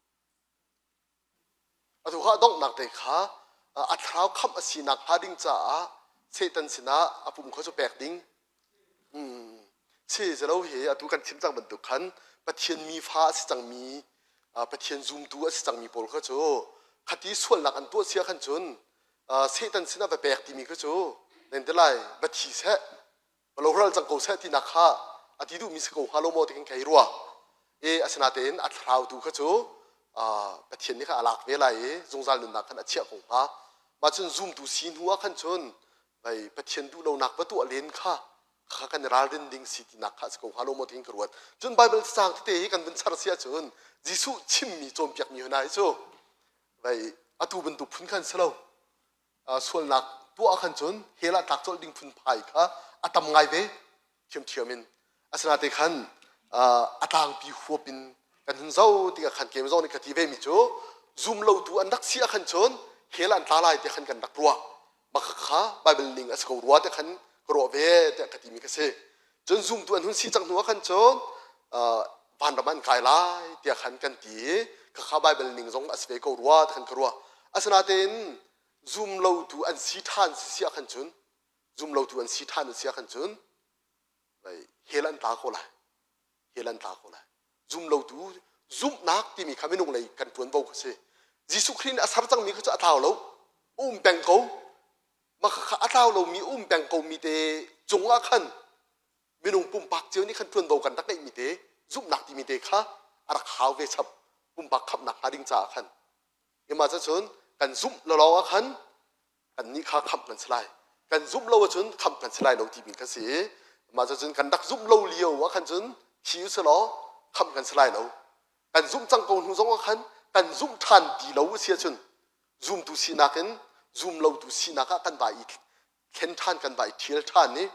Atu kha donghnak te kha a thlarau khamh a sinak hnga ding caah Satan sinah a pum kha cu pek ding. Si zelo hi atu kan chim cang bantuk khan Pathian mi fa a si cangmi Pathian zumtu a si cangmi pawl kha cu khati sualnak an tuah sia khan cun Satan sinah va pek timi kha cu nan ti lai va thi seh lohral cang ko seh tinak kha a ti duhmi si ko hnga lo maw ti kan kei rua e asinatein a thlarau tu kha cu Pathian nih khan a lak ve lai i zungzal nunnak khan a chiah ko hnga mah cun zumtu si hnu ah khan cun vei Pathian duh lonak va tuah len kha kha kan i ralrin ding si tinak kha a si ko hnga lo maw ti ka ruat cun Bible cang tete hi kan vun char si ahcun Jesuh chimmi cawnpiakmi hna hi cu vei atu bantuk phun khan si lo sualnak tuah khan cun hell ah tlak colh ding phunphai kha a tam ngai ve thiamthiam in asinain khan a tlangpi huap in kan hun zo tikah khan kem zong nih ka ti ve mi cu zum lotu an rak si ah khan cun hell an tla lai ti khan kan rak ruah bak kha Bible ning a si ko rua te khan ka ruah ve tiah ka timi ka si cun zumtu an hun si cang hnu ah khan cun vanram an kai lai tiah khan kan ti i khakha Bible ning zong a si ve ko rua ti khan ka ruah asinain zum lotu an si ṭhan si si ah khan cun zum lotu an si ṭhan si ah khan cun hell an tla ko lai hell an tla ko lai zum lotu zumhnak timi kha minung lei kan ṭuanvo kha si Jesuh Khrih nih a ser cangmi kha cu a tlau lo um peng ko mah kha a tlau lomi um peng komi te cungah khan. Minung pumpak cio nih khan ṭuanvo kan rak ngeihmi te zumhnak timi te kha a rak hau ve chap pumpak khamhnak hnga ding caah khan. Mah cun kan zumh lawlaw ah khan kannih kha khamh kan si lai. Kan zumh lo ahcun khamh kan si lai lo timi kha si i mah cun kan rak zumh lo lio ah khan cun thi u sih law khamh kan si lai lo. Kan zumh cang ko hnu zong ah khan kan zumh ṭhan ti lo a si ahcun zumtu sinak in zum lotu sinak ah kan vai i thlen ṭhan kan vai ṭhial ṭhan i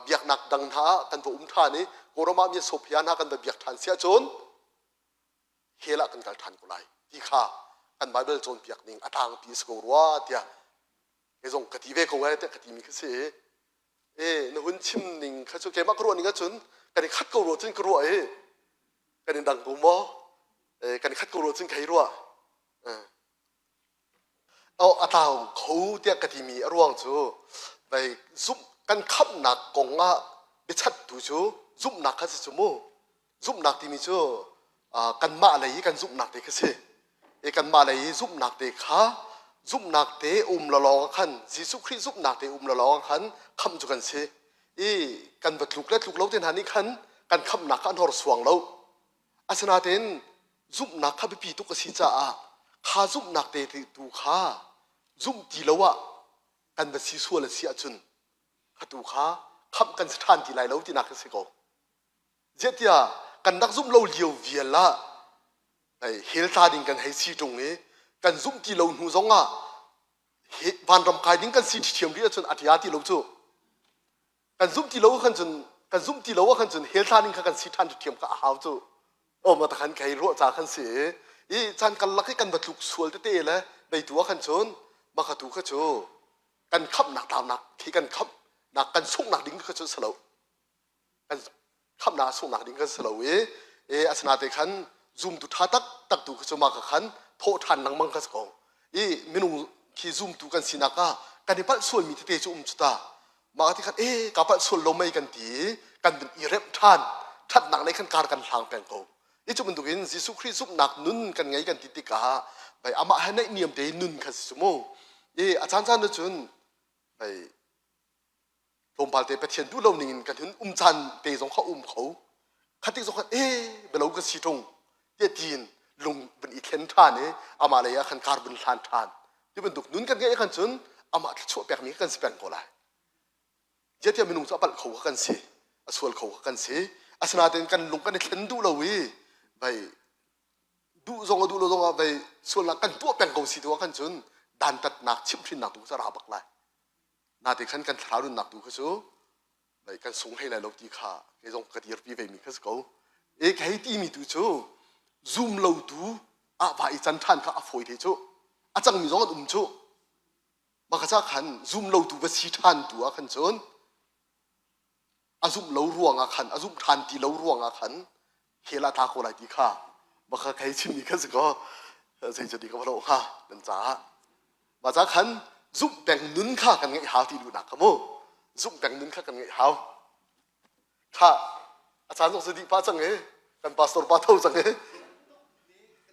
biaknak dang hna ah kan va um ṭhan i Kawlram ah mi Sophia hna kan va biak ṭhan si ahcun hell ah kan kal ṭhan ko lai ti kha kan Bible cawnpiak ning a tlangpi a si ko rua tiah kei zong ka ti ve ko eh tiah ka timi kha si. E na hun chim ning kha cu keimah ka ruah ning ahcun kan i khat ko rua cun ka ruah i kan i dang ko maw? E, kan i khat ko rua cun ka hei ruah. Oh, a tlau kho tiah ka timi a ruang cu vei zumh kan khamhnak kong ah biachattu cu zumhnak kha si cu mu. Zumhnak timi cu kanmah lei i kan zumhnak te kha si. I kanmah lei i zumhnak te kha zumhnak te um lawlaw ah khan Jesuh Khrih zumhnak te um lawlaw ah khan khamh cu kan si. I kan va tluk le tluk lo te hna nih khan kan khamhnak kha an horsuang lo. Asinain zumhnak kha biapi tuk a si caah kha zumhnak te tu kha zumh ti lo ah kan va si sual a si ahcun kha tu kha khamh kan si ṭhan ti lai lo tinak a si ko. Ziahtiah kan rak zumh lo lio vial ah hell tla ding kan hei si ṭung i kan zumh ti lo hnu zong ah vanram kai ding kan si ṭhiam rih ahcun a ṭia ti lo cu. Kan zumh ti lo khan cun kan zumh ti lo ah khan cun hell tla ding kha kan si ṭhan ṭhiam kha a hau cu. Aw ma takhan kai ruah ca khan si i caan karlak i kan va tluk sual tete le beitu ah khan cun maka tu kha cu kan khamhnak tlaunak khi kan khamhnak kan sunghnak ding kha cu si lo. Kan khamhnak sunghnak ding kan si lo i e asinain khan zumtu ṭha taktak tu kha cu mah ka khan thawh ṭhan lengmang kha si ko i minung khi zumtu kan sinak ah kan i palh sualmi tete cu um cu ta mah ti khan e ka palh sual lo mei kan ti i kan vun i remh ṭhan ṭhatnak lei khan kar kan hlang peng ko i cu bantukin Jesuh Khrih zumhnak nun kan ngei kan ti tikah bai amah he naihniam tein nun kha si cu mu i a caan caan cun bai tlawmpal te Pathian duh lo ning in kan hun um caan te zong kha um kho khatik zong khan e belo ka si tung tiah tiin lung vun i thlen ṭhan i amah lei ah khan kar vun hlan ṭhan ti bantuk nun kan ngeih khan cun amah thluachuah pekmi kan si peng ko lai ziatiah minung cu a palh kho kha kan si a sual kho kha kan si asinain kan lung kan i thlen duh lo i vai duh zong a duh lo zong ah vai sualnak kan tuah peng ko si tu ah khan cun dantatnak chimhhrinnak tu cu a ra bak lai Nate khan kan thlarau nunnak tu kha cu kan sung hlei lai lo ti kha kei zong ka dirpi ve mi kha si ko. E ka hei ti mi tu cu zum lo tu ah va i can ṭhan kha a fawi te cu a cangmi zong an um cu mah ka ca khan zum lo tu va si ṭhan tu ah khan cun a zumh lo ruangah khan a zumh ṭhan ti lo ruangah khan hell ah tla ko lai ti kha baka kai chimmi kha si ko zei cu ti ka va lo hnga nan caah mah ca khan zumh peng nun kha kan ngeih hau ti duhnak kha mu zumh peng nun kha kan ngeih hau kha a caan zong si dih pa cang e kan pastor pa tho cang e.